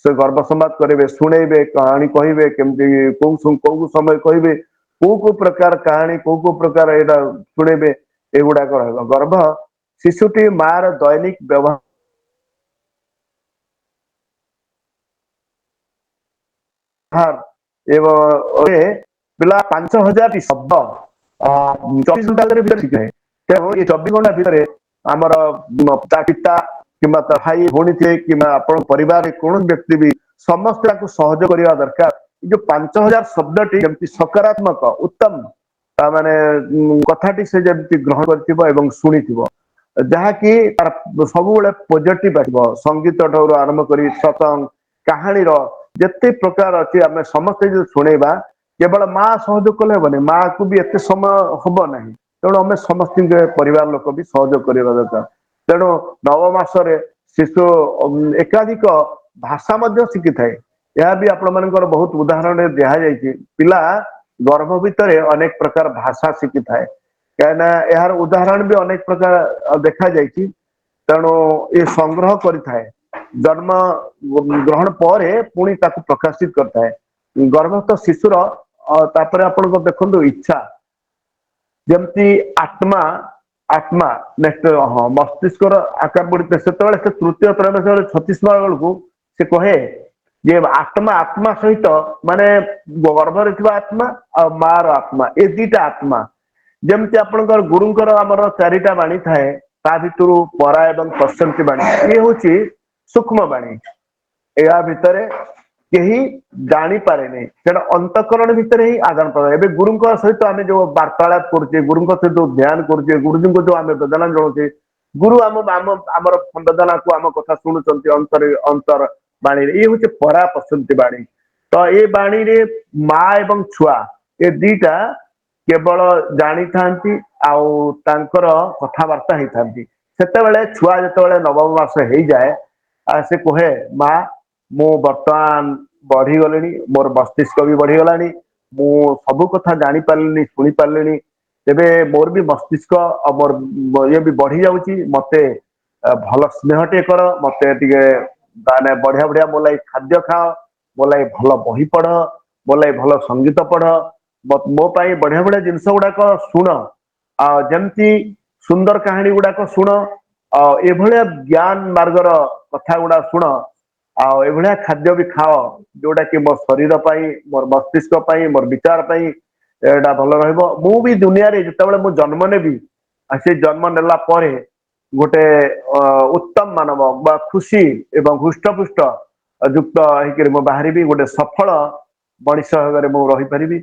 ସେ ଗର୍ଭ ସମ୍ବାଦ କରିବେ, ଶୁଣେଇବେ, କାହାଣୀ କହିବେ, କେମିତି କୋଉ କୋଉ ସମୟ କହିବେ, କୋଉ କୋଉ ପ୍ରକାର କାହାଣୀ, କୋଉ କୋଉ ପ୍ରକାର ଏଇଟା ଶୁଣେଇବେ, ଏଗୁଡାକ ରହିବ। ଗର୍ଭ ଶିଶୁଟି ମାର ଦୈନିକ ବ୍ୟବହାର ଏବଂ ପିଲା 5000 ଶବ୍ଦ 24 ଘଣ୍ଟା ଭିତରେ ଶିଖେ। ତେଣୁ ଏ 24 ଘଣ୍ଟା ଭିତରେ ଆମର ତା ପିତା କିମ୍ବା ତା ଭାଇ ଭଉଣୀ ଥିବେ କିମ୍ବା ଆପଣଙ୍କ ପରିବାରରେ କୌଣସି ବ୍ୟକ୍ତି ବି ସମସ୍ତେ ତାକୁ ସହଯୋଗ କରିବା ଦରକାର। ଏ ଯୋଉ 5000 ଶବ୍ଦଟି ଯେମିତି ସକାରାତ୍ମକ ଉତ୍ତମ ତା ମାନେ କଥାଟି ସେ ଯେମିତି ଗ୍ରହଣ କରିଥିବ ଏବଂ ଶୁଣିଥିବ, ଯାହାକି ତାର ସବୁବେଳେ ପଜିଟିଭ ଆସିବ। ସଙ୍ଗୀତ ଠାରୁ ଆରମ୍ଭ କରି ସତସଙ୍ଗ, କାହାଣୀର ଯେତେ ପ୍ରକାର ଅଛି ଆମେ ସମସ୍ତେ ଯଦି ଶୁଣେଇବା, କେବଳ ମା ସହଯୋଗ କଲେ ହବନି, ମାକୁ ବି ଏତେ ସମୟ ହବ ନାହିଁ। ତେଣୁ ଆମେ ସମସ୍ତଙ୍କ ପରିବାର ଲୋକ ବି ସହଯୋଗ କରିବା ଦରକାର। ତେଣୁ ନବ ମାସରେ ଶିଶୁ ଏକାଧିକ ଭାଷା ମଧ୍ୟ ଶିଖିଥାଏ। ଏହା ବି ଆପଣ ମାନଙ୍କର ବହୁତ ଉଦାହରଣରେ ଦିଆଯାଇଛି। ପିଲା ଗର୍ଭ ଭିତରେ ଅନେକ ପ୍ରକାର ଭାଷା ଶିଖିଥାଏ, କାହିଁକିନା ଏହାର ଉଦାହରଣ ବି ଅନେକ ପ୍ରକାର ଦେଖାଯାଇଛି। ତେଣୁ ଏ ସଂଗ୍ରହ କରିଥାଏ, ଜନ୍ମ ଗ୍ରହଣ ପରେ ପୁଣି ତାକୁ ପ୍ରକାଶିତ କରିଥାଏ ଗର୍ଭସ୍ଥ ଶିଶୁର। ତାପରେ ଆପଣଙ୍କ ଦେଖନ୍ତୁ ଇଚ୍ଛା ଯେମିତି ଆତ୍ମା, ଆତ୍ମା ନେକ୍ସଟ, ହଁ, ମସ୍ତିଷ୍କର ଆକାର ବଢିଥାଏ। ସେତେବେଳେ ସେ ତୃତୀୟ ତ୍ରୟମାସ 36 ମାସ ବେଳକୁ ସେ କହେ ଯେ ଆତ୍ମା ଆତ୍ମା ସହିତ, ମାନେ ଗର୍ଭରେ ଥିବା ଆତ୍ମା ଆଉ ମାର ଆତ୍ମା, ଏ ଦିଟା ଆତ୍ମା। ଯେମିତି ଆପଣଙ୍କର ଗୁରୁଙ୍କର ଆମର 4ଟା ବାଣୀ ଥାଏ, ତା ଭିତରୁ ପରା ଏବଂ ପଶ୍ୟନ୍ତି ବାଣୀ, ଇଏ ହଉଛି ସୂକ୍ଷ୍ମ ବାଣୀ। ଏହା ଭିତରେ କେହି ଜାଣିପାରେନି, ସେଟା ଅନ୍ତଃକରଣ ଭିତରେ ହିଁ ଆଦାନ ପ୍ରଦାନ। ଏବେ ଗୁରୁଙ୍କ ସହିତ ଆମେ ଯୋଉ ବାର୍ତ୍ତାଳାପ କରୁଛେ, ଗୁରୁଙ୍କ ସହିତ ଯୋଉ ଧ୍ୟାନ କରୁଛେ, ଗୁରୁଜୀଙ୍କୁ ଯୋଉ ଆମେ ବେଦନା ଜଣାଉଛେ, ଗୁରୁ ଆମ ଆମ ଆମର ସମ୍ବେଦନାକୁ, ଆମ କଥା ଶୁଣୁଛନ୍ତି ଅନ୍ତର ଅନ୍ତର ବାଣୀରେ। ଇଏ ହଉଛି ପରା ପଶ୍ୟନ୍ତି ବାଣୀ। ତ ଏ ବାଣୀରେ ମା ଏବଂ ଛୁଆ ଏ ଦିଟା କେବଳ ଜାଣିଥାନ୍ତି ଆଉ ତାଙ୍କର କଥାବାର୍ତ୍ତା ହେଇଥାନ୍ତି। ସେତେବେଳେ ଛୁଆ ଯେତେବେଳେ ନବମ ମାସ ହେଇଯାଏ, ସେ କୁହେ, ମା ମୁଁ ବର୍ତ୍ତମାନ ବଢିଗଲିଣି, ମୋର ମସ୍ତିଷ୍କ ବି ବଢିଗଲାଣି, ମୁଁ ସବୁ କଥା ଜାଣିପାରିଲିନି, ଶୁଣି ପାରିଲିଣି, ତେବେ ମୋର ବି ମସ୍ତିଷ୍କ ଆଉ ମୋର ଇଏ ବି ବଢି ଯାଉଛି, ମତେ ଭଲ ସ୍ନେହ ଟିକେ କର, ମତେ ଟିକେ ମାନେ ବଢିଆ ବଢିଆ ମୋ ଲାଗି ଖାଦ୍ୟ ଖାଅ, ମୋ ଲାଗି ଭଲ ବହି ପଢ, ମୋ ଲାଗି ଭଲ ସଙ୍ଗୀତ ପଢ, ମୋ ପାଇଁ ବଢିଆ ବଢିଆ ଜିନିଷ ଗୁଡାକ ଶୁଣ। ଆଉ ଯେମିତି ସୁନ୍ଦର କାହାଣୀ ଗୁଡାକ ଶୁଣ, ଆଉ ଏଭଳିଆ ଜ୍ଞାନ ମାର୍ଗର କଥା ଗୁଡା ଶୁଣ, ଆଉ ଏଭଳିଆ ଖାଦ୍ୟ ବି ଖାଅ ଯୋଉଟା କି ମୋ ଶରୀର ପାଇଁ, ମୋର ମସ୍ତିଷ୍କ ପାଇଁ, ମୋର ବିଚାର ପାଇଁ ଏଇଟା ଭଲ ରହିବ। ମୁଁ ବି ଦୁନିଆରେ ଯେତେବେଳେ ମୁଁ ଜନ୍ମ ନେବି, ଆଉ ସେ ଜନ୍ମ ନେଲା ପରେ ଗୋଟେ ଉତ୍ତମ ମାନବ ବା ଖୁସି ଏବଂ ହୃଷ୍ଟପୁଷ୍ଟ ଯୁକ୍ତ ହେଇକିରି ମୁଁ ବାହାରିବି, ଗୋଟେ ସଫଳ ମଣିଷ ଭାବରେ ମୁଁ ରହିପାରିବି,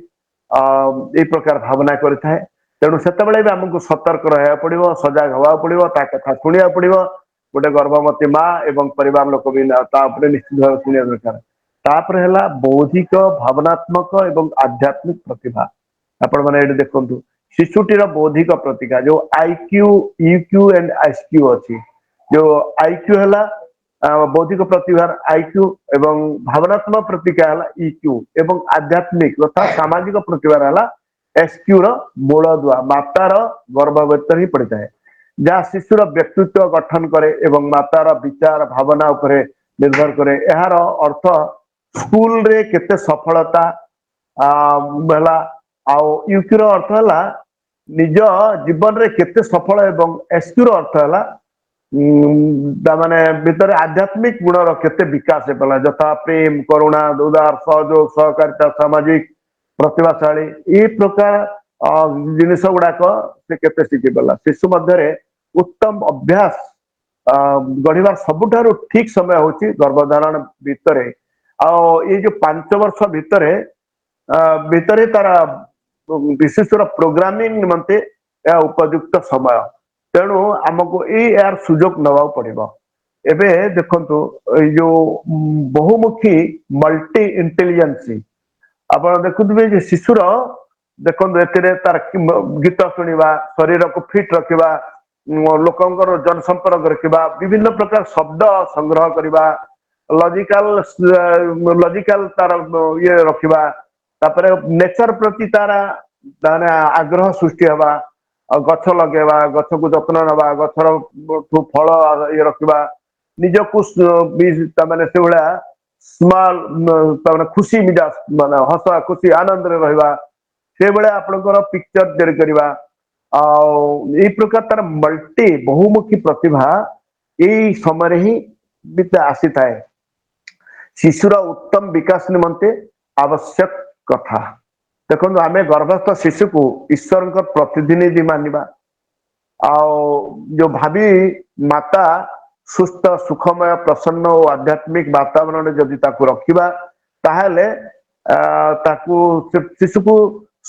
ଏଇ ପ୍ରକାର ଭାବନା କରିଥାଏ। ତେଣୁ ସେତେବେଳେ ବି ଆମକୁ ସତର୍କ ରହିବାକୁ ପଡିବ, ସଜାଗ ହବାକୁ ପଡିବ, ତା କଥା ଶୁଣିବାକୁ ପଡିବ। ଗୋଟେ ଗର୍ଭବତୀ ମା ଏବଂ ପରିବାର ଲୋକ ବି ତା ଉପରେ ନିଶ୍ଚିତ ଭାବେ ଶୁଣିବା ଦରକାର। ତାପରେ ହେଲା ବୌଦ୍ଧିକ, ଭାବନାତ୍ମକ ଏବଂ ଆଧ୍ୟାତ୍ମିକ ପ୍ରତିଭା। ଆପଣ ମାନେ ଏଇଠି ଦେଖନ୍ତୁ, ଶିଶୁଟିର ବୌଦ୍ଧିକ ପ୍ରତିଭା ଯୋଉ ଆଇକ୍ୟୁ, ୟୁକ୍ୟୁ ଆଣ୍ଡ ଏସକ୍ୟୁ ଅଛି। ଯୋଉ ଆଇକ୍ୟୁ ହେଲା ବୌଦ୍ଧିକ ପ୍ରତିଭାର ଆଇକ୍ୟୁ, ଏବଂ ଭାବନାତ୍ମକ ପ୍ରତିଭା ହେଲା ଇକ୍ୟୁ, ଏବଂ ଆଧ୍ୟାତ୍ମିକ ତଥା ସାମାଜିକ ପ୍ରତିଭାର ହେଲା ଏସକ୍ୟୁ ର ମୂଳଦୁଆ ମାତାର ଗର୍ଭ ଭିତରେ ହିଁ ପଡିଥାଏ, ଯାହା ଶିଶୁର ବ୍ୟକ୍ତିତ୍ୱ ଗଠନ କରେ ଏବଂ ମାତାର ବିଚାର ଭାବନା ଉପରେ ନିର୍ଭର କରେ। ଏହାର ଅର୍ଥ ସ୍କୁଲରେ କେତେ ସଫଳତା ହେଲା, ଆଉ ୟୁକ୍ୟୁ ର ଅର୍ଥ ହେଲା ନିଜ ଜୀବନରେ କେତେ ସଫଳ, ଏବଂ ଏସକ୍ୟୁ ର ଅର୍ଥ ହେଲା ତାମାନେ ଭିତରେ ଆଧ୍ୟାତ୍ମିକ ଗୁଣର କେତେ ବିକାଶ ହେଇପାରିଲା, ଯଥା ପ୍ରେମ, କରୁଣା, ଉଦାର, ସହଯୋଗ, ସହକାରିତା, ସାମାଜିକ ପ୍ରତିଭାଶାଳୀ, ଏଇ ପ୍ରକାର ଜିନିଷ ଗୁଡାକ ସେ କେତେ ଶିଖି ପାରିଲା। ଶିଶୁ ମଧ୍ୟରେ ଉତ୍ତମ ଅଭ୍ୟାସ ଗଢିବାର ସବୁଠାରୁ ଠିକ ସମୟ ହଉଛି ଗର୍ଭଧାରଣ ଭିତରେ। ଆଉ ଏଇ ଯୋଉ 5 ବର୍ଷ ଭିତରେ ଭିତରେ ତାର ବିଶେଷର ପ୍ରୋଗ୍ରାମିଂ ନିମନ୍ତେ ଏହା ଉପଯୁକ୍ତ ସମୟ। ତେଣୁ ଆମକୁ ଏଇ ଏହାର ସୁଯୋଗ ନେବାକୁ ପଡିବ। ଏବେ ଦେଖନ୍ତୁ ଏଇ ଯୋଉ ବହୁମୁଖୀ ମଲ୍ଟି ଇଣ୍ଟେଲିଜେନ୍ସି, ଆପଣ ଦେଖୁଥିବେ ଯେ ଶିଶୁର ଦେଖନ୍ତୁ ଏଥିରେ ତାର ଗୀତ ଶୁଣିବା, ଶରୀରକୁ ଫିଟ୍ ରଖିବା, ଲୋକଙ୍କର ଜନସମ୍ପର୍କ ରଖିବା, ବିଭିନ୍ନ ପ୍ରକାର ଶବ୍ଦ ସଂଗ୍ରହ କରିବା, ଲଜିକାଲ ତାର ଇଏ ରଖିବା, ତାପରେ ନେଚର ପ୍ରତି ତାର ମାନେ ଆଗ୍ରହ ସୃଷ୍ଟି ହେବା, ଆଉ ଗଛ ଲଗେଇବା, ଗଛକୁ ଯତ୍ନ ନେବା, ଗଛର ଫଳ ଇଏ ରଖିବା, ନିଜକୁ ତାମାନେ ସେଇଭଳିଆ ସ୍ମଲ ତାମାନେ ଖୁସି ମିଜାଜ ମାନେ ହସ ଖୁସି ଆନନ୍ଦରେ ରହିବା, ସେଇଭଳିଆ ଆପଣଙ୍କର ପିକ୍ଚର ତିଆରି କରିବା। ଆଉ ଏଇ ପ୍ରକାର ତାର ମଲ୍ଟି ବହୁମୁଖୀ ପ୍ରତିଭା ଏଇ ସମୟରେ ହିଁ ବି ଆସିଥାଏ। ଶିଶୁର ଉତ୍ତମ ବିକାଶ ନିମନ୍ତେ ଆବଶ୍ୟକ କଥା। ଦେଖନ୍ତୁ ଆମେ ଗର୍ଭସ୍ଥ ଶିଶୁକୁ ଈଶ୍ୱରଙ୍କ ପ୍ରତିନିଧି ମାନିବା, ଆଉ ଯୋଉ ଭାବି ମାତା ସୁସ୍ଥ, ସୁଖମୟ, ପ୍ରସନ୍ନ ଓ ଆଧ୍ୟାତ୍ମିକ ବାତାବରଣରେ ଯଦି ତାକୁ ରଖିବା, ତାହେଲେ ତାକୁ ଶିଶୁକୁ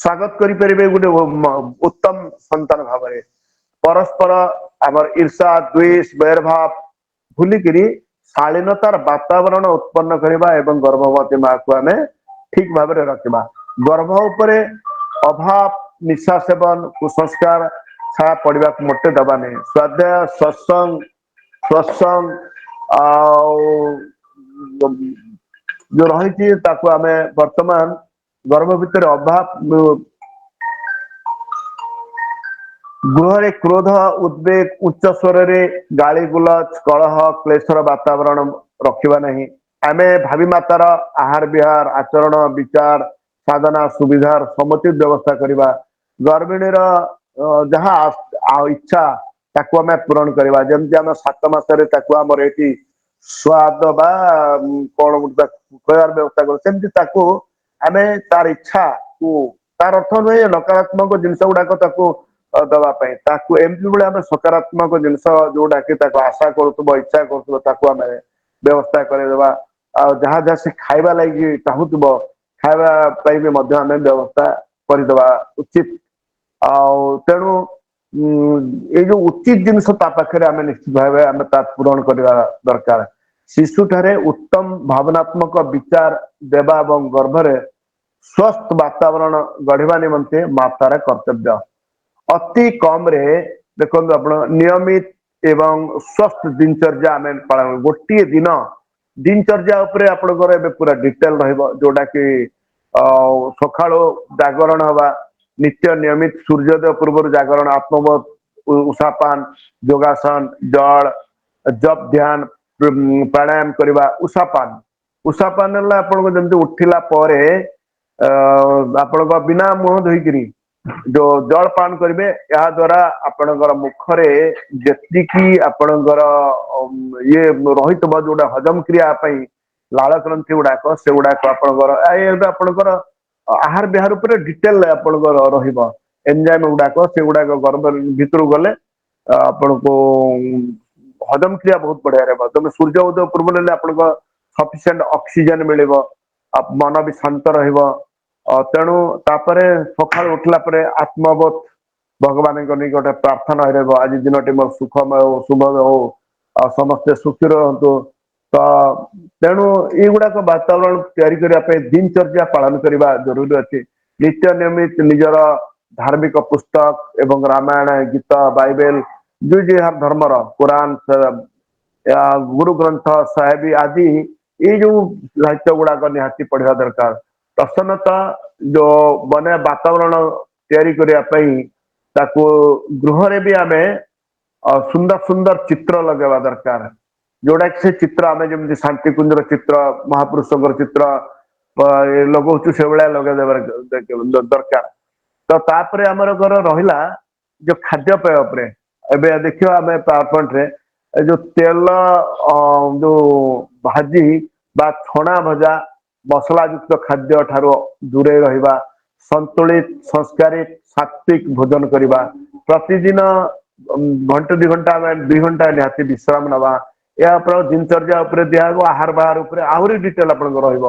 ସ୍ୱାଗତ କରିପାରିବେ ଗୋଟେ ଉତ୍ତମ ସନ୍ତାନ ଭାବରେ। ପରସ୍ପର ଆମର ଈର୍ଷା, ଦ୍ୱେଷ, ବୈରଭାବ ଭୁଲିକିରି ଶାଳୀନତାର ବାତାବରଣ ଉତ୍ପନ୍ନ କରିବା ଏବଂ ଗର୍ଭବତୀ ମାକୁ ଆମେ ଠିକ ଭାବରେ ରଖିବା। ଗର୍ଭ ଉପରେ ଅଭାବ, ନିଶା ସେବନ, କୁସଂସ୍କାର ଛାୟା ପଡିବାକୁ ମୋଟେ ଦବା ନାହିଁ। ସ୍ୱାଧ୍ୟାୟ, ସତ୍ସଙ୍ଗ ଆଉ ଯୋଉ ରହିଛି ତାକୁ ଆମେ ବର୍ତ୍ତମାନ ଗର୍ଭ ଭିତରେ ଅଭାବ, ଗୃହରେ କ୍ରୋଧ, ଉଦ୍ବେଗ, ଉଚ୍ଚ ସ୍ୱରରେ ଗାଳି ଗୁଲଜ, କଳହ, କ୍ଲେଶର ବାତାବରଣ ରଖିବା ନାହିଁ। ଆମେ ଭାବି ମାତାର ଆହାର ବିହାର, ଆଚରଣ, ବିଚାର, ସାଧନା, ସୁବିଧାର ସମୁଚିତ ବ୍ୟବସ୍ଥା କରିବା। ଗର୍ଭିଣୀର ଯାହା ଇଚ୍ଛା ତାକୁ ଆମେ ପୂରଣ କରିବା। ଯେମିତି ଆମେ 7 ମାସରେ ତାକୁ ଆମର ଏଠି ସ୍ୱାଦ ବା କଣ ଗୋଟେ ଖୁଆଇବାର ବ୍ୟବସ୍ଥା କରୁ, ସେମିତି ତାକୁ ଆମେ ତାର ଇଚ୍ଛାକୁ, ତାର ଅର୍ଥ ନୁହେଁ ନକାରାତ୍ମକ ଜିନିଷ ଗୁଡାକ ତାକୁ ଦବା ପାଇଁ, ତାକୁ ଏମିତି ଭଳି ଆମେ ସକାରାତ୍ମକ ଜିନିଷ ଯୋଉଟା କି ତାକୁ ଆଶା କରୁଥିବ, ଇଚ୍ଛା କରୁଥିବ, ତାକୁ ଆମେ ବ୍ୟବସ୍ଥା କରିଦେବା। ଆଉ ଯାହା ଯାହା ସେ ଖାଇବା ଲାଗି ଚାହୁଁଥିବ ଖାଇବା ପାଇଁ ବି ମଧ୍ୟ ଆମେ ବ୍ୟବସ୍ଥା କରିଦେବା ଉଚିତ। ଆଉ ତେଣୁ ଏଇ ଯୋଉ ଉଚିତ ଜିନିଷ ତା ପାଖରେ ଆମେ ନିଶ୍ଚିତ ଭାବେ ଆମେ ତା ପୂରଣ କରିବା ଦରକାର। ଶିଶୁଠାରେ ଉତ୍ତମ ଭାବନାତ୍ମକ ବିଚାର ଦେବା ଏବଂ ଗର୍ଭରେ ସ୍ୱସ୍ଥ ବାତାବରଣ ଗଢିବା ନିମନ୍ତେ ମାତାର କର୍ତ୍ତବ୍ୟ। ଅତି କମରେ ଦେଖନ୍ତୁ ଆପଣ ନିୟମିତ ଏବଂ ସ୍ୱସ୍ଥ ଦିନଚର୍ଯ୍ୟା ଆମେ ପାଳନ, ଗୋଟିଏ ଦିନ ଦିନଚର୍ଯ୍ୟା ଉପରେ ଆପଣଙ୍କର ଏବେ ପୁରା ଡିଟେଲ ରହିବ, ଯୋଉଟା କି ସକାଳୁ ଜାଗରଣ ହବା, ନିତ୍ୟ ନିୟମିତ ସୂର୍ଯ୍ୟୋଦୟ ପୂର୍ବରୁ ଜାଗରଣ, ଆତ୍ମବୋଧ, ଉଷାପାନ, ଯୋଗାସନ, ଜଳ, ଜପ, ଧ୍ୟାନ, ପ୍ରାଣାୟାମ କରିବା। ଉଷାପାନ, ଉଷାପାନ ହେଲା ଆପଣଙ୍କ ଯେମିତି ଉଠିଲା ପରେ ଆପଣଙ୍କ ବିନା ମୁହଁ ଧୋଇକିରି ଯୋଉ ଜଳପାନ କରିବେ, ଏହା ଦ୍ଵାରା ଆପଣଙ୍କର ମୁଖରେ ଯେତିକି ଆପଣଙ୍କର ଇଏ ରହିଥିବ, ଯୋଉଟା ହଜମ କ୍ରିୟା ପାଇଁ ଲାଳ ଗ୍ରନ୍ଥି ଗୁଡାକ, ସେଗୁଡାକ ଆପଣଙ୍କର ଏବେ ଆପଣଙ୍କର ଆହାର ବିହାର ଉପରେ ଡିଟେଲ ଆପଣଙ୍କର ରହିବ। ଏନଜାଇମ ଗୁଡାକ, ସେଗୁଡାକ ଗର୍ଭ ଭିତରକୁ ଗଲେ ଆପଣଙ୍କୁ ହଜମ କ୍ରିୟା ବହୁତ ବଢିଆ ରହିବ। ତମେ ସୂର୍ଯ୍ୟ ଉଦୟ ପୂର୍ବରୁ ନେଲେ ଆପଣଙ୍କ ସଫିସିଏଣ୍ଟ ଅକ୍ସିଜେନ ମିଳିବ, ମନ ବି ଶାନ୍ତ ରହିବ। ତେଣୁ ତାପରେ ସକାଳୁ ଉଠିଲା ପରେ ଆତ୍ମବୋଧ ଭଗବାନଙ୍କ ନିକଟରେ ପ୍ରାର୍ଥନା ରହିବ, ଆଜି ଦିନଟି ମୋର ସୁଖମୟ ହଉ, ଶୁଭମୟ ହଉ, ଆଉ ସମସ୍ତେ ସୁଖୀ ରୁହନ୍ତୁ। ତ ତେଣୁ ଏଇଗୁଡାକ ବାତାବରଣ ତିଆରି କରିବା ପାଇଁ ଦିନଚର୍ଯ୍ୟା ପାଳନ କରିବା ଜରୁରୀ ଅଛି। ନିତ୍ୟ ନିୟମିତ ନିଜର ଧାର୍ମିକ ପୁସ୍ତକ ଏବଂ ରାମାୟଣ, ଗୀତା, ବାଇବେଲ, ଯୋଉ ଯାହା ଧର୍ମର, କୋରାନ, ଗୁରୁ ଗ୍ରନ୍ଥ ସାହେବ ଆଦି, ଏଇ ଯୋଉ ସାହିତ୍ୟ ଗୁଡାକ ନିହାତି ପଢିବା ଦରକାର। ପ୍ରସନ୍ନତା ଯୋଉ ବନେ ବାତାବରଣ ତିଆରି କରିବା ପାଇଁ ତାକୁ ଗୃହରେ ବି ଆମେ ସୁନ୍ଦର ସୁନ୍ଦର ଚିତ୍ର ଲଗେଇବା ଦରକାର, ଯୋଉଟା କି ସେ ଚିତ୍ର ଆମେ ଯେମିତି ଶାନ୍ତିକୁଞ୍ଜର ଚିତ୍ର, ମହାପୁରୁଷଙ୍କର ଚିତ୍ର ଲଗାଉଛୁ, ସେଭଳିଆ ଲଗେଇଦେବା ଦରକାର। ତ ତାପରେ ଆମର ଘର ରହିଲା ଯୋଉ ଖାଦ୍ୟପେୟ ଉପରେ। ଏବେ ଦେଖିବା ଆମେ ପାୱାର ପଏଣ୍ଟ ରେ ଏ ଯୋଉ ତେଲ ଯୋଉ ଭାଜି ବା ଛଣା ଭଜା ମସଲା ଯୁକ୍ତ ଖାଦ୍ୟ ଠାରୁ ଦୂରେଇ ରହିବା, ସନ୍ତୁଳିତ, ସଂସ୍କାରିତ, ସାତ୍ବିକ ଭୋଜନ କରିବା, ପ୍ରତିଦିନ ଘଣ୍ଟେ 2 ଘଣ୍ଟା, ଆମେ 2 ଘଣ୍ଟା ନିହାତି ବିଶ୍ରାମ ନବା। ଏହା ଉପରେ ଦିନଚର୍ଯ୍ୟା ଉପରେ ଦିଆହବ। ଆହାର ବାହାର ଉପରେ ଆହୁରି ଡିଟେଲ ଆପଣଙ୍କର ରହିବ।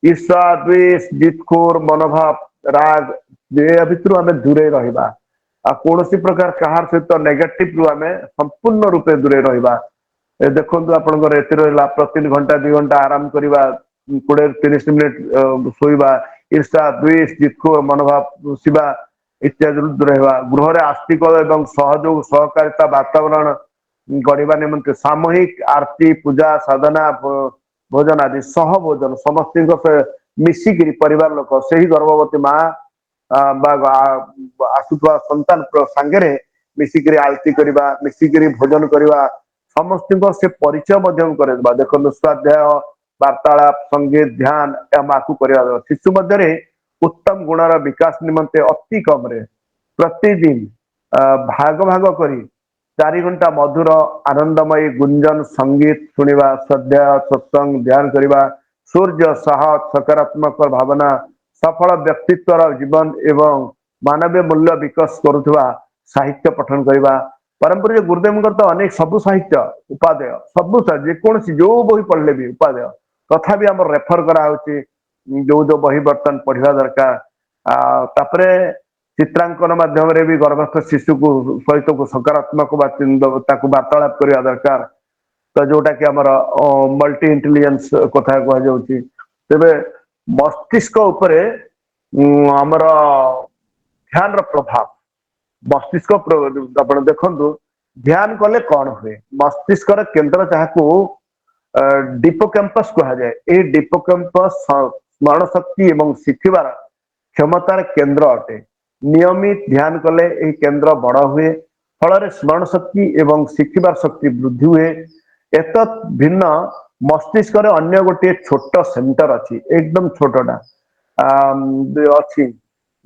ଈର୍ଷା, ଦ୍ୱେଷ, ଜିତଖୋର ମନୋଭାବ, ରାଗ, ଏହା ଭିତରୁ ଆମେ ଦୂରେଇ ରହିବା ଆଉ କୌଣସି ପ୍ରକାର କାହାର ସହିତ ନେଗେଟିଭ ରୁ ଆମେ ସମ୍ପୂର୍ଣ୍ଣ ରୂପେ ଦୂରେଇ ରହିବା। ଏ ଦେଖନ୍ତୁ, ଆପଣଙ୍କର ଏଥିରେ ରହିଲା ପ୍ରତି ଘଣ୍ଟା 2 ଘଣ୍ଟା ଆରାମ କରିବା, 20-30 ମିନିଟ ଶୋଇବା, ଈର୍ଷା, ଦ୍ୱେଷ, ଜିତଖୋର ମନୋଭାବ ଶିବା ଇତ୍ୟାଦିରୁ ଦୂର ହେବା। ଗୃହରେ ଆସ୍ତିକ ଏବଂ ସହଯୋଗ ସହକାରିତା ବାତାବରଣ ଗଢିବା ନିମନ୍ତେ ସାମୂହିକ ଆରତି, ପୂଜା, ସାଧନା, ଭୋଜନ ଆଦି ସହ ଭୋଜନ, ସମସ୍ତଙ୍କ ସହ ମିଶିକିରି ପରିବାର ଲୋକ, ସେହି ଗର୍ଭବତୀ ମା ବା ଆସୁଥିବା ସନ୍ତାନ ସାଙ୍ଗରେ ମିଶିକିରି ଆଳତି କରିବା, ମିଶିକିରି ଭୋଜନ କରିବା, ସମସ୍ତଙ୍କ ସେ ପରିଚୟ ମଧ୍ୟ କରେଇବା। ଦେଖନ୍ତୁ, ସ୍ୱାଧ୍ୟାୟ, ବାର୍ତ୍ତାଳାପ, ସଙ୍ଗୀତ, ଧ୍ୟାନ ଏହା ମାକୁ କରିବା ଦରକାର। ଶିଶୁ ମଧ୍ୟରେ ଉତ୍ତମ ଗୁଣର ବିକାଶ ନିମନ୍ତେ ଅତି କମରେ ପ୍ରତିଦିନ ଭାଗ ଭାଗ କରି 4 ଘଣ୍ଟା ମଧୁର ଆନନ୍ଦମୟୀ ଗୁଞ୍ଜନ ସଙ୍ଗୀତ ଶୁଣିବା, ସ୍ୱାଧ୍ୟାୟ, ସତ୍ସଙ୍ଗ, ଧ୍ୟାନ କରିବା, ସୂର୍ଯ୍ୟ, ସାହସ, ସକାରାତ୍ମକ ଭାବନା, ସଫଳ ବ୍ୟକ୍ତିତ୍ୱର ଜୀବନ ଏବଂ ମାନବୀୟ ମୂଲ୍ୟ ବିକାଶ କରୁଥିବା ସାହିତ୍ୟ ପଠନ କରିବା। ପରମ୍ପରା ଗୁରୁଦେବଙ୍କର ତ ଅନେକ ସବୁ ସାହିତ୍ୟ ଉପାଦେୟ, ସବୁ ଯେକୌଣସି ଯୋଉ ବହି ପଢିଲେ ବି ଉପାଦେୟ। ତଥାପି ଆମର ରେଫର କରାହଉଛି ଯୋଉ ଯୋଉ ବହି ବର୍ତ୍ତମାନ ପଢିବା ଦରକାର। ତାପରେ ଚିତ୍ରାଙ୍କନ ମାଧ୍ୟମରେ ବି ଗର୍ଭସ୍ଥ ଶିଶୁକୁ ସହିତକୁ ସକାରାତ୍ମକ ବା ତାକୁ ବାର୍ତ୍ତାଳାପ କରିବା ଦରକାର। ତ ଯୋଉଟା କି ଆମର ମଲ୍ଟି ଇଣ୍ଟେଲିଜେନ୍ସ କଥା କୁହାଯାଉଛି। ତେବେ ମସ୍ତିଷ୍କ ଉପରେ ଆମର ଧ୍ୟାନର ପ୍ରଭାବ, ମସ୍ତିଷ୍କ ଆପଣ ଦେଖନ୍ତୁ, ଧ୍ୟାନ କଲେ କଣ ହୁଏ? ମସ୍ତିଷ୍କର କେନ୍ଦ୍ର ଯାହାକୁ ହିପୋକ୍ୟାମ୍ପସ କୁହାଯାଏ, ଏହି ହିପୋକ୍ୟାମ୍ପସ ସ୍ମରଣ ଶକ୍ତି ଏବଂ ଶିଖିବାର କ୍ଷମତାର କେନ୍ଦ୍ର ଅଟେ। ନିୟମିତ ଧ୍ୟାନ କଲେ ଏହି କେନ୍ଦ୍ର ବଡ ହୁଏ, ଫଳରେ ସ୍ମରଣ ଶକ୍ତି ଏବଂ ଶିଖିବାର ଶକ୍ତି ବୃଦ୍ଧି ହୁଏ। ଏତତ୍ ଭିନ୍ନ ମସ୍ତିଷ୍କରେ ଅନ୍ୟ ଗୋଟିଏ ଛୋଟ ସେଣ୍ଟର ଅଛି, ଏକଦମ ଛୋଟଟା ଅଛି,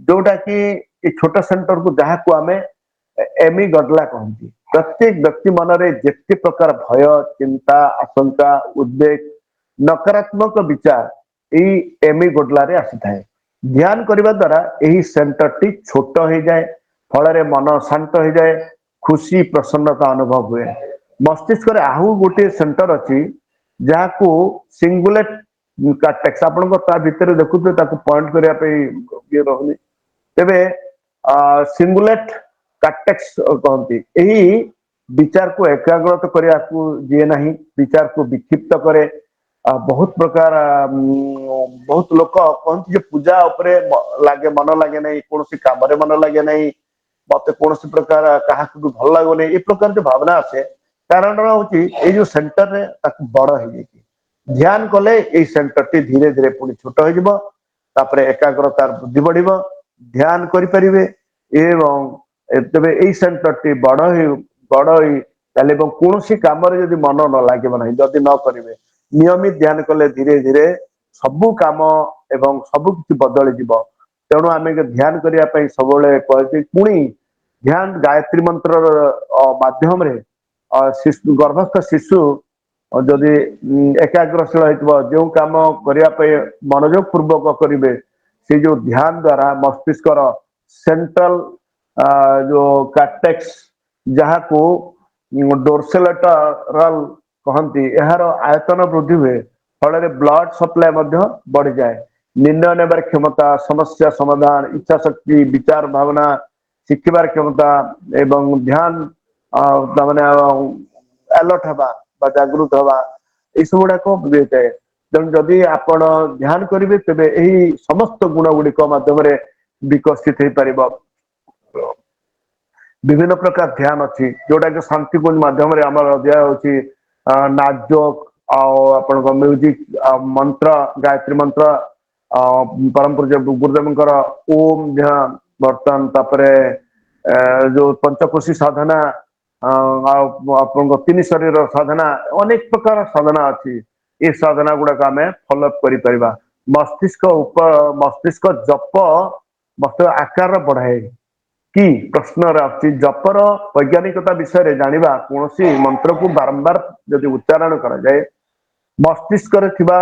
ଯୋଉଟା କି ଏଇ ଛୋଟ ସେଣ୍ଟରକୁ ଯାହାକୁ ଆମେ ଏମିଗଡଲା କହନ୍ତି। ପ୍ରତ୍ୟେକ ବ୍ୟକ୍ତି ମନରେ ଯେତେ ପ୍ରକାର ଭୟ, ଚିନ୍ତା, ଆଶଙ୍କା, ଉଦ୍ବେଗ, ନକାରାତ୍ମକ ବିଚାର ଏଇ ଏମିଗଡଲାରେ ଆସିଥାଏ। ଧ୍ୟାନ କରିବା ଦ୍ଵାରା ଏହି ସେଣ୍ଟରଟି ଛୋଟ ହେଇଯାଏ, ଫଳରେ ମନ ଶାନ୍ତ ହେଇଯାଏ, ଖୁସି ପ୍ରସନ୍ନତା ଅନୁଭବ ହୁଏ। ମସ୍ତିଷ୍କରେ ଆଉ ଗୋଟିଏ ସେଣ୍ଟର ଅଛି, ଯାହାକୁ ସିଙ୍ଗୁଲେଟ କାର୍ଟେକ୍ସ। ଆପଣଙ୍କ ତା ଭିତରେ ଦେଖୁଥିବେ, ତାକୁ ପଏଣ୍ଟ କରିବା ପାଇଁ ଇଏ ରହୁନି। ତେବେ ସିଙ୍ଗୁଲେଟ କାର୍ଟେକ୍ସ କହନ୍ତି। ଏହି ବିଚାରକୁ ଏକାଗ୍ରତ କରିବାକୁ ଦିଏ ନାହିଁ, ବିଚାରକୁ ବିକ୍ଷିପ୍ତ କରେ। ବହୁତ ପ୍ରକାର ବହୁତ ଲୋକ କହନ୍ତି ଯେ ପୂଜା ଉପରେ ଲାଗେ, ମନ ଲାଗେ ନାହିଁ, କୌଣସି କାମରେ ମନ ଲାଗେ ନାହିଁ, ମତେ କୌଣସି ପ୍ରକାର କାହାକୁ ବି ଭଲ ଲାଗୁନି। ଏ ପ୍ରକାର ଯୋଉ ଭାବନା ଆସେ, କାରଣ ହଉଛି ଏଇ ଯୋଉ ସେଣ୍ଟରରେ ତାକୁ ବଡ ହେଇଯାଇଛି। ଧ୍ୟାନ କଲେ ଏଇ ସେଣ୍ଟରଟି ଧୀରେ ଧୀରେ ପୁଣି ଛୋଟ ହେଇଯିବ, ତାପରେ ଏକାଗ୍ରତାର ବୃଦ୍ଧି ବଢିବ, ଧ୍ୟାନ କରିପାରିବେ ଏବଂ ତେବେ ଏଇ ସେଣ୍ଟରଟି ବଡ ହେଇ ତାହେଲେ ଏବଂ କୌଣସି କାମରେ ଯଦି ମନ ନ ଲାଗିବ ନାହିଁ, ଯଦି ନ କରିବେ, ନିୟମିତ ଧ୍ୟାନ କଲେ ଧୀରେ ଧୀରେ ସବୁ କାମ ଏବଂ ସବୁ କିଛି ବଦଳିଯିବ। ତେଣୁ ଆମେ ଧ୍ୟାନ କରିବା ପାଇଁ ସବୁବେଳେ କୁହାଯାଉଛି। ପୁଣି ଧ୍ୟାନ ଗାୟତ୍ରୀ ମନ୍ତ୍ରର ମାଧ୍ୟମରେ ଶିଶୁ, ଗର୍ଭସ୍ଥ ଶିଶୁ ଯଦି ଏକାଗ୍ରଶୀଳ ହେଇଥିବ, ଯେଉଁ କାମ କରିବା ପାଇଁ ମନୋଯୋଗ ପୂର୍ବକ କରିବେ, ସେ ଯୋଉ ଧ୍ୟାନ ଦ୍ଵାରା ମସ୍ତିଷ୍କର ସେଣ୍ଟ୍ରାଲ ଯୋଉ କାର୍ଟେକ୍ସ, ଯାହାକୁ ଡୋର୍ସୋଲେଟରାଲ କହନ୍ତି, ଏହାର ଆୟତନ ବୃଦ୍ଧି ହୁଏ। ଫଳରେ ବ୍ଲଡ ସପ୍ଲାଏ ମଧ୍ୟ ବଢିଯାଏ। ନିର୍ଣ୍ଣୟ ନେବାର କ୍ଷମତା, ସମସ୍ୟା ସମାଧାନ, ଇଚ୍ଛା ଶକ୍ତି, ବିଚାର ଭାବନା, ଶିଖିବାର କ୍ଷମତା ଏବଂ ଧ୍ୟାନ ତାମାନେ ଆଲର୍ଟ ହେବା ବା ଜାଗୃତ ହେବା, ଏସବୁ ଗୁଡାକ ହେଇଥାଏ। ତେଣୁ ଯଦି ଆପଣ ଧ୍ୟାନ କରିବେ, ତେବେ ଏହି ସମସ୍ତ ଗୁଣ ଗୁଡିକ ମାଧ୍ୟମରେ ବିକଶିତ ହେଇପାରିବ। ବିଭିନ୍ନ ପ୍ରକାର ଧ୍ୟାନ ଅଛି, ଯୋଉଟା କି ଶାନ୍ତିକୁଞ୍ଜ ମାଧ୍ୟମରେ ଆମର ଦିଆଯାଉଛି। ନାଚ ଆଉ ଆପଣଙ୍କ ମ୍ୟୁଜିକ, ଆଉ ମନ୍ତ୍ର, ଗାୟତ୍ରୀ ମନ୍ତ୍ର, ପରମ ପୂଜ୍ୟ ଗୁରୁଦେବଙ୍କର ଓମ ଧ୍ୟାନ, ବର୍ତ୍ତମାନ ତାପରେ ଯୋଉ ପଞ୍ଚକୋଶୀ ସାଧନା, ଆଉ ଆପଣଙ୍କ ତିନି ଶରୀର ସାଧନା, ଅନେକ ପ୍ରକାର ସାଧନା ଅଛି। ଏ ସାଧନା ଗୁଡାକ ଆମେ ଫଲୋଅପ୍ କରିପାରିବା। ମସ୍ତିଷ୍କ ଉପ ମସ୍ତିଷ୍କ ଜପ ମସ୍ତିଷ୍କ ଆକାର ବଢାଏ କି, ପ୍ରଶ୍ନରେ ଆସୁଛି। ଜପର ବୈଜ୍ଞାନିକତା ବିଷୟରେ ଜାଣିବା। କୌଣସି ମନ୍ତ୍ରକୁ ବାରମ୍ବାର ଯଦି ଉଚ୍ଚାରଣ କରାଯାଏ, ମସ୍ତିଷ୍କରେ ଥିବା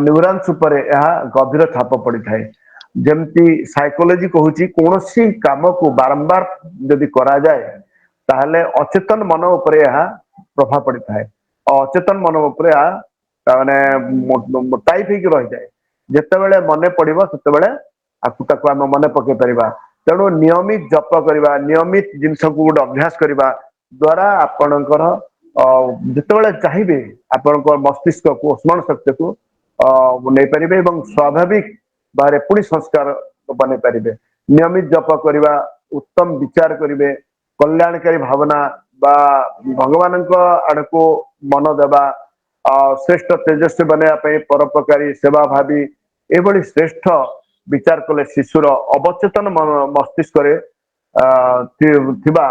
ନ୍ୟୁରନ୍ସ ଉପରେ ଏହା ଗଭୀର ଛାପ ପଡିଥାଏ। ଯେମିତି ସାଇକୋଲୋଜି କହୁଛି, କୌଣସି କାମକୁ ବାରମ୍ବାର ଯଦି କରାଯାଏ, ତାହେଲେ ଅଚେତନ ମନ ଉପରେ ଏହା ପ୍ରଭାବ ପଡିଥାଏ ଆଉ ଅଚେତନ ମନ ଉପରେ ଏହା ମାନେ ଟାଇପ ହେଇକି ରହିଯାଏ। ଯେତେବେଳେ ମନେ ପଡିବ, ସେତେବେଳେ ଆକୁ ତାକୁ ଆମେ ମନେ ପକେଇ ପାରିବା। ତେଣୁ ନିୟମିତ ଜପ କରିବା, ନିୟମିତ ଜିନିଷକୁ ଗୋଟେ ଅଭ୍ୟାସ କରିବା ଦ୍ଵାରା ଆପଣଙ୍କର ଯେତେବେଳେ ଚାହିଁବେ, ଆପଣଙ୍କ ମସ୍ତିଷ୍କକୁ, ସ୍ମରଣ ଶକ୍ତିକୁ ନେଇପାରିବେ ଏବଂ ସ୍ୱାଭାବିକ ଭାବରେ ପୁଣି ସଂସ୍କାର ବନେଇ ପାରିବେ। ନିୟମିତ ଜପ କରିବା, ଉତ୍ତମ ବିଚାର କରିବେ, କଲ୍ୟାଣକାରୀ ଭାବନା ବା ଭଗବାନଙ୍କ ଆଡକୁ ମନ ଦେବା, ଶ୍ରେଷ୍ଠ ତେଜସ୍ୱୀ ବନେଇବା ପାଇଁ ପରୋପକାରୀ ସେବା ଭାବି ଏଭଳି ଶ୍ରେଷ୍ଠ ବିଚାର କଲେ ଶିଶୁର ଅବଚେତନ ମସ୍ତିଷ୍କରେ ଥିବା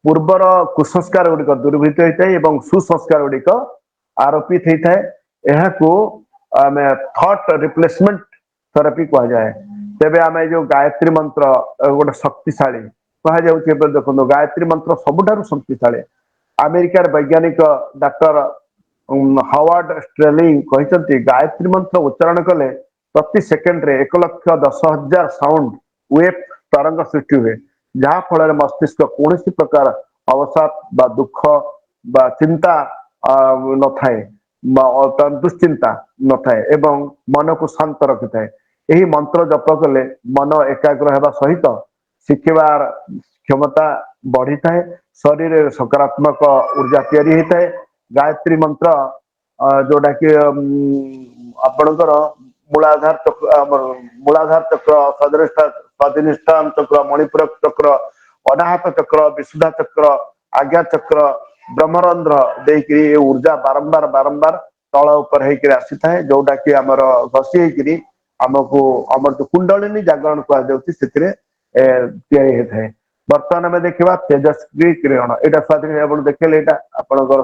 ପୂର୍ବର କୁସଂସ୍କାର ଗୁଡିକ ଦୂରୀଭୂତ ହେଇଥାଏ ଏବଂ ସୁସଂସ୍କାର ଗୁଡିକ ଆରୋପିତ ହେଇଥାଏ। ଏହାକୁ ଆମେ ଥଟ୍ ରିପ୍ଲେସମେଣ୍ଟ ଥେରାପି କୁହାଯାଏ। ତେବେ ଆମେ ଯୋଉ ଗାୟତ୍ରୀ ମନ୍ତ୍ର ଗୋଟେ ଶକ୍ତିଶାଳୀ କୁହାଯାଉଛି। ଏବେ ଦେଖନ୍ତୁ, ଗାୟତ୍ରୀ ମନ୍ତ୍ର ସବୁଠାରୁ ଶକ୍ତିଶାଳୀ। ଆମେରିକାର ବୈଜ୍ଞାନିକ ଡାକ୍ତର ହାୱାର୍ଡ ଷ୍ଟ୍ରେଲିଂ କହିଛନ୍ତି, ଗାୟତ୍ରୀ ମନ୍ତ୍ର ଉଚ୍ଚାରଣ କଲେ ପ୍ରତି ସେକେଣ୍ଡରେ 1,10,000 ସାଉଣ୍ଡ ୱେଭ୍ ତରଙ୍ଗ ସୃଷ୍ଟି ହୁଏ, ଯାହା ଫଳରେ ମସ୍ତିଷ୍କ କୌଣସି ପ୍ରକାର ଅବସାଦ ବା ଦୁଃଖ ବା ଚିନ୍ତା ନଥାଏ ବା ଦୁଶ୍ଚିନ୍ତା ନଥାଏ ଏବଂ ମନକୁ ଶାନ୍ତ ରଖିଥାଏ। ଏହି ମନ୍ତ୍ର ଜପ କଲେ ମନ ଏକାଗ୍ର ହେବା ସହିତ ଶିଖିବାର କ୍ଷମତା ବଢିଥାଏ, ଶରୀରରେ ସକାରାତ୍ମକ ଉର୍ଜା ତିଆରି ହେଇଥାଏ। ଗାୟତ୍ରୀ ମନ୍ତ୍ର ଯୋଉଟା କି ଆପଣଙ୍କର ମୂଳାଧାର ଚକ୍ର, ଆମର ମୂଳାଧାର ଚକ୍ର, ସ୍ୱାଧିଷ୍ଠାନ ଚକ୍ର, ମଣିପୁରକ ଚକ୍ର, ଅନାହତ ଚକ୍ର, ବିଶୁଦ୍ଧା ଚକ୍ର, ଆଜ୍ଞା ଚକ୍ର, ବ୍ରହ୍ମରନ୍ଧ୍ର ଦେଇକିରି ଏ ଉର୍ଜା ବାରମ୍ବାର ବାରମ୍ବାର ତଳ ଉପରେ ହେଇକିରି ଆସିଥାଏ, ଯୋଉଟା କି ଆମର ଘଷି ହେଇକିରି ଆମକୁ ଆମର ଯୋଉ କୁଣ୍ଡଳିନୀ ଜାଗରଣ କୁହାଯାଉଛି, ସେଥିରେ ତିଆରି ହେଇଥାଏ। ବର୍ତ୍ତମାନ ଆମେ ଦେଖିବା ତେଜସ୍ୱୀ କିରଣ। ଏଇଟା ସ୍ୱାଧୀନ ଆପଣ ଦେଖିଲେ, ଏଇଟା ଆପଣଙ୍କର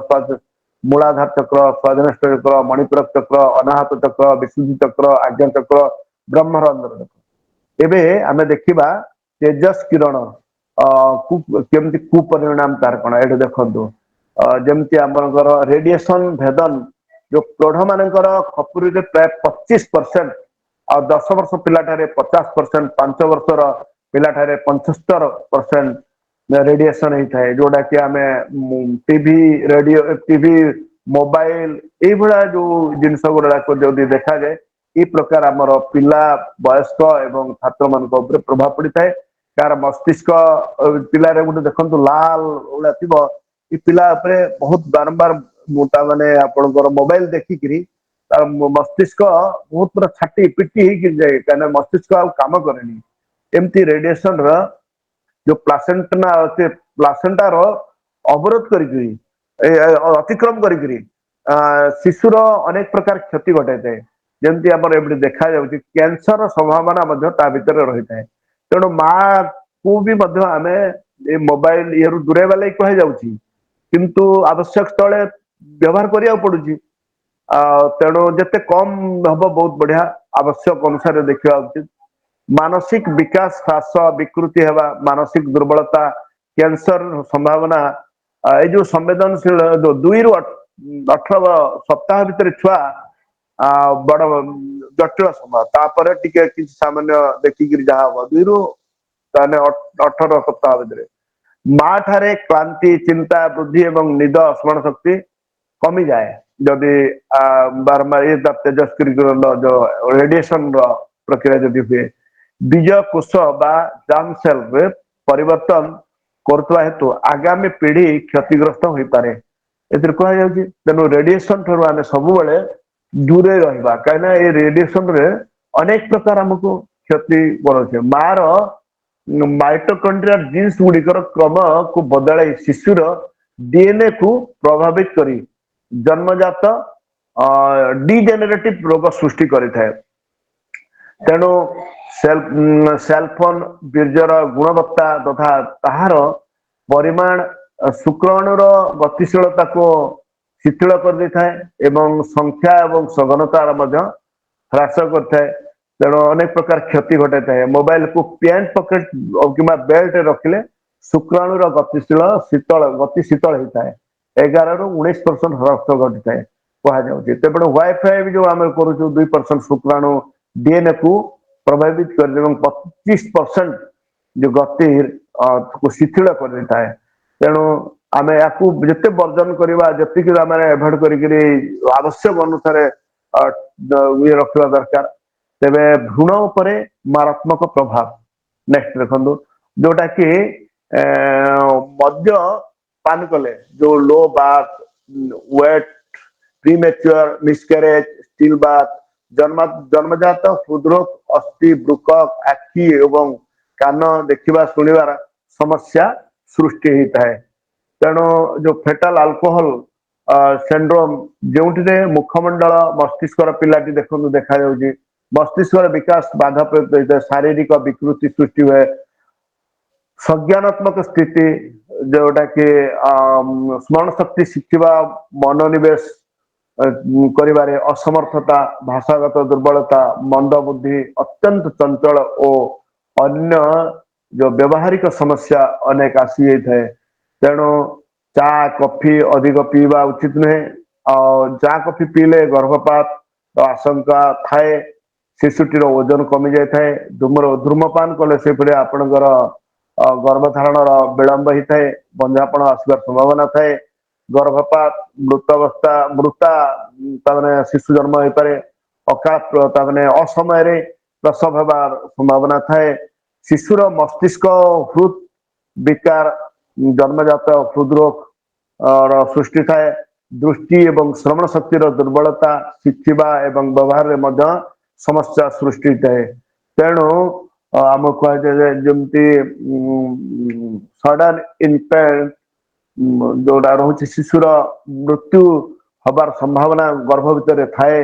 ମୂଳାଧାର ଚକ୍ର, ସ୍ୱାଧିଷ୍ଠାନ ଚକ୍ର, ମଣିପୁରକ ଚକ୍ର, ଅନାହତ ଚକ୍ର, ବିଶୁଦ୍ଧି ଚକ୍ର, ଆଜ୍ଞା ଚକ୍ର, ବ୍ରହ୍ମରନ୍ଧ୍ର ଚକ୍ର। ଏବେ ଆମେ ଦେଖିବା ତେଜସ୍ କିରଣ କେମିତି କୁପରିଣାମ ତାର କଣ। ଏଇଠି ଦେଖନ୍ତୁ, ଯେମିତି ଆପଣଙ୍କର ରେଡିଏସନ ଭେଦନ ଯୋଉ ପ୍ରୌଢ ମାନଙ୍କର ଖପୁରୀରେ ପ୍ରାୟ 25% ଆଉ 10 ବର୍ଷ ପିଲାଠାରେ 50%, 5 ବର୍ଷର ପିଲାଠାରେ 75% ରେଡିଏସନ ହେଇଥାଏ, ଯୋଉଟା କି ଆମେ ଟିଭି, ରେଡିଓ, ଟିଭି, ମୋବାଇଲ ଏଇଭଳିଆ ଯୋଉ ଜିନିଷ ଗୁଡାକ ଯଦି ଦେଖାଯାଏ, ଏଇ ପ୍ରକାର ଆମର ପିଲା, ବୟସ୍କ ଏବଂ ଛାତ୍ର ମାନଙ୍କ ଉପରେ ପ୍ରଭାବ ପଡିଥାଏ। କାହାର ମସ୍ତିଷ୍କ ପିଲାରେ ଗୋଟେ ଦେଖନ୍ତୁ ଲାଲ ଭଳିଆ ଥିବ। ଏ ପିଲା ଉପରେ ବହୁତ ବାରମ୍ବାର ତା ମାନେ ଆପଣଙ୍କର ମୋବାଇଲ ଦେଖିକିରି ତାର ମସ୍ତିଷ୍କ ବହୁତ ପୁରା ଛାଟି ପିଟି ହେଇକି ଯାଏ, କାହିଁକିନା ମସ୍ତିଷ୍କ ଆଉ କାମ କରେନି। ଏମିତି ରେଡିଏସନ ର ଯୋଉ ପ୍ଲାସେଣ୍ଟା ଅଛି, ପ୍ଲାସେଣ୍ଟାର ଅବରୋଧ କରିକିରି ଅତିକ୍ରମ କରିକିରି ଶିଶୁର ଅନେକ ପ୍ରକାର କ୍ଷତି ଘଟାଇଥାଏ। ଯେମିତି ଆମର ଏପଟେ ଦେଖାଯାଉଛି, କ୍ୟାନ୍ସର ସମ୍ଭାବନା ମଧ୍ୟ ତା ଭିତରେ ରହିଥାଏ। ତେଣୁ ମା କୁ ବି ମଧ୍ୟ ଆମେ ଏ ମୋବାଇଲ ଇଏରୁ ଦୂରେଇବା ଲାଗି କୁହାଯାଉଛି, କିନ୍ତୁ ଆବଶ୍ୟକ ସ୍ଥଳେ ବ୍ୟବହାର କରିବାକୁ ପଡୁଛି। ଆଉ ତେଣୁ ଯେତେ କମ ହବ ବହୁତ ବଢିଆ। ଆବଶ୍ୟକ ଅନୁସାରେ ଦେଖିବା ଉଚିତ। ମାନସିକ ବିକାଶ ହ୍ରାସ, ବିକୃତି ହେବା, ମାନସିକ ଦୁର୍ବଳତା, କ୍ୟାନ୍ସର ସମ୍ଭାବନା। ଏଇ ଯୋଉ ସମ୍ବେଦନଶୀଳ ଯୋଉ 2ରୁ 18 ସପ୍ତାହ ଭିତରେ ଛୁଆ ବଡ ଜଟିଳ ସମୟ, ତାପରେ ଟିକେ କିଛି ସାମାନ୍ୟ ଦେଖିକିରି ଯାହା ହବ। 2ରୁ ତାହେଲେ 18 ସପ୍ତାହ ଭିତରେ ମା ଠାରେ କ୍ଳାନ୍ତି, ଚିନ୍ତା ବୃଦ୍ଧି ଏବଂ ନିଦ, ସ୍ମରଣ ଶକ୍ତି କମିଯାଏ। ଯଦି ବାରମ୍ବାର ଏ ତେଜସ୍କ୍ରିୟ ଯୋଉ ରେଡିଏସନ ର ପ୍ରକ୍ରିୟା ଯଦି ହୁଏ, ବୀଜ କୋଷ ବା ଜାର୍ମ ସେଲରେ ପରିବର୍ତ୍ତନ କରୁଥିବା ହେତୁ ଆଗାମୀ ପିଢି କ୍ଷତିଗ୍ରସ୍ତ ହୋଇପାରେ, ଏଥିରେ କୁହାଯାଉଛି। ତେଣୁ ରେଡିଏସନ ଠାରୁ ଆମେ ସବୁବେଳେ ଦୂରେଇ ରହିବା, କାହିଁକିନା ଏ ରେଡିଏସନ ରେ ଅନେକ ପ୍ରକାର ଆମକୁ କ୍ଷତି କରଉଛି। ମାର ମାଇଟୋକଣ୍ଡ୍ରିଆଲ ଜିନ୍ସ ଗୁଡିକର କ୍ରମକୁ ବଦଳାଇ ଶିଶୁର ଡିଏନଏ କୁ ପ୍ରଭାବିତ କରି ଜନ୍ମଜାତ ଡିଜେନେରେଟିଭ ରୋଗ ସୃଷ୍ଟି କରିଥାଏ। ତେଣୁ ସେଲଫୋନ ବୀର୍ଯ୍ୟର ଗୁଣବତ୍ତା ତଥା ତାହାର ପରିମାଣ, ଶୁକ୍ରାଣୁର ଗତିଶୀଳତାକୁ ଶିଥିଳ କରିଦେଇଥାଏ ଏବଂ ସଂଖ୍ୟା ଏବଂ ସଘନତାର ମଧ୍ୟ ହ୍ରାସ କରିଥାଏ। ତେଣୁ ଅନେକ ପ୍ରକାର କ୍ଷତି ଘଟାଇଥାଏ। ମୋବାଇଲକୁ ପ୍ୟାଣ୍ଟ ପକେଟ କିମ୍ବା ବେଲ୍ଟ ରଖିଲେ ଶୁକ୍ରାଣୁର ଗତିଶୀଳ ଶୀତଳ ଗତି ଶୀତଳ ହେଇଥାଏ, 11ରୁ 19% ହ୍ରାସ ଘଟିଥାଏ କୁହାଯାଉଛି। ତେଣୁ ୱାଇଫାଇ ବି ଯୋଉ ଆମେ କରୁଛୁ, 2% ଶୁକ୍ରାଣୁ ଡିଏନଏ କୁ ପ୍ରଭାବିତ କରି ଏବଂ 25% ଯୋଉ ଗତି କୁ ଶିଥିଳ କରିଦେଇଥାଏ। ତେଣୁ ଆମେ ୟାକୁ ଯେତେ ବର୍ଜନ କରିବା, ଯେତିକି ଆମେ ଆଭଏଡ କରିକିରି ଆବଶ୍ୟକ ଅନୁସାରେ ଇଏ ରଖିବା ଦରକାର। ତେବେ ଭ୍ରୂଣ ଉପରେ ମାରାତ୍ମକ ପ୍ରଭାବ ନେକ୍ସଟ ଦେଖନ୍ତୁ, ଯୋଉଟା କି ମଦ୍ୟ ପାନ କଲେ ଯୋଉ low birth weight, premature miscarriage, still birth, ଜନ୍ମଜାତ ହୃଦରୋଗ, ଅସ୍ଥି, ବୃକକ, ଆଖି ଏବଂ କାନ ଦେଖିବା ଶୁଣିବାର ସମସ୍ୟା ସୃଷ୍ଟି ହେଇଥାଏ। ତେଣୁ ଯୋଉ ଫେଟାଲ ଆଲକୋହଲ ସିଣ୍ଡ୍ରୋମ, ଯେଉଁଠିରେ ମୁଖମଣ୍ଡଳ, ମସ୍ତିଷ୍କର ପିଲାଟି ଦେଖନ୍ତୁ ଦେଖାଯାଉଛି, ମସ୍ତିଷ୍କର ବିକାଶ ବାଧାପ୍ରାପ୍ତ ହେଇଥାଏ, ଶାରୀରିକ ବିକୃତି ସୃଷ୍ଟି ହୁଏ, ସଂଜ୍ଞାନାତ୍ମକ ସ୍ଥିତି ଯୋଉଟା କି ସ୍ମରଣ ଶକ୍ତି, ଶିଖିବା, ମନୋନିବେଶ କରିବାରେ ଅସମର୍ଥତା, ଭାଷାଗତ ଦୁର୍ବଳତା, ମନ୍ଦବୁଦ୍ଧି, ଅତ୍ୟନ୍ତ ଚଞ୍ଚଳ ଓ ଅନ୍ୟ ଯୋଉ ବ୍ୟବହାରିକ ସମସ୍ୟା ଅନେକ ଆସିଯାଇଥାଏ। ତେଣୁ ଚା କଫି ଅଧିକ ପିଇବା ଉଚିତ ନୁହେଁ। ଆଉ ଚା କଫି ପିଇଲେ ଗର୍ଭପାତ ଆଶଙ୍କା ଥାଏ, ଶିଶୁଟିର ଓଜନ କମି ଯାଇଥାଏ। ଧୂମ୍ରପାନ କଲେ ସେପରି ଆପଣଙ୍କର ଗର୍ଭଧାରଣର ବିଳମ୍ବ ହେଇଥାଏ, ବଞ୍ଝାପଣ ଆସିବାର ସମ୍ଭାବନା ଥାଏ, ଗର୍ଭପାତ, ମୃତ ଅବସ୍ଥା, ମୃତା ତାମାନେ ଶିଶୁ ଜନ୍ମ ହେଇପାରେ, ଅକାଳ ତାମାନେ ଅସମୟରେ ପ୍ରସବ ହେବାର ସମ୍ଭାବନା ଥାଏ। ଶିଶୁର ମସ୍ତିଷ୍କ ହୃଦ ବିକାର, ଜନ୍ମଜାତ ହୃଦରୋଗ ର ସୃଷ୍ଟି ଥାଏ। ଦୃଷ୍ଟି ଏବଂ ଶ୍ରବଣ ଶକ୍ତିର ଦୁର୍ବଳତା, ଶିଖିବା ଏବଂ ବ୍ୟବହାରରେ ମଧ୍ୟ ସମସ୍ୟା ସୃଷ୍ଟି ହେଇଥାଏ। ତେଣୁ ଆମକୁ କୁହାଯାଏ ଯେ ଯେମିତି ସଡନ ଇନଫାଣ୍ଟ ଯୋଉଟା ରହୁଛି, ଶିଶୁର ମୃତ୍ୟୁ ହବାର ସମ୍ଭାବନା ଗର୍ଭ ଭିତରେ ଥାଏ।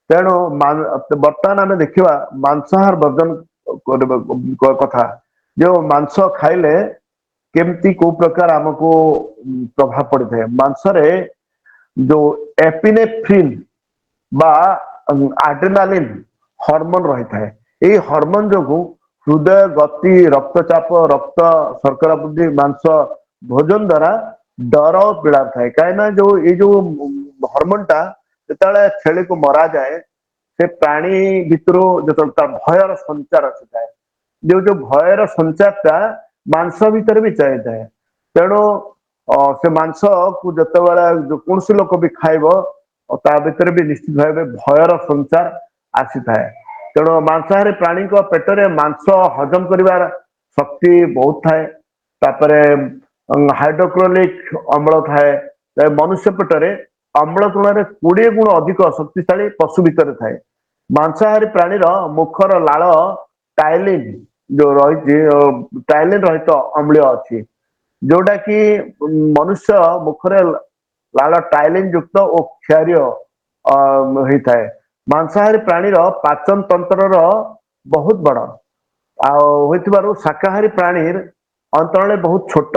ତେଣୁ ବର୍ତ୍ତମାନ ଆମେ ଦେଖିବା ମାଂସାହାର ବର୍ଜନ କରିବା କଥା। ଯୋଉ ମାଂସ ଖାଇଲେ କେମିତି କୋଉ ପ୍ରକାର ଆମକୁ ପ୍ରଭାବ ପଡିଥାଏ। ମାଂସରେ ଯୋଉ ଏପିନେଫ୍ରିନ୍ ବା ଆଡ୍ରେନାଲିନ୍ ହରମୋନ ରହିଥାଏ, ଏଇ ହରମୋନ ଯୋଗୁ ହୃଦୟ ଗତି, ରକ୍ତଚାପ, ରକ୍ତ ଶର୍କରା ବୃଦ୍ଧି। ମାଂସ ଭୋଜନ ଦ୍ଵାରା ଡର ପୀଡା ଥାଏ, କାହିଁକିନା ଯୋଉ ଏଇ ଯୋଉ ହରମୋନ ଟା ଯେତେବେଳେ ଛେଳିକୁ ମରାଯାଏ, ସେ ପ୍ରାଣୀ ଭିତରୁ ଯେତେବେଳେ ତା ଭୟର ସଞ୍ଚାର ଆସିଥାଏ, ଯୋଉ ଯୋଉ ଭୟର ସଞ୍ଚାର ଟା ମାଂସ ଭିତରେ ବି ଯାଇଥାଏ। ତେଣୁ ସେ ମାଂସକୁ ଯେତେବେଳେ କୌଣସି ଲୋକ ବି ଖାଇବ, ତା ଭିତରେ ବି ନିଶ୍ଚିତ ଭାବେ ଭୟର ସଞ୍ଚାର ଆସିଥାଏ। ତେଣୁ ମାଂସାହାରୀ ପ୍ରାଣୀଙ୍କ ପେଟରେ ମାଂସ ହଜମ କରିବାର ଶକ୍ତି ବହୁତ ଥାଏ। ତାପରେ ହାଇଡ୍ରୋକ୍ଲୋରିକ ଅମ୍ଳ ଥାଏ। ମନୁଷ୍ୟ ପେଟରେ ଅମ୍ଳ ତୁଳନାରେ 20 ଗୁଣ ଅଧିକ ଶକ୍ତିଶାଳୀ ପଶୁ ଭିତରେ ଥାଏ। ମାଂସାହାରୀ ପ୍ରାଣୀର ମୁଖର ଲାଳ ଟାଇଲିନ ଯୋଉ ରହିଛି, ଟାଇଲିନ ରହିତ ଅମ୍ଳୀୟ ଅଛି, ଯୋଉଟା କି ମନୁଷ୍ୟ ମୁଖରେ ଲାଳ ଟାଇଲିନ ଯୁକ୍ତ ଓ କ୍ଷାରୀୟ ହେଇଥାଏ। ମାଂସାହାରୀ ପ୍ରାଣୀର ପାଚନ ତନ୍ତ୍ରର ବହୁତ ବଡ ଆଉ ହୋଇଥିବାରୁ ଶାକାହାରୀ ପ୍ରାଣୀ ଅନ୍ତରାଳରେ ବହୁତ ଛୋଟ,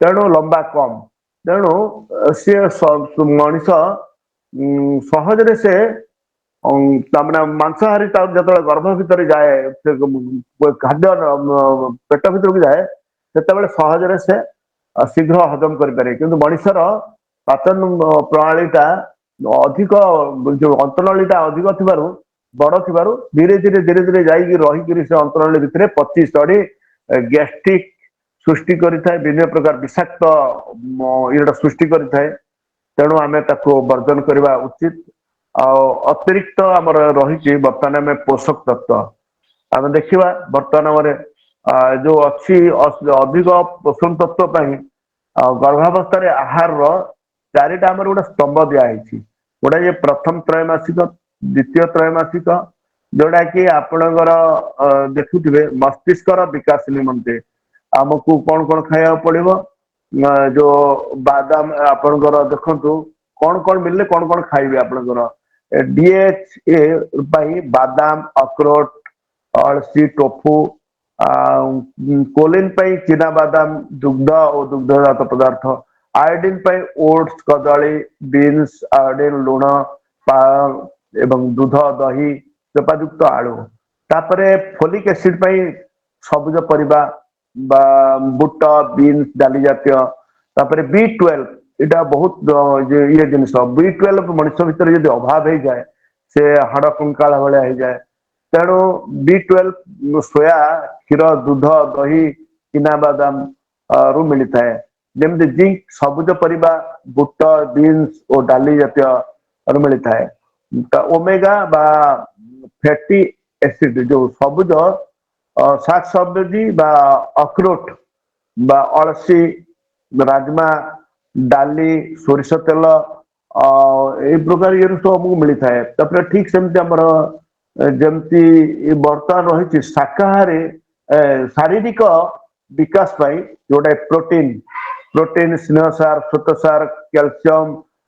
ତେଣୁ ଲମ୍ବା କମ। ତେଣୁ ସିଏ ମଣିଷ ସହଜରେ ସେ ତାମାନେ ମାଂସାହାରୀ ତା ଯେତେବେଳେ ଗର୍ଭ ଭିତରେ ଯାଏ, ସେ ଖାଦ୍ୟ ପେଟ ଭିତରକୁ ଯାଏ, ସେତେବେଳେ ସହଜରେ ସେ ଶୀଘ୍ର ହଜମ କରିପାରେ। କିନ୍ତୁ ମଣିଷର ପାଚନ ପ୍ରଣାଳୀଟା ଅଧିକ, ଯୋଉ ଅନ୍ତନଳୀଟା ଅଧିକ ଥିବାରୁ, ବଡ ଥିବାରୁ, ଧୀରେ ଧୀରେ ଧୀରେ ଧୀରେ ଯାଇକି ରହିକିରି ସେ ଅନ୍ତନଳୀ ଭିତରେ ପଚି ସଢି ଗ୍ୟାଷ୍ଟ୍ରିକ ସୃଷ୍ଟି କରିଥାଏ, ବିଭିନ୍ନ ପ୍ରକାର ବିଷାକ୍ତ ଇଏଟା ସୃଷ୍ଟି କରିଥାଏ। ତେଣୁ ଆମେ ତାକୁ ବର୍ଜନ କରିବା ଉଚିତ। ଆଉ ଅତିରିକ୍ତ ଆମର ରହିଛି, ବର୍ତ୍ତମାନ ଆମେ ପୋଷକ ତତ୍ଵ ଆମେ ଦେଖିବା। ବର୍ତ୍ତମାନ ଆମର ଯୋଉ ଅଛି ଅଧିକ ପୋଷଣ ତତ୍ଵ ପାଇଁ ଗର୍ଭାବସ୍ଥାରେ ଆହାରର ଚାରିଟା ଆମର ଗୋଟେ ସ୍ତମ୍ଭ ଦିଆହେଇଛି। ଗୋଟେ ଯେ ପ୍ରଥମ ତ୍ରୟମାସିକ, ଦ୍ୱିତୀୟ ତ୍ରୟମାସିକ, ଯୋଉଟା କି ଆପଣଙ୍କର ଦେଖୁଥିବେ, ମସ୍ତିଷ୍କର ବିକାଶ ନିମନ୍ତେ ଆମକୁ କଣ କଣ ଖାଇବାକୁ ପଡିବ। ଯୋଉ ବାଦାମ ଆପଣଙ୍କର ଦେଖନ୍ତୁ, କଣ କଣ ମିଳିଲେ କଣ କଣ ଖାଇବେ। ଆପଣଙ୍କର ଡିଏଚ୍ ଏ ପାଇଁ ବାଦାମ, ଅକ୍ରୋଟ, ଅଳସୀ, ଟୋଫୁ। ଆଉ କୋଲିନ ପାଇଁ ଚିନା ବାଦାମ, ଦୁଗ୍ଧ ଓ ଦୁଗ୍ଧଜାତ ପଦାର୍ଥ। ଆୟୋଡିନ ପାଇଁ ଓଟ୍ସ, କଦଳୀ, ବିନ୍ସ, ଆୟୋଡିନ ଲୁଣ ଏବଂ ଦୁଧ, ଦହି, ଚୋପାଯୁକ୍ତ ଆଳୁ। ତାପରେ ଫୋଲିକ ଏସିଡ ପାଇଁ ସବୁଜ ପରିବା ବା ବୁଟ, ବିନ୍ସ, ଡାଲି ଜାତୀୟ। ତାପରେ ବି 12, ଏଇଟା ବହୁତ ଇଏ ଜିନିଷ। ବି 12 ମଣିଷ ଭିତରେ ଯଦି ଅଭାବ ହେଇଯାଏ, ସେ ହାଡ କଙ୍କାଳ ଭଳିଆ ହେଇଯାଏ। ତେଣୁ ବି 12 ସୋୟା, କ୍ଷୀର, ଦୁଧ, ଦହି, ଚିନା ବାଦାମ ରୁ ମିଳିଥାଏ। ଯେମିତି ଜିଙ୍କ ସବୁଜ ପରିବା, ବୁଟ, ବିନ୍ସ ଓ ଡାଲି ଜାତୀୟ ରୁ ମିଳିଥାଏ। ଓମେଗା ବା ଫ୍ୟାଟି ଏସିଡ ଯୋଉ ସବୁଜ ଶାକ ସବଜି ବା ଅଖରୋଟ ବା ଅଳସୀ, ରାଜମା, ଡାଲି, ସୋରିଷ ତେଲ, ଏଇ ପ୍ରକାର ଇଏରୁ ସବୁ ଆମକୁ ମିଳିଥାଏ। ତାପରେ ଠିକ ସେମିତି ଆମର ଯେମିତି ବର୍ତ୍ତମାନ ରହିଛି ଶାକାହାରୀ ଶାରୀରିକ ବିକାଶ ପାଇଁ ଯୋଉଟା ପ୍ରୋଟିନ, ସ୍ନେହସାର, ଶ୍ଵେତସାର, କ୍ୟାଲସିୟମ,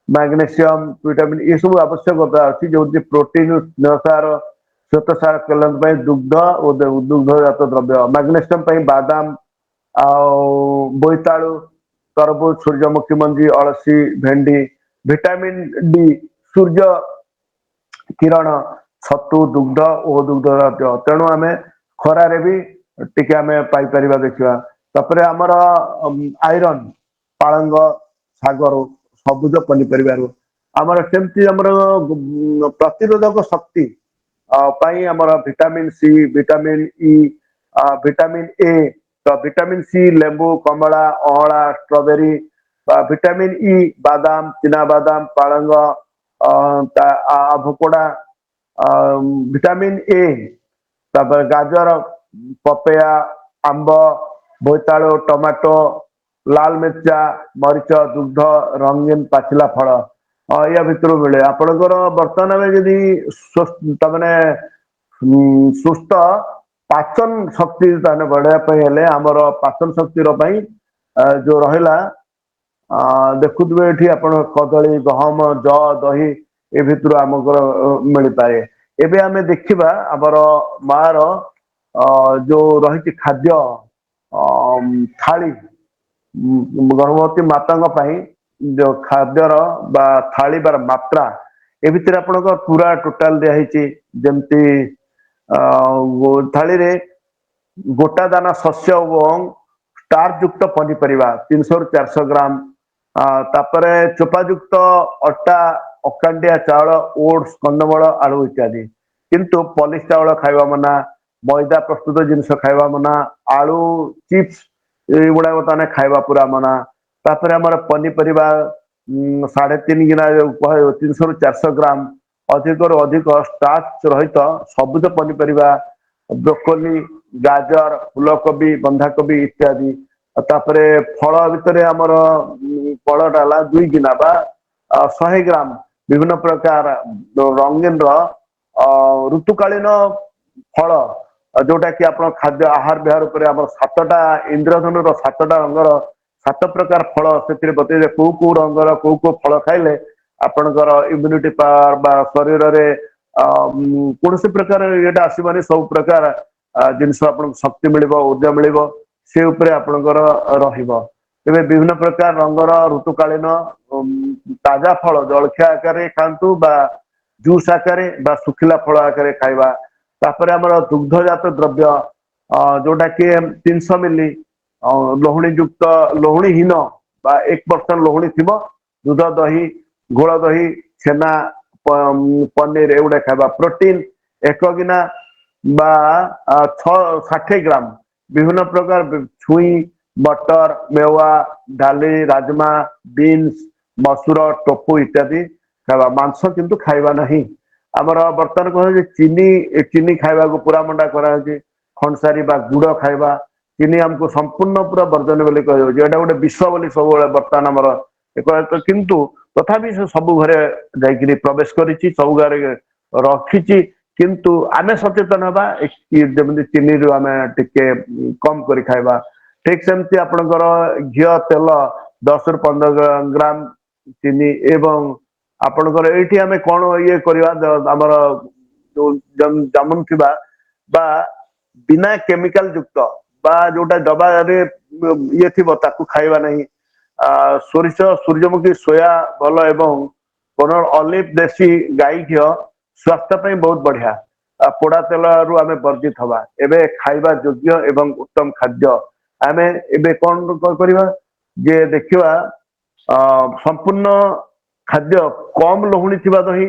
ମାଗ୍ନେସିୟମ, ଭିଟାମିନ ଏସବୁ ଆବଶ୍ୟକତା ଅଛି। ଯୋଉଠି ପ୍ରୋଟିନ, ସ୍ନେହସାର, ଶ୍ଵେତସାର, କ୍ୟାଲସିୟମ ପାଇଁ ଦୁଗ୍ଧ ଓ ଦୁଗ୍ଧଜାତ ଦ୍ରବ୍ୟ, ମାଗ୍ନେସିୟମ ପାଇଁ ବାଦାମ ଆଉ ବୋଇତାଳୁ, ତରଭୁଜ, ସୂର୍ଯ୍ୟମୁଖୀ ମଞ୍ଜି, ଅଳସୀ, ଭେଣ୍ଡି। ଭିଟାମିନ ଡି ସୂର୍ଯ୍ୟ କିରଣ, ଛତୁ, ଦୁଗ୍ଧ ଓ ଦୁଗ୍ଧ ଜାତୀୟ। ତେଣୁ ଆମେ ଖରାରେ ବି ଟିକେ ଆମେ ପାଇପାରିବା, ଦେଖିବା। ତାପରେ ଆମର ଆଇରନ୍ ପାଳଙ୍ଗ ଶାଗରୁ, ସବୁଜ ପନିପରିବାରୁ। ଆମର ସେମିତି ଆମର ପ୍ରତିରୋଧକ ଶକ୍ତି ପାଇଁ ଆମର vitamin C, vitamin E, vitamin A. ତ ଭିଟାମିନ ସି ଲେମ୍ବୁ, କମଳା, ଅଁଳା, ଷ୍ଟ୍ରବେରୀ ବା ଭିଟାମିନ ଇ ବାଦାମ, ଚିନା ବାଦାମ, ପାଳଙ୍ଗ, ଆଭୋକାଡୋ। ଭିଟାମିନ ଏ ତାପରେ ଗାଜର, ପପେୟା, ଆମ୍ବ, ବୋଇତାଳୁ, ଟମାଟୋ, ଲାଲ ମିର୍ଚା, ମରିଚ, ଦୁଗ୍ଧ, ରଙ୍ଗୀନ ପାଚିଲା ଫଳ ୟା ଭିତରୁ ମିଳେ ଆପଣଙ୍କର। ବର୍ତ୍ତମାନ ଆମେ ଯଦି ତାମାନେ ସୁସ୍ଥ ପାଚନ ଶକ୍ତି ତାହେଲେ ବଢେଇବା ପାଇଁ ହେଲେ, ଆମର ପାଚନ ଶକ୍ତିର ପାଇଁ ଯୋଉ ରହିଲା, ଦେଖୁଥିବେ ଏଠି ଆପଣ କଦଳୀ, ଗହମ, ଯଅ, ଦହି ଏ ଭିତରୁ ଆମଙ୍କର ମିଳିପାରେ। ଏବେ ଆମେ ଦେଖିବା ଆମର ମାର ଯୋଉ ରହିଛି ଖାଦ୍ୟ ଥାଳି, ଗର୍ଭବତୀ ମାତାଙ୍କ ପାଇଁ ଯୋଉ ଖାଦ୍ୟର ବା ଥାଳି ବାର ମାତ୍ରା, ଏ ଭିତରେ ଆପଣଙ୍କ ପୁରା ଟୋଟାଲ ଦିଆହେଇଛି। ଯେମିତି ଥାଳିରେ ଗୋଟା ଦାନା ଶସ୍ୟ ଏବଂ ଷ୍ଟାର୍ଚ ଯୁକ୍ତ ପନିପରିବା 300ରୁ 400 ଗ୍ରାମ। ତାପରେ ଚୋପାଯୁକ୍ତ ଅଟା, ଅକାଣ୍ଡିଆ ଚାଉଳ, ଓଟ୍ସ, କନ୍ଦମୂଳ, ଆଳୁ ଇତ୍ୟାଦି। କିନ୍ତୁ ପଲିସ ଚାଉଳ ଖାଇବା ମନା, ମଇଦା ପ୍ରସ୍ତୁତ ଜିନିଷ ଖାଇବା ମନା, ଆଳୁ ଚିପ୍ସ ଏଇଗୁଡାକ ତାହେଲେ ଖାଇବା ପୁରା ମନା। ତାପରେ ଆମର ପନିପରିବା 3.5 ଗିନା, 300ରୁ 400 ଗ୍ରାମ, ଅଧିକରୁ ଅଧିକ ଷ୍ଟାର୍ଚ ରହିତ ସବୁଜ ପନିପରିବା, ବ୍ରୋକୋଲି, ଗାଜର, ଫୁଲକୋବି, ବନ୍ଧାକୋବି ଇତ୍ୟାଦି। ଆଉ ତାପରେ ଫଳ ଭିତରେ ଆମର ଫଳଟା ହେଲା 2 ଗିନା ବା 100 ଗ୍ରାମ ବିଭିନ୍ନ ପ୍ରକାର ରଙ୍ଗୀନର ଋତୁକାଳୀନ ଫଳ, ଯୋଉଟା କି ଆପଣ ଖାଦ୍ୟ ଆହାର ବିହାର ଉପରେ ଆମର ସାତଟା ଇନ୍ଦ୍ରଧନୁର ସାତଟା ରଙ୍ଗର ସାତ ପ୍ରକାର ଫଳ ସେଥିରେ ବତେଇବେ, କୋଉ କୋଉ ରଙ୍ଗର କୋଉ କୋଉ ଫଳ ଖାଇଲେ ଆପଣଙ୍କର ଇମ୍ୟୁନିଟି ପାୱାର ବା ଶରୀରରେ କୌଣସି ପ୍ରକାର ଇଏଟା ଆସିବନି, ସବୁ ପ୍ରକାର ଜିନିଷ ଆପଣଙ୍କୁ ଶକ୍ତି ମିଳିବ, ଉର୍ଜା ମିଳିବ, ସେ ଉପରେ ଆପଣଙ୍କର ରହିବ। ତେବେ ବିଭିନ୍ନ ପ୍ରକାର ରଙ୍ଗର ଋତୁକାଳୀନ ତାଜା ଫଳ ଜଳଖିଆ ଆକାରରେ ଖାଆନ୍ତୁ ବା ଜୁସ୍ ଆକାରରେ ବା ଶୁଖିଲା ଫଳ ଆକାରରେ ଖାଇବା। ତାପରେ ଆମର ଦୁଗ୍ଧଜାତ ଦ୍ରବ୍ୟ, ଯୋଉଟା କି 300 ମିଲି ଲହୁଣୀ ଯୁକ୍ତ, ଲହୁଣୀହୀନ ବା 1% ଲହୁଣୀ ଥିବ, ଦୁଧ, ଦହି, ଘୋଳ ଦହି, ଛେନା, ପନିର ଏଗୁଡା ଖାଇବା। ପ୍ରୋଟିନ 1 ଗିନା ବା 60 ଗ୍ରାମ, ବିଭିନ୍ନ ପ୍ରକାର ଛୁଇଁ, ମଟର, ମେୱା, ଡାଲି, ରାଜମା, ବିନ୍ସ, ମସୁର, ଟୋଫୁ ଇତ୍ୟାଦି ଖାଇବା। ମାଂସ କିନ୍ତୁ ଖାଇବା ନାହିଁ। ଆମର ବର୍ତ୍ତମାନ କୁହାଯାଉଛି ଚିନି, ଚିନି ଖାଇବାକୁ ପୁରା ମଣ୍ଡା କରାଯାଉଛି। ଖଣ୍ଡସାରି ବା ଗୁଡ ଖାଇବା। ଚିନି ଆମକୁ ସମ୍ପୂର୍ଣ୍ଣ ପୁରା ବର୍ଜନ ବୋଲି କୁହାଯାଉଛି। ଏଇଟା ଗୋଟେ ବିଷ ବୋଲି ସବୁବେଳେ ବର୍ତ୍ତମାନ ଆମର କିନ୍ତୁ ତଥାପି ସେ ସବୁ ଘରେ ଯାଇକିରି ପ୍ରବେଶ କରିଛି, ସବୁ ଘରେ ରଖିଛି। କିନ୍ତୁ ଆମେ ସଚେତନ ହେବା, ଯେମିତି ଚିନିରୁ ଆମେ ଟିକେ କମ କରି ଖାଇବା। ଠିକ ସେମିତି ଆପଣଙ୍କର ଘିଅ, ତେଲ 10ରୁ 15 ଗ୍ରାମ, ଚିନି ଏବଂ ଆପଣଙ୍କର ଏଇଠି ଆମେ କଣ ଇଏ କରିବା, ଆମର ଯୋଉ ଜାମୁନ ଥିବା ବା ବିନା କେମିକାଲ ଯୁକ୍ତ ବା ଯୋଉଟା ଡବାରେ ଇଏ ଥିବ, ତାକୁ ଖାଇବା ନାହିଁ। ସୋରିଷ, ସୂର୍ଯ୍ୟମୁଖୀ, ସୋୟା ଭଲ ଏବଂ ଅଲିଭ, ଦେଶୀ ଗାଈ ଘିଅ ସ୍ୱାସ୍ଥ୍ୟ ପାଇଁ ବହୁତ ବଢିଆ। ପୋଡା ତେଲରୁ ଆମେ ବର୍ଜିତ ହବା। ଏବେ ଖାଇବା ଯୋଗ୍ୟ ଏବଂ ଉତ୍ତମ ଖାଦ୍ୟ ଆମେ ଏବେ କଣ କରିବା ଯେ ଦେଖିବା, ସମ୍ପୂର୍ଣ୍ଣ ଖାଦ୍ୟ, କମ ଲହୁଣୀ ଥିବା ଦହି,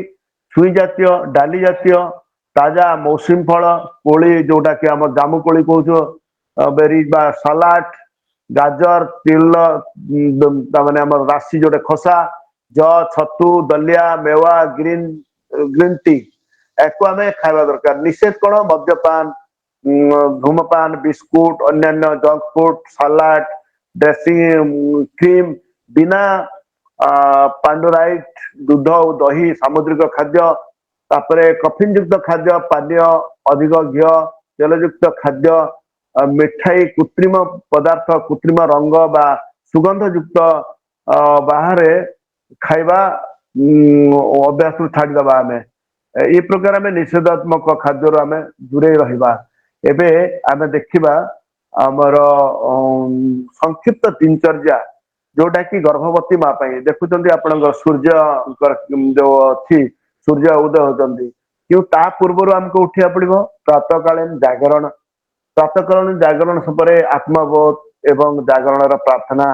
ଛୁଇଁ ଜାତୀୟ, ଡାଲି ଜାତୀୟ, ତାଜା ମୌସୁମୀ ଫଳ, କୋଳି, ଯୋଉଟା କି ଆମ ଜାମୁ କୋଳି କହୁଛୁ, ବେରି ବା ସାଲାଡ, ଗାଜର, ତିଲ, ତାମାନେ ଆମର ରାଶି ଯୋଉଟା ଖସା, ଛତୁ, dalia, Mewa, green green tea, ଏହାକୁ ଆମେ ଖାଇବା ଦରକାର। ନିଷେଧ କଣ? ମଦ୍ୟପାନ, ଧୂମପାନ, ବିସ୍କୁଟ, ଅନ୍ୟାନ୍ୟ junk food, salad, dressing, cream, ବିନା ପାଣ୍ଡୋରାଇଟ ଦୁଧ ଓ ଦହି, ସାମୁଦ୍ରିକ ଖାଦ୍ୟ, ତାପରେ କଫିନ ଯୁକ୍ତ ଖାଦ୍ୟ ପାନୀୟ, ଅଧିକ ଘିଅ, ତେଲଯୁକ୍ତ ଖାଦ୍ୟ, ମିଠାଇ, କୃତ୍ରିମ ପଦାର୍ଥ, କୃତ୍ରିମ ରଙ୍ଗ ବା ସୁଗନ୍ଧ ଯୁକ୍ତ ବାହାରେ ଖାଇବା ଅଭ୍ୟାସରୁ ଛାଡିଦବା ଆମେ। ଏଇ ପ୍ରକାର ଆମେ ନିଷେଧାତ୍ମକ ଖାଦ୍ୟରୁ ଆମେ ଦୂରେଇ ରହିବା। ଏବେ ଆମେ ଦେଖିବା ଆମର ସଂକ୍ଷିପ୍ତ ଦିନଚର୍ଯ୍ୟା, ଯୋଉଟା କି ଗର୍ଭବତୀ ମା ପାଇଁ। ଦେଖୁଛନ୍ତି ଆପଣଙ୍କର ସୂର୍ଯ୍ୟଙ୍କର ଯୋଉ ଅଛି, ସୂର୍ଯ୍ୟ ଉଦୟ ହଉଛନ୍ତି, କିନ୍ତୁ ତା ପୂର୍ବରୁ ଆମକୁ ଉଠିବାକୁ ପଡିବ। ପ୍ରାତଃକାଳୀନ ଜାଗରଣ। ପ୍ରାତଃକାଳୀନ ଜାଗରଣ ପରେ ଆତ୍ମବୋଧ ଏବଂ ଜାଗରଣର ପ୍ରାର୍ଥନା,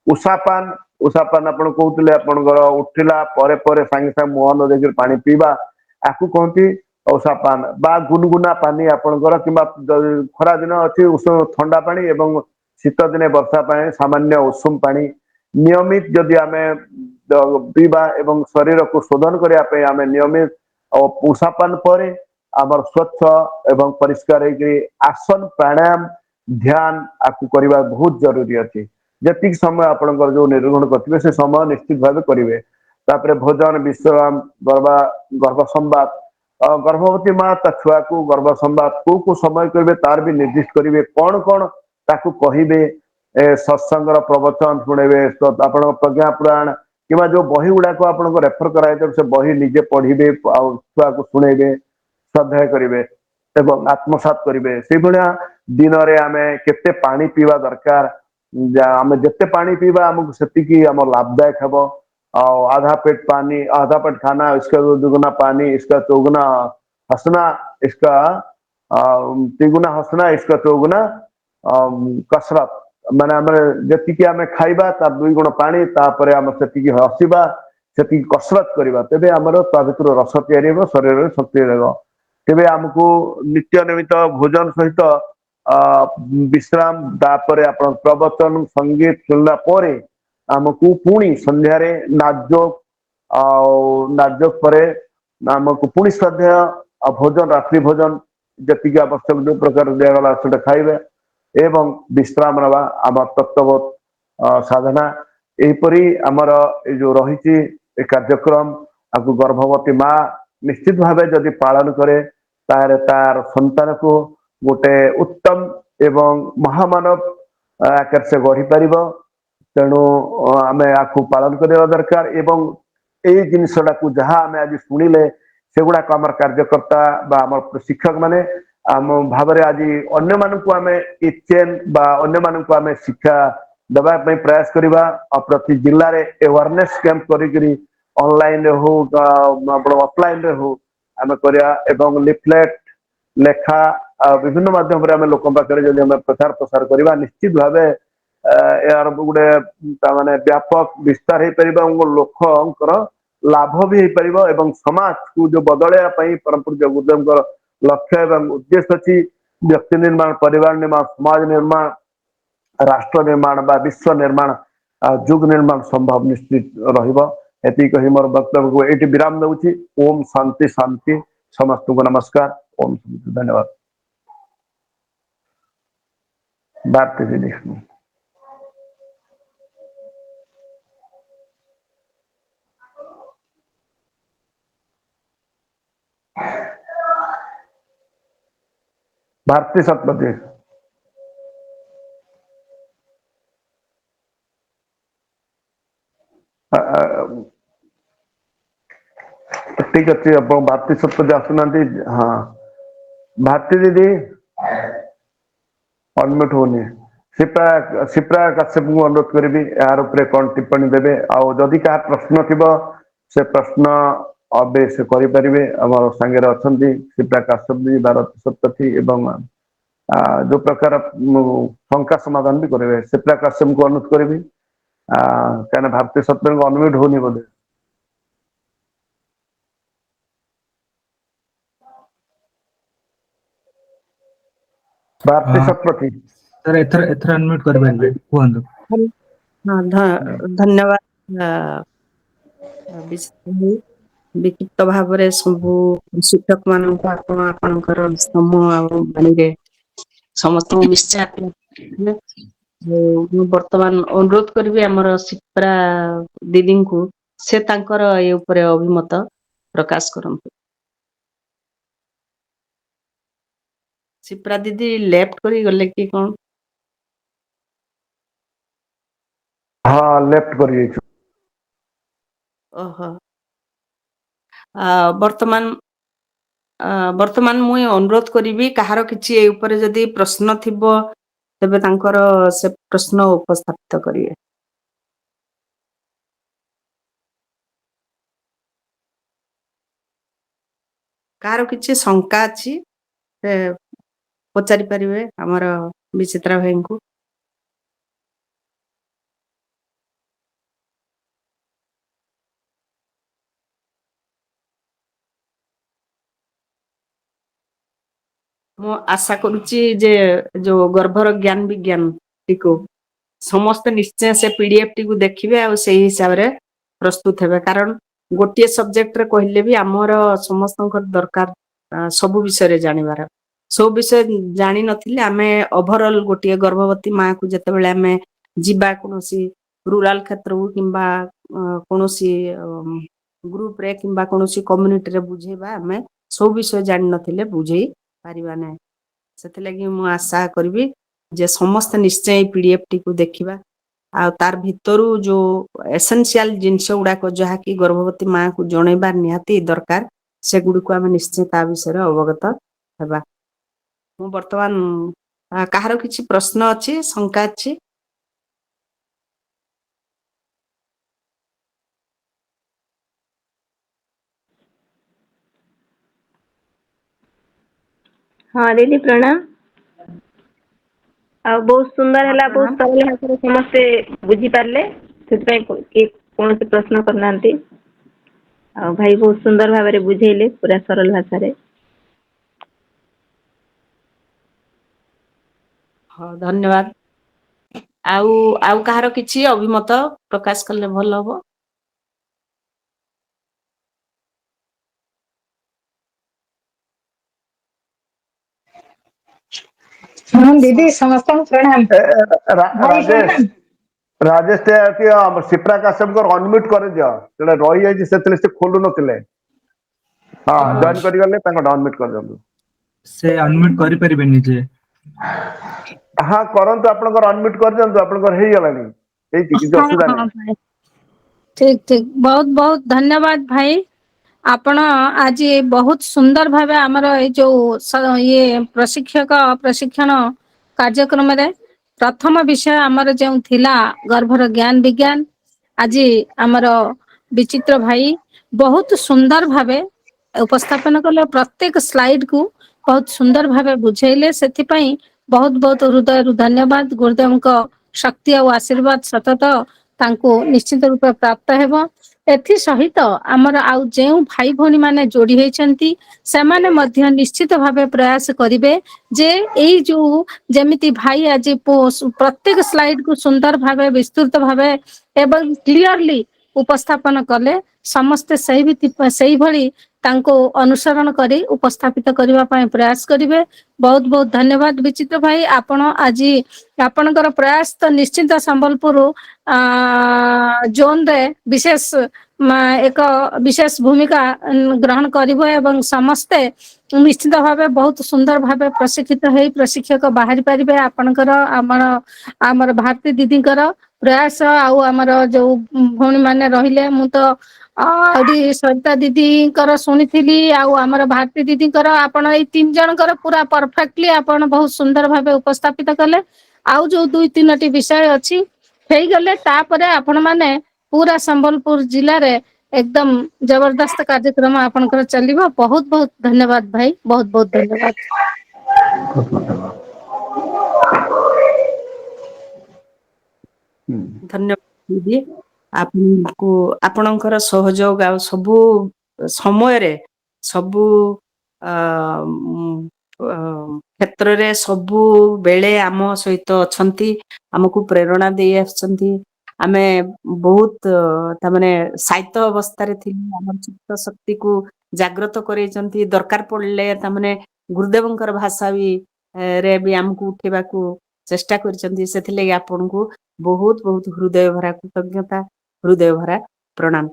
ଉଷାପାନ। ଉଷାପାନ ଆପଣ କହୁଥିଲେ, ଆପଣଙ୍କର ଉଠିଲା ପରେ ପରେ ସାଙ୍ଗେ ସାଙ୍ଗେ ମୁହଁ ନ ଦେଇକରି ପାଣି ପିଇବା, ଆକୁ କହନ୍ତି ଉଷାପାନ ବା ଗୁନଗୁନା ପାନି ଆପଣଙ୍କର। କିମ୍ବା ଖରା ଦିନ ଅଛି, ଉଷୁମ ଥଣ୍ଡା ପାଣି ଏବଂ ଶୀତ ଦିନେ ବର୍ଷା ପାଇଁ ସାମାନ୍ୟ ଉଷୁମ ପାଣି ନିୟମିତ ଯଦି ଆମେ ପିଇବା ଏବଂ ଶରୀରକୁ ଶୋଧନ କରିବା ପାଇଁ ଆମେ ନିୟମିତ ଉଷାପାନ ପରେ ଆମର ସ୍ୱଚ୍ଛ ଏବଂ ପରିଷ୍କାର ହେଇକରି ଆସନ, ପ୍ରାଣାୟାମ, ଧ୍ୟାନ ଆକୁ କରିବା ବହୁତ ଜରୁରୀ ଅଛି। ଯେତିକି ସମୟ ଆପଣଙ୍କର ଯୋଉ ନିର୍ଗଣ କରିଥିବେ, ସେ ସମୟ ନିଶ୍ଚିତ ଭାବେ କରିବେ। ତାପରେ ଭୋଜନ, ବିଶ୍ରାମ, ଗର୍ଭ ସମ୍ବାଦ। ଗର୍ଭବତୀ ମା ତା ଛୁଆକୁ ଗର୍ଭ ସମ୍ବାଦ କୋଉ କୋଉ ସମୟ କରିବେ, ତାର ବି ନିର୍ଦ୍ଦିଷ୍ଟ କରିବେ, କଣ କଣ ତାକୁ କହିବେ। ସତ୍ସଙ୍ଗର ପ୍ରବଚନ ଶୁଣେଇବେ, ଆପଣଙ୍କ ପ୍ରଜ୍ଞା ପୁରାଣ କିମ୍ବା ଯୋଉ ବହି ଗୁଡାକ ଆପଣଙ୍କୁ ରେଫର କରାଯାଇଥିବ, ସେ ବହି ନିଜେ ପଢିବେ ଆଉ ଛୁଆକୁ ଶୁଣେଇବେ, ସ୍ୱାଧ୍ୟାୟ କରିବେ ଏବଂ ଆତ୍ମସାତ କରିବେ। ସେଇଭଳିଆ ଦିନରେ ଆମେ କେତେ ପାଣି ପିଇବା ଦରକାର? ଆମେ ଯେତେ ପାଣି ପିଇବା, ଆମକୁ ସେତିକି ଆମ ଲାଭଦାୟକ ହେବ। ଆଉ आधा पेट पानी, आधा पेट खाना, इसका दुगुना पानी, इसका चौगुना हंसना, इसका तिगुना हंसना, इसका चौगुना कसरत। ମାନେ ଆମେ ଯେତିକି ଆମେ ଖାଇବା, ତାର ଦୁଇ ଗୁଣ ପାଣି, ତାପରେ ଆମେ ସେତିକି ହସିବା, ସେତିକି କସରତ କରିବା, ତେବେ ଆମର ତା ଭିତରୁ ରସ ତିଆରି ହେବ, ଶରୀରରେ ଶକ୍ତି ରହିବ। ତେବେ ଆମକୁ ନିତ୍ୟ ନିୟମିତ ଭୋଜନ ସହିତ ବିଶ୍ରାମ, ତାପରେ ଆପଣ ପ୍ରବଚନ, ସଙ୍ଗୀତ ଶୁଣିଲା ପରେ ଆମକୁ ପୁଣି ସନ୍ଧ୍ୟାରେ ନାଦଯୋଗ, ଆଉ ନାଦଯୋଗ ପରେ ଆମକୁ ପୁଣି ସ୍ୱାଧ୍ୟାୟ ଆଉ ଭୋଜନ, ରାତ୍ରି ଭୋଜନ ଯେତିକି ଆବଶ୍ୟକ, ଯୋଉ ପ୍ରକାର ଦିଆଗଲା, ସେଟା ଖାଇବେ ଏବଂ ବିଶ୍ରାମ ନେବା ଆମ ତତ୍ତ୍ୱବୋଧ ସାଧନା। ଏହିପରି ଆମର ଏଇ ଯୋଉ ରହିଛି ଏ କାର୍ଯ୍ୟକ୍ରମ, ଆକୁ ଗର୍ଭବତୀ ମା ନିଶ୍ଚିତ ଭାବେ ଯଦି ପାଳନ କରେ, ତାହେଲେ ତାର ସନ୍ତାନକୁ ଗୋଟେ ଉତ୍ତମ ଏବଂ ମହାମାନବ ଆକାରରେ ସେ ଗଢି ପାରିବ। ତେଣୁ ଆମେ ଆକୁ ପାଳନ କରିବା ଦରକାର ଏବଂ ଏଇ ଜିନିଷଟାକୁ ଯାହା ଆମେ ଆଜି ଶୁଣିଲେ, ସେଗୁଡାକ ଆମର କାର୍ଯ୍ୟକର୍ତ୍ତା ବା ଆମର ଶିକ୍ଷକ ମାନେ ଆମ ଭାବରେ ଆଜି ଅନ୍ୟମାନଙ୍କୁ ଆମେ ଏ ଚେନ୍ ବା ଅନ୍ୟମାନଙ୍କୁ ଆମେ ଶିକ୍ଷା ଦେବା ପାଇଁ ପ୍ରୟାସ କରିବା ଆଉ ପ୍ରତି ଜିଲ୍ଲାରେ ଆୱାରନେସ୍ କ୍ୟାମ୍ପ କରିକିରି ଅନଲାଇନରେ ହଉ, ଆପଣ ଅଫଲାଇନରେ ହଉ, ଆମେ କରିବା ଏବଂ ଲିଫଲେଟ ଲେଖା ବିଭିନ୍ନ ମାଧ୍ୟମରେ ଆମେ ଲୋକଙ୍କ ପାଖରେ ଯଦି ଆମେ ପ୍ରଚାର ପ୍ରସାର କରିବା, ନିଶ୍ଚିତ ଭାବେ ଏହାର ଗୋଟେ ତା ମାନେ ବ୍ୟାପକ ବିସ୍ତାର ହେଇପାରିବ ଏବଂ ଲୋକଙ୍କର ଲାଭ ବି ହେଇପାରିବ ଏବଂ ସମାଜକୁ ଯୋଉ ବଦଳେଇବା ପାଇଁ ପରମ ପୂଜ୍ୟ ଗୁରୁଦେବଙ୍କର ଲକ୍ଷ୍ୟ ଏବଂ ଉଦ୍ଦେଶ୍ୟ ଅଛି, ବ୍ୟକ୍ତି ନିର୍ମାଣ, ପରିବାର ନିର୍ମାଣ, ସମାଜ ନିର୍ମାଣ, ରାଷ୍ଟ୍ର ନିର୍ମାଣ ବା ବିଶ୍ୱ ନିର୍ମାଣ, ଯୁଗ ନିର୍ମାଣ ସମ୍ଭବ ନିଶ୍ଚିତ ରହିବ। ଏତିକି କହି ମୋର ବକ୍ତବ୍ୟକୁ ଏଇଠି ବିରାମ ଦଉଛି। ଓମ ଶାନ୍ତି ଶାନ୍ତି। ସମସ୍ତଙ୍କୁ ନମସ୍କାର। ଓମ ଶାନ୍ତି। ଧନ୍ୟବାଦ। ଭାରତୀ ଦିଦି। ଭାରତୀ ଶତପଥୀ। ଠିକ ଅଛି, ଆପଣ ଭାରତୀ ଶତପଥୀ ଆସୁନାହାନ୍ତି। ହଁ, ଭାରତୀ ଦିଦି ଅନମ୍ୟୁଟ ହଉନି। ସିପ୍ରା ସିପ୍ରା କାଶ୍ୟପଙ୍କୁ ଅନୁରୋଧ କରିବି, ଏହାର ଉପରେ କଣ ଟିପ୍ପଣୀ ଦେବେ। ଆଉ ଯଦି କାହା ପ୍ରଶ୍ନ ଥିବ, ସେ ପ୍ରଶ୍ନ ଏବେ ସେ କରିପାରିବେ। ଆମର ସାଙ୍ଗରେ ଅଛନ୍ତି ସିପ୍ରା କାଶ୍ୟପ ଦିଦି, ଭାରତୀ ଶତପଥୀ ଏବଂ ଯୋଉ ପ୍ରକାର ଶଙ୍କା ସମାଧାନ ବି କରିବେ। ସିପ୍ରା କାଶ୍ୟପଙ୍କୁ ଅନୁରୋଧ କରିବି, କାହିଁକିନା ଭାରତୀ ଶତପଥୀଙ୍କୁ ଅନମ୍ୟୁଟ ହଉନି ବୋଧେ। ଭାରତୀ ଶତପଥୀ। ସାର୍, ଏଥର ଏଥର ଅନମ୍ୟୁଟ କରିପାରିବେ, କୁହନ୍ତୁ। ହଁ, ଧନ୍ୟବାଦ। ବିକ୍ଷିପ୍ତ ଭାବରେ ସବୁ ଶିକ୍ଷକ ମାନଙ୍କୁ ଆପଣ ଆପଣଙ୍କର ସମୂହ ଆଉ ବାଣୀରେ ସମସ୍ତଙ୍କୁ ନିଶ୍ଚୟ। ମୁଁ ବର୍ତ୍ତମାନ ଅନୁରୋଧ କରିବି ଆମର ସିପ୍ରା ଦିଦିଙ୍କୁ, ସେ ତାଙ୍କର ଏ ଉପରେ ଅଭିମତ ପ୍ରକାଶ କରନ୍ତୁ। ସିପ୍ରା ଦିଦି ଲେଫ୍ଟ କରି ଗଲେ କି କଣ? ହଁ, ଲେଫ୍ଟ କରି ଯାଇଛୁ। ଓହୋ। ବର୍ତ୍ତମାନ ମୁଁ ଅନୁରୋଧ କରିବି, କାହାର କିଛି ଏ ଉପରେ ଯଦି ପ୍ରଶ୍ନ ଥିବ, ତେବେ ତାଙ୍କର ସେ ପ୍ରଶ୍ନ ଉପସ୍ଥାପିତ କରିବେ। କାହାର କିଛି ଶଙ୍କା ଅଛି, ସେ ପଚାରି ପାରିବେ ଆମର ବିଚିତ୍ରା ଭାଇଙ୍କୁ। ମୁଁ ଆଶା କରୁଛି ଯେ ଯୋଉ ଗର୍ଭର ଜ୍ଞାନ ବିଜ୍ଞାନ ଟିକୁ ସମସ୍ତେ ନିଶ୍ଚୟ ସେ ପିଡିଏଫ ଟିକୁ ଦେଖିବେ ଆଉ ସେଇ ହିସାବରେ ପ୍ରସ୍ତୁତ ହେବେ। କାରଣ ଗୋଟିଏ ସବଜେକ୍ଟରେ କହିଲେ ବି ଆମର ସମସ୍ତଙ୍କର ଦରକାର ସବୁ ବିଷୟରେ ଜାଣିବାର। ସବୁ ବିଷୟ ଜାଣିନଥିଲେ ଆମେ ଓଭରଅଲ ଗୋଟିଏ ଗର୍ଭବତୀ ମାକୁ ଯେତେବେଳେ ଆମେ ଯିବା କୌଣସି ରୁରାଲ କ୍ଷେତ୍ରକୁ କିମ୍ବା କୌଣସି ଗ୍ରୁପରେ କିମ୍ବା କୌଣସି କମ୍ୟୁନିଟିରେ ବୁଝେଇବା, ଆମେ ସବୁ ବିଷୟ ଜାଣିନଥିଲେ ବୁଝେଇ ପାରିବା ନାହିଁ। ସେଥିଲାଗି ମୁଁ ଆଶା କରିବି ଯେ ସମସ୍ତେ ନିଶ୍ଚୟ ଏଇ ପିଡିଏଫ ଟିକୁ ଦେଖିବା ଆଉ ତାର ଭିତରୁ ଯୋଉ ଏସେନ୍ସିଆଲ ଜିନିଷ ଗୁଡାକ, ଯାହାକି ଗର୍ଭବତୀ ମାକୁ ଜଣେଇବା ନିହାତି ଦରକାର, ସେଗୁଡିକୁ ଆମେ ନିଶ୍ଚୟ ତା ବିଷୟରେ ଅବଗତ ହେବା। ମୁଁ ବର୍ତ୍ତମାନ କାହାର କିଛି ପ୍ରଶ୍ନ ଅଛି, ଶଙ୍କା ଅଛି? ହଁ ଦିଦି, ପ୍ରଣାମ। ଆଉ ବହୁତ ସୁନ୍ଦର ହେଲା, ବହୁତ ପ୍ରଣାମ। ସରଳ ଭାଷାରେ ସମସ୍ତେ ବୁଝିପାରିଲେ, ସେଥିପାଇଁ କିଏ କୌଣସି ପ୍ରଶ୍ନ କରିନାହାନ୍ତି। ଆଉ ଭାଇ ବହୁତ ସୁନ୍ଦର ଭାବରେ ବୁଝେଇଲେ ପୁରା ସରଳ ଭାଷାରେ। ହଁ, ଧନ୍ୟବାଦ। ଆଉ ଆଉ କାହାର କିଛି ଅଭିମତ ପ୍ରକାଶ କଲେ ଭଲ ହବ। ହଁ ଦିଦି, ସମସ୍ତଙ୍କୁ ପ୍ରଣାମ। ଭାଇ, ରାଜେଶ। ପ୍ରଣାମ। ରାଜେଶ, ଟିକେ ସିପ୍ରା କାଶ୍ୟପଙ୍କର ଅନମ୍ୟୁଟ କରିଦିଅ। ସେଟା ରହିଯାଇଛି, ସେଥିରେ ସେ ଖୋଲୁ ନଥିଲେ। ହଁ, ଜଏନ କରିଗଲେ, ତାଙ୍କ ଅନମ୍ୟୁଟ କରିଦିଅନ୍ତୁ। ସେ ଅନମ୍ୟୁଟ କରିପାରିବେନି ନିଜେ। ହଁ, କରନ୍ତୁ। ଆପଣଙ୍କର ଅନମ୍ୟୁଟ କରିଦିଅନ୍ତୁ। ଆପଣଙ୍କର ହେଇଗଲାଣି, ହେଇଛି, କିଛି ଅସୁବିଧା ନାହିଁ। ଭାଇ, ଠିକ ଠିକ। ବହୁତ ବହୁତ ଧନ୍ୟବାଦ ଭାଇ। ଆପଣ ଆଜି ବହୁତ ସୁନ୍ଦର ଭାବେ ଆମର ଏଇ ଯୋଉ ଇଏ ପ୍ରଶିକ୍ଷକ ପ୍ରଶିକ୍ଷଣ କାର୍ଯ୍ୟକ୍ରମରେ ପ୍ରଥମ ବିଷୟ ଆମର ଯେଉଁ ଥିଲା ଗର୍ଭର ଜ୍ଞାନ ବିଜ୍ଞାନ, ଆଜି ଆମର ବିଚିତ୍ର ଭାଇ ବହୁତ ସୁନ୍ଦର ଭାବେ ଉପସ୍ଥାପନ କଲେ। ପ୍ରତ୍ୟେକ ସ୍ଲାଇଡ କୁ ବହୁତ ସୁନ୍ଦର ଭାବେ ବୁଝେଇଲେ, ସେଥିପାଇଁ ବହୁତ ବହୁତ ହୃଦୟରୁ ଧନ୍ୟବାଦ। ଗୁରୁଦେବଙ୍କ ଶକ୍ତି ଆଉ ଆଶୀର୍ବାଦ ସତତ ତାଙ୍କୁ ନିଶ୍ଚିତ ରୂପେ ପ୍ରାପ୍ତ ହେବ। ଏଥି ସହିତ ଆମର ଆଉ ଯେଉଁ ଭାଇ ଭଉଣୀ ମାନେ ଯୋଡି ହେଇଛନ୍ତି, ସେମାନେ ମଧ୍ୟ ନିଶ୍ଚିତ ଭାବେ ପ୍ରୟାସ କରିବେ ଯେ ଏଇ ଯୋଉ ଯେମିତି ଭାଇ ଆଜି ପ୍ରତ୍ୟେକ ସ୍ଲାଇଡ କୁ ସୁନ୍ଦର ଭାବେ, ବିସ୍ତୃତ ଭାବେ ଏବଂ କ୍ଲିଅରଲି ଉପସ୍ଥାପନ କଲେ, ସମସ୍ତେ ସେଇ ସେଇଭଳି ତାଙ୍କୁ ଅନୁସରଣ କରି ଉପସ୍ଥାପିତ କରିବା ପାଇଁ ପ୍ରୟାସ କରିବେ। ବହୁତ ବହୁତ ଧନ୍ୟବାଦ ବିଚିତ୍ର ଭାଇ। ଆପଣ ଆଜି ଆପଣଙ୍କର ପ୍ରୟାସ ତ ନିଶ୍ଚିନ୍ତ ସମ୍ବଲପୁର ଜୋନରେ ବିଶେଷ ଏକ ବିଶେଷ ଭୂମିକା ଗ୍ରହଣ କରିବ ଏବଂ ସମସ୍ତେ ନିଶ୍ଚିତ ଭାବେ ବହୁତ ସୁନ୍ଦର ଭାବେ ପ୍ରଶିକ୍ଷିତ ହେଇ ପ୍ରଶିକ୍ଷକ ବାହାରି ପାରିବେ। ଆପଣଙ୍କର, ଆମର ଆମର ଭାରତୀ ଦିଦିଙ୍କର ପ୍ରୟାସ ଆଉ ଆମର ଯୋଉ ଭଉଣୀ ମାନେ ରହିଲେ, ମୁଁ ତ ଆହୁରି ସରିତା ଦିଦିଙ୍କର ଶୁଣିଥିଲି ଆଉ ଆମର ଭାରତୀ ଦିଦିଙ୍କର, ଆପଣ ଏଇ ତିନି ଜଣଙ୍କର ପୁରା ପରଫେକ୍ଟଲି ଆପଣ ବହୁତ ସୁନ୍ଦର ଭାବେ ଉପସ୍ଥାପିତ କଲେ। ଆଉ ଯୋଉ ଦୁଇ ତିନୋଟି ବିଷୟ ଅଛି ହେଇଗଲେ, ତାପରେ ଆପଣ ମାନେ ପୁରା ସମ୍ବଲପୁର ଜିଲ୍ଲାରେ ଏକଦମ ଜବରଦସ୍ତ କାର୍ଯ୍ୟକ୍ରମ ଆପଣଙ୍କର ଚାଲିବ। ବହୁତ ବହୁତ ଧନ୍ୟବାଦ ଭାଇ, ବହୁତ ବହୁତ ଧନ୍ୟବାଦ। ଧନ୍ୟବାଦ ଦିଦି, ଆପଣଙ୍କୁ ଆପଣଙ୍କର ସହଯୋଗ ଆଉ ସବୁ ସମୟରେ ସବୁ କ୍ଷେତ୍ରରେ ସବୁବେଳେ ଆମ ସହିତ ଅଛନ୍ତି, ଆମକୁ ପ୍ରେରଣା ଦେଇ ଆସୁଛନ୍ତି। ଆମେ ବହୁତ ତାମାନେ ସାଇତ ଅବସ୍ଥାରେ ଥିଲୁ, ଆମର ଚିତ୍ତ ଶକ୍ତିକୁ ଜାଗ୍ରତ କରେଇଛନ୍ତି। ଦରକାର ପଡିଲେ ତାମାନେ ଗୁରୁଦେବଙ୍କର ଭାଷା ବି ରେ ବି ଆମକୁ ଉଠେଇବାକୁ ଚେଷ୍ଟା କରିଛନ୍ତି। ସେଥିଲାଗି ଆପଣଙ୍କୁ ବହୁତ ବହୁତ ହୃଦୟ ଭରା କୃତଜ୍ଞତା, ହୃଦୟ ଭରା ପ୍ରଣାମ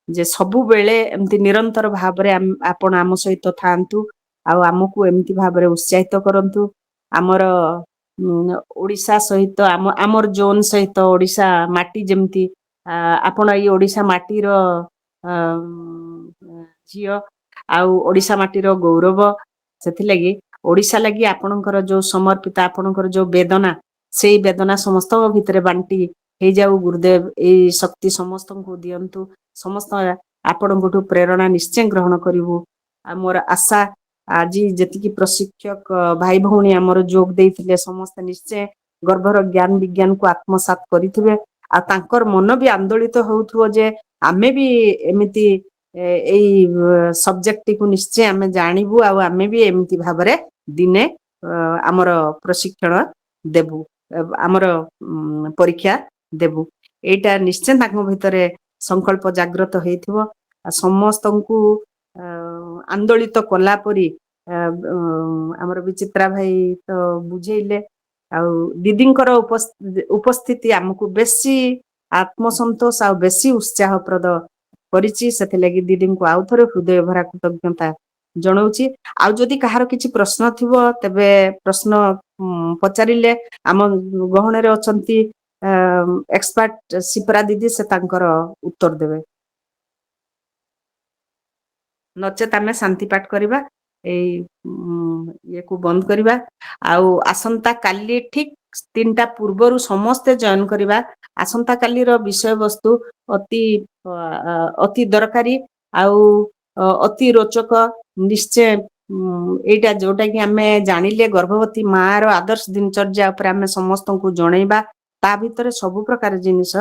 ଯେ ସବୁବେଳେ ଏମିତି ନିରନ୍ତର ଭାବରେ ଆପଣ ଆମ ସହିତ ଥାଆନ୍ତୁ ଆଉ ଆମକୁ ଏମିତି ଭାବରେ ଉତ୍ସାହିତ କରନ୍ତୁ। ଆମର ଓଡିଶା ସହିତ ଆମ ଆମର ଜୋନ ସହିତ ଓଡିଶା ମାଟି ଯେମିତି, ଆପଣ ଏଇ ଓଡିଶା ମାଟିର ଝିଅ ଆଉ ଓଡିଶା ମାଟିର ଗୌରବ। ସେଥିଲାଗି ଓଡିଶା ଲାଗି ଆପଣଙ୍କର ଯୋଉ ସମର୍ପିତ, ଆପଣଙ୍କର ଯୋଉ ବେଦନା, ସେଇ ବେଦନା ସମସ୍ତଙ୍କ ଭିତରେ ବାଣ୍ଟି ହେଇଯାଉ। ଗୁରୁଦେବ ଏଇ ଶକ୍ତି ସମସ୍ତଙ୍କୁ ଦିଅନ୍ତୁ। ସମସ୍ତ ଆପଣଙ୍କଠୁ ପ୍ରେରଣା ନିଶ୍ଚୟ ଗ୍ରହଣ କରିବୁ। ଆଉ ମୋର ଆଶା, ଆଜି ଯେତିକି ପ୍ରଶିକ୍ଷକ ଭାଇ ଭଉଣୀ ଆମର ଯୋଗ ଦେଇଥିଲେ, ସମସ୍ତେ ନିଶ୍ଚୟ ଗର୍ଭର ଜ୍ଞାନ ବିଜ୍ଞାନକୁ ଆତ୍ମସାତ କରିଥିବେ ଆଉ ତାଙ୍କର ମନ ବି ଆନ୍ଦୋଳିତ ହଉଥିବ ଯେ ଆମେ ବି ଏମିତି ଏଇ ସବଜେକ୍ଟଟିକୁ ନିଶ୍ଚୟ ଆମେ ଜାଣିବୁ ଆଉ ଆମେ ବି ଏମିତି ଭାବରେ ଦିନେ ଆମର ପ୍ରଶିକ୍ଷଣ ଦେବୁ, ଆମର ପରୀକ୍ଷା ଦେବୁ। ଏଇଟା ନିଶ୍ଚୟ ତାଙ୍କ ଭିତରେ ସଂକଳ୍ପ ଜାଗ୍ରତ ହେଇଥିବ। ଆଉ ସମସ୍ତଙ୍କୁ ଆନ୍ଦୋଳିତ କଲା ପରି ଆମର ବିଚିତ୍ରା ଭାଇ ତ ବୁଝେଇଲେ, ଆଉ ଦିଦିଙ୍କର ଉପସ୍ଥିତି ଆମକୁ ବେଶୀ ଆତ୍ମସନ୍ତୋଷ ଆଉ ବେଶୀ ଉତ୍ସାହପ୍ରଦ କରିଛି। ସେଥିଲାଗି ଦିଦିଙ୍କୁ ଆଉ ଥରେ ହୃଦୟ ଭରା କୃତଜ୍ଞତା ଜଣାଉଛି। ଆଉ ଯଦି କାହାର କିଛି ପ୍ରଶ୍ନ ଥିବ ତେବେ ପ୍ରଶ୍ନ ପଚାରିଲେ ଆମ ଗହଣରେ ଅଛନ୍ତି ଏକ୍ସପର୍ଟ ସିପ୍ରା ଦିଦି, ସେ ତାଙ୍କର ଉତ୍ତର ଦେବେ। ନଚେତ ଆମେ ଶାନ୍ତି ପାଠ କରିବା, ଏଇ ଇଏକୁ ବନ୍ଦ କରିବା। ଆଉ ଆସନ୍ତା କାଲି ଠିକ 3ଟା ପୂର୍ବରୁ ସମସ୍ତେ ଜଏନ କରିବା। ଆସନ୍ତା କାଲିର ବିଷୟବସ୍ତୁ ଅତି ଅତି ଦରକାରୀ ଆଉ ଅତି ରୋଚକ ନିଶ୍ଚୟ। ଏଇଟା ଯୋଉଟା କି ଆମେ ଜାଣିଲେ ଗର୍ଭବତୀ ମାର ଆଦର୍ଶ ଦିନଚର୍ଯ୍ୟା ଉପରେ ଆମେ ସମସ୍ତଙ୍କୁ ଜଣେଇବା, ତା ଭିତରେ ସବୁ ପ୍ରକାର ଜିନିଷ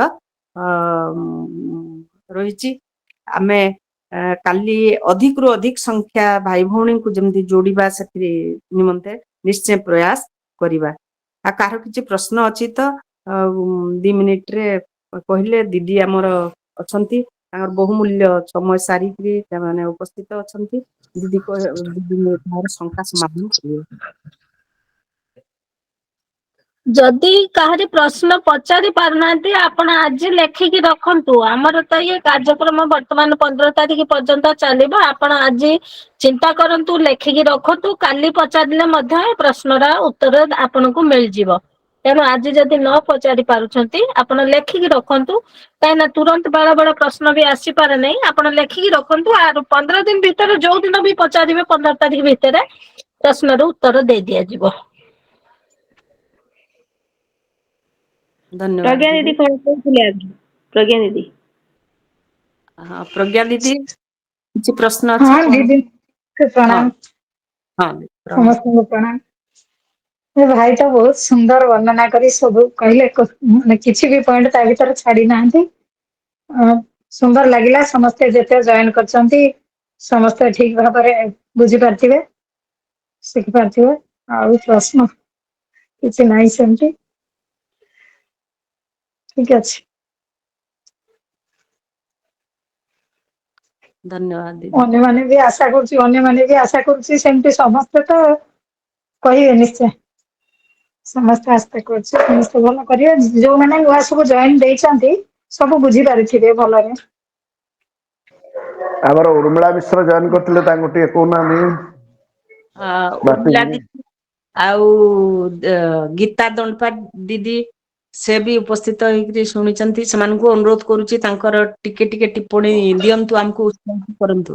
ରହିଛି। ଆମେ କାଲି ଅଧିକରୁ ଅଧିକ ସଂଖ୍ୟା ଭାଇ ଭଉଣୀଙ୍କୁ ଯେମିତି ଯୋଡିବା ସେଥିରେ ନିମନ୍ତେ ନିଶ୍ଚୟ ପ୍ରୟାସ କରିବା। ଆଉ କାହାର କିଛି ପ୍ରଶ୍ନ ଅଛି ତ 2 ମିନିଟରେ କହିଲେ। ଦିଦି ଆମର ଅଛନ୍ତି, ତାଙ୍କର ବହୁମୂଲ୍ୟ ସମୟ ସାରିକିରି ସେମାନେ ଉପସ୍ଥିତ ଅଛନ୍ତି। ଦିଦି ଦିଦି ଶଙ୍କା ସମାଧାନ କରିବେ। ଯଦି କାହାରି ପ୍ରଶ୍ନ ପଚାରି ପାରୁନାହାନ୍ତି, ଆପଣ ଆଜି ଲେଖିକି ରଖନ୍ତୁ। ଆମର ତ ଇଏ କାର୍ଯ୍ୟକ୍ରମ ବର୍ତ୍ତମାନ 15 ତାରିଖ ପର୍ଯ୍ୟନ୍ତ ଚାଲିବ। ଆପଣ ଆଜି ଚିନ୍ତା କରନ୍ତୁ, ଲେଖିକି ରଖନ୍ତୁ, କାଲି ପଚାରିଲେ ମଧ୍ୟ ଏ ପ୍ରଶ୍ନର ଉତ୍ତର ଆପଣଙ୍କୁ ମିଳିଯିବ। ତେଣୁ ଆଜି ଯଦି ନ ପଚାରି ପାରୁଛନ୍ତି, ଆପଣ ଲେଖିକି ରଖନ୍ତୁ, କାହିଁକିନା ତୁରନ୍ତ ବେଳେ ବେଳେ ପ୍ରଶ୍ନ ବି ଆସିପାରେ ନାହିଁ। ଆପଣ ଲେଖିକି ରଖନ୍ତୁ, ଆଉ 15 ଦିନ ଭିତରେ ଯୋଉ ଦିନ ବି ପଚାରିବେ 15 ତାରିଖ ଭିତରେ ପ୍ରଶ୍ନର ଉତ୍ତର ଦେଇ ଦିଆଯିବ। ଧନ୍ୟବାଦ ପ୍ରଜ୍ଞା ଦିଦି କଣ କହୁଥିଲେ ଆଜି? ପ୍ରଜ୍ଞା ଦିଦି। ହଁ, ପ୍ରଜ୍ଞା ଦିଦି, କିଛି ପ୍ରଶ୍ନ ଅଛି? ହଁ ଦିଦି, ପ୍ରଣାମ। ହଁ, ପ୍ରଣାମ। ସମସ୍ତଙ୍କୁ ପ୍ରଣାମ। ଏ ଭାଇ ତ ବହୁତ ସୁନ୍ଦର ବର୍ଣ୍ଣନା କରି ସବୁ କହିଲେ, ମାନେ କିଛି ବି ପଏଣ୍ଟ ତା ଭିତରେ ଛାଡି ନାହାନ୍ତି। ସୁନ୍ଦର ଲାଗିଲା। ସମସ୍ତେ ଯେତେ ଜଏନ କରିଛନ୍ତି, ସମସ୍ତେ ଠିକ ଭାବରେ ବୁଝିପାରିଥିବେ, ଶିଖିପାରିଥିବେ। ଆଉ ପ୍ରଶ୍ନ କିଛି ନାହିଁ ସେମିତି। ଠିକ ଅଛି। ଧନ୍ୟବାଦ ଦିଦି। ଅନ୍ୟମାନେ ବି ଆଶା କରୁଛି ସେମିତି ସମସ୍ତେ ତ କହିବେ ନିଶ୍ଚୟ। ସମସ୍ତେ ଆଶା କରୁଛି ସମସ୍ତେ ଭଲ କରିବେ। ଯୋଉମାନେ ନୂଆ ସବୁ ଜଏନ ଦେଇଛନ୍ତି, ସବୁ ବୁଝିପାରିଥିବେ ଭଲରେ। ଆମର ଉର୍ମିଳା ମିଶ୍ର ଜଏନ କରିଥିଲେ, ତାଙ୍କୁ ଟିକେ କହୁନାହାନ୍ତି। ଉର୍ମିଳା ଦିଦି ଆଉ ଗୀତା ଦଣ୍ଡପା ଦିଦି, ସେ ବି ଉପସ୍ଥିତ ହେଇକିରି ଶୁଣିଛନ୍ତି। ସେମାନଙ୍କୁ ଅନୁରୋଧ କରୁଛି, ତାଙ୍କର ଟିକେ ଟିକେ ଟିପ୍ପଣୀ ଦିଅନ୍ତୁ, ଆମକୁ ଉତ୍ସାହିତ କରନ୍ତୁ।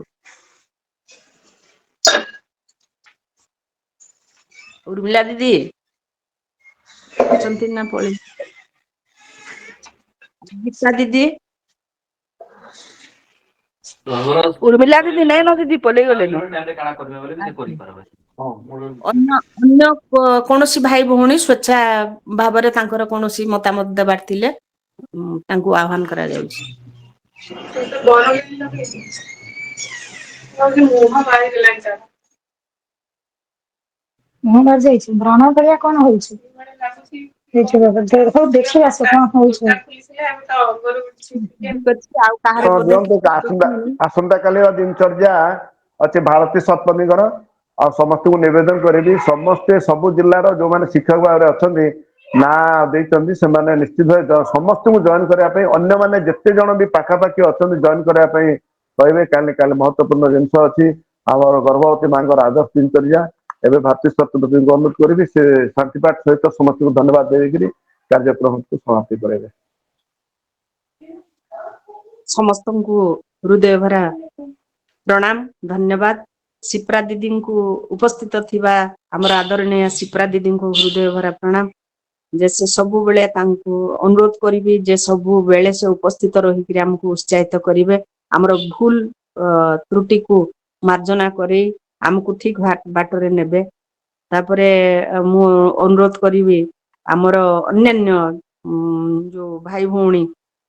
ଉର୍ମିଳା ଦିଦି ଅଛନ୍ତି ନା ପଳେଇ? ଗୀତା ଦିଦି? ଉର୍ମିଳା ଦିଦି ନାଇଁ ନ ଦିଦି, ପଳେଇ ଗଲେନ। ଅନ୍ୟ କୌଣସି ଭାଇ ଭଉଣୀ ସ୍ୱେଚ୍ଛା ଭାବରେ ତାଙ୍କର କୌଣସି ମତାମତ ଦେବାର ଥିଲେ ତାଙ୍କୁ ଆହ୍ୱାନ କରାଯାଉଛି। ଗରମ ମୁହଁ ମାରିଦେଲାଣି ତାର। ମୁହଁ ବାହାରି ଯାଇଛି, ବ୍ରଣ ଭଳିଆ କଣ ହଉଛି ହେଇଥିବ ବୋଧେ। ହଉ, ଦେଖିବା ସେ କଣ ହଉଛି। ଠିକ ଅଛି, ଆଉ କାହାର ହଁ, ବୋଧେ ଦିଅନ୍ତୁ। ଆସନ୍ତା କାଲିର ଦିନଚର୍ଯ୍ୟା ଅଛି ଭାରତୀ ଶତପଥୀଙ୍କର। ଆଉ ସମସ୍ତଙ୍କୁ ନିବେଦନ କରିବି, ସମସ୍ତେ ସବୁ ଜିଲ୍ଲାର ଯୋଉମାନେ ଶିକ୍ଷକ ଭାବରେ ଅଛନ୍ତି, ନାଁ ଦେଇଛନ୍ତି, ସେମାନେ ନିଶ୍ଚିତ ଭାବେ ସମସ୍ତଙ୍କୁ ଜଏନ କରିବା ପାଇଁ, ଅନ୍ୟମାନେ ଯେତେ ଜଣ ବି ପାଖାପାଖି ଅଛନ୍ତି, ଜଏନ କରିବା ପାଇଁ କହିବେ। କାଲି କାଲି ମହତ୍ୱପୂର୍ଣ୍ଣ ଜିନିଷ ଅଛି, ଆମର ଗର୍ଭବତୀ ମାଙ୍କର ଆଦର୍ଶ ଦିନଚର୍ଯ୍ୟା। ଏବେ ଭାରତୀ ଶତପଥୀଙ୍କୁ ଅନୁରୋଧ କରିବି, ସେ ଶାନ୍ତିପାଠ ସହିତ ସମସ୍ତଙ୍କୁ ଧନ୍ୟବାଦ ଦେଇକିରି କାର୍ଯ୍ୟକ୍ରମକୁ ସମାପ୍ତି କରାଇବେ। ସମସ୍ତଙ୍କୁ ହୃଦୟ ଭରା ପ୍ରଣାମ, ଧନ୍ୟବାଦ। ସିପ୍ରା ଦିଦିଙ୍କୁ, ଉପସ୍ଥିତ ଥିବା ଆମର ଆଦରଣୀୟ ସିପ୍ରା ଦିଦିଙ୍କୁ ହୃଦୟ ଭରା ପ୍ରଣାମ ଯେ ସେ ସବୁବେଳେ, ତାଙ୍କୁ ଅନୁରୋଧ କରିବି ଯେ ସବୁବେଳେ ସେ ଉପସ୍ଥିତ ରହିକିରି ଆମକୁ ଉତ୍ସାହିତ କରିବେ, ଆମର ଭୁଲ ତ୍ରୁଟିକୁ ମାର୍ଜନା କରି ଆମକୁ ଠିକ ବାଟରେ ନେବେ। ତାପରେ ମୁଁ ଅନୁରୋଧ କରିବି, ଆମର ଅନ୍ୟାନ୍ୟ ଯୋଉ ଭାଇ ଭଉଣୀ,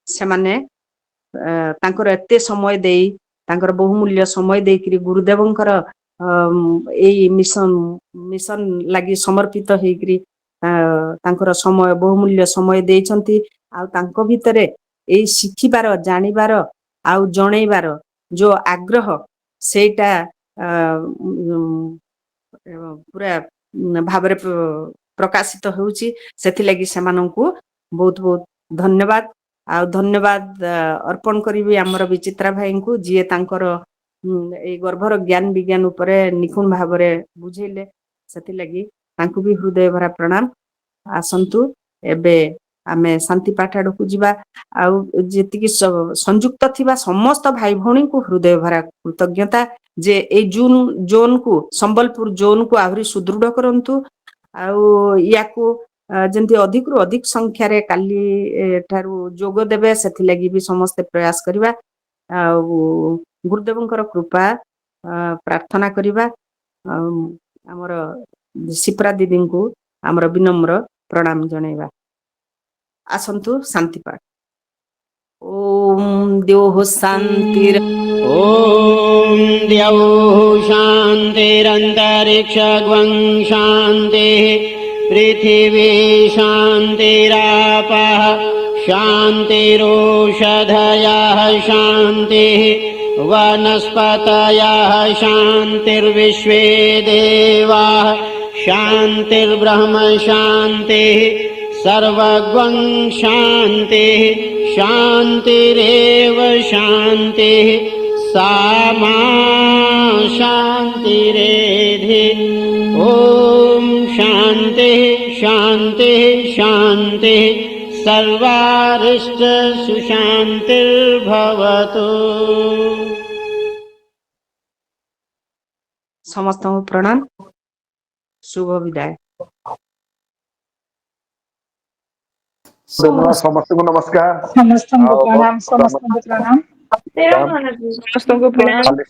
ସେମାନେ ତାଙ୍କର ଏତେ ସମୟ ଦେଇ, ତାଙ୍କର ବହୁମୂଲ୍ୟ ସମୟ ଦେଇକିରି ଗୁରୁଦେବଙ୍କର ଏଇ ମିଶନ ଲାଗି ସମର୍ପିତ ହେଇକିରି ତାଙ୍କର ସମୟ, ବହୁମୂଲ୍ୟ ସମୟ ଦେଇଛନ୍ତି। ଆଉ ତାଙ୍କ ଭିତରେ ଏଇ ଶିଖିବାର, ଜାଣିବାର ଆଉ ଜଣେଇବାର ଯୋଉ ଆଗ୍ରହ, ସେଇଟା ପୁରା ଭାବରେ ପ୍ରକାଶିତ ହେଉଛି। ସେଥିଲାଗି ସେମାନଙ୍କୁ ବହୁତ ବହୁତ ଧନ୍ୟବାଦ। ଆଉ ଧନ୍ୟବାଦ ଅର୍ପଣ କରିବି ଆମର ବିଚିତ୍ରା ଭାଇଙ୍କୁ, ଯିଏ ତାଙ୍କର ଏଇ ଗର୍ଭର ଜ୍ଞାନ ବିଜ୍ଞାନ ଉପରେ ନିଖୁଣ ଭାବରେ ବୁଝେଇଲେ। ସେଥିଲାଗି ତାଙ୍କୁ ବି ହୃଦୟ ଭରା ପ୍ରଣାମ। ଆସନ୍ତୁ, ଏବେ ଆମେ ଶାନ୍ତି ପାଠ ଆଡକୁ ଯିବା। ଆଉ ଯେତିକି ସଂଯୁକ୍ତ ଥିବା ସମସ୍ତ ଭାଇ ଭଉଣୀଙ୍କୁ ହୃଦୟ ଭରା କୃତଜ୍ଞତା ଯେ ଏଇ ଜୋନକୁ, ସମ୍ବଲପୁର ଜୋନକୁ ଆହୁରି ସୁଦୃଢ କରନ୍ତୁ। ଆଉ ୟାକୁ ଯେମିତି ଅଧିକରୁ ଅଧିକ ସଂଖ୍ୟାରେ କାଲି ଠାରୁ ଯୋଗ ଦେବେ, ସେଥିଲାଗି ବି ସମସ୍ତେ ପ୍ରୟାସ କରିବା। ଆଉ ଗୁରୁଦେବଙ୍କର କୃପା ପ୍ରାର୍ଥନା କରିବା। ଆଉ ଆମର ସିପ୍ରା ଦିଦିଙ୍କୁ ଆମର ବିନମ୍ର ପ୍ରଣାମ ଜଣେଇବା। ଆସନ୍ତୁ ଶାନ୍ତି ପାଠ। ଓମ୍ ଦ୍ୟୋଃ ଶାନ୍ତିର ॐ द्यौः शान्तिरन्तरिक्षग्वं शान्तिः, पृथिवी शान्तिरापः, शान्तिरोषधयः शान्तिः, वनस्पतयः शान्तिर्विश्वे देवाः शान्तिर्ब्रह्म शान्तिः, सर्वग्वं शान्तिः, शान्तिरेव शान्तिः, सा मा शान्तिरेधि। ॐ शान्तिः शान्तिः शान्तिः। सर्वारिष्ट सुशान्तिर्भवतु। ସମସ୍ତଙ୍କୁ ପ୍ରଣାମ, ଶୁଭ ବିଦାୟ। ଧନ୍ୟବାଦ ସମସ୍ତଙ୍କୁ, ନମସ୍କାର। ସମସ୍ତଙ୍କୁ ଆଉ ପ୍ରଣାମ। ବହୁତ ସମସ୍ତଙ୍କୁ ପ୍ରଣାମ। ପ୍ରଣାମ। ସମସ୍ତଙ୍କୁ ପ୍ରଣାମ। କାଲି।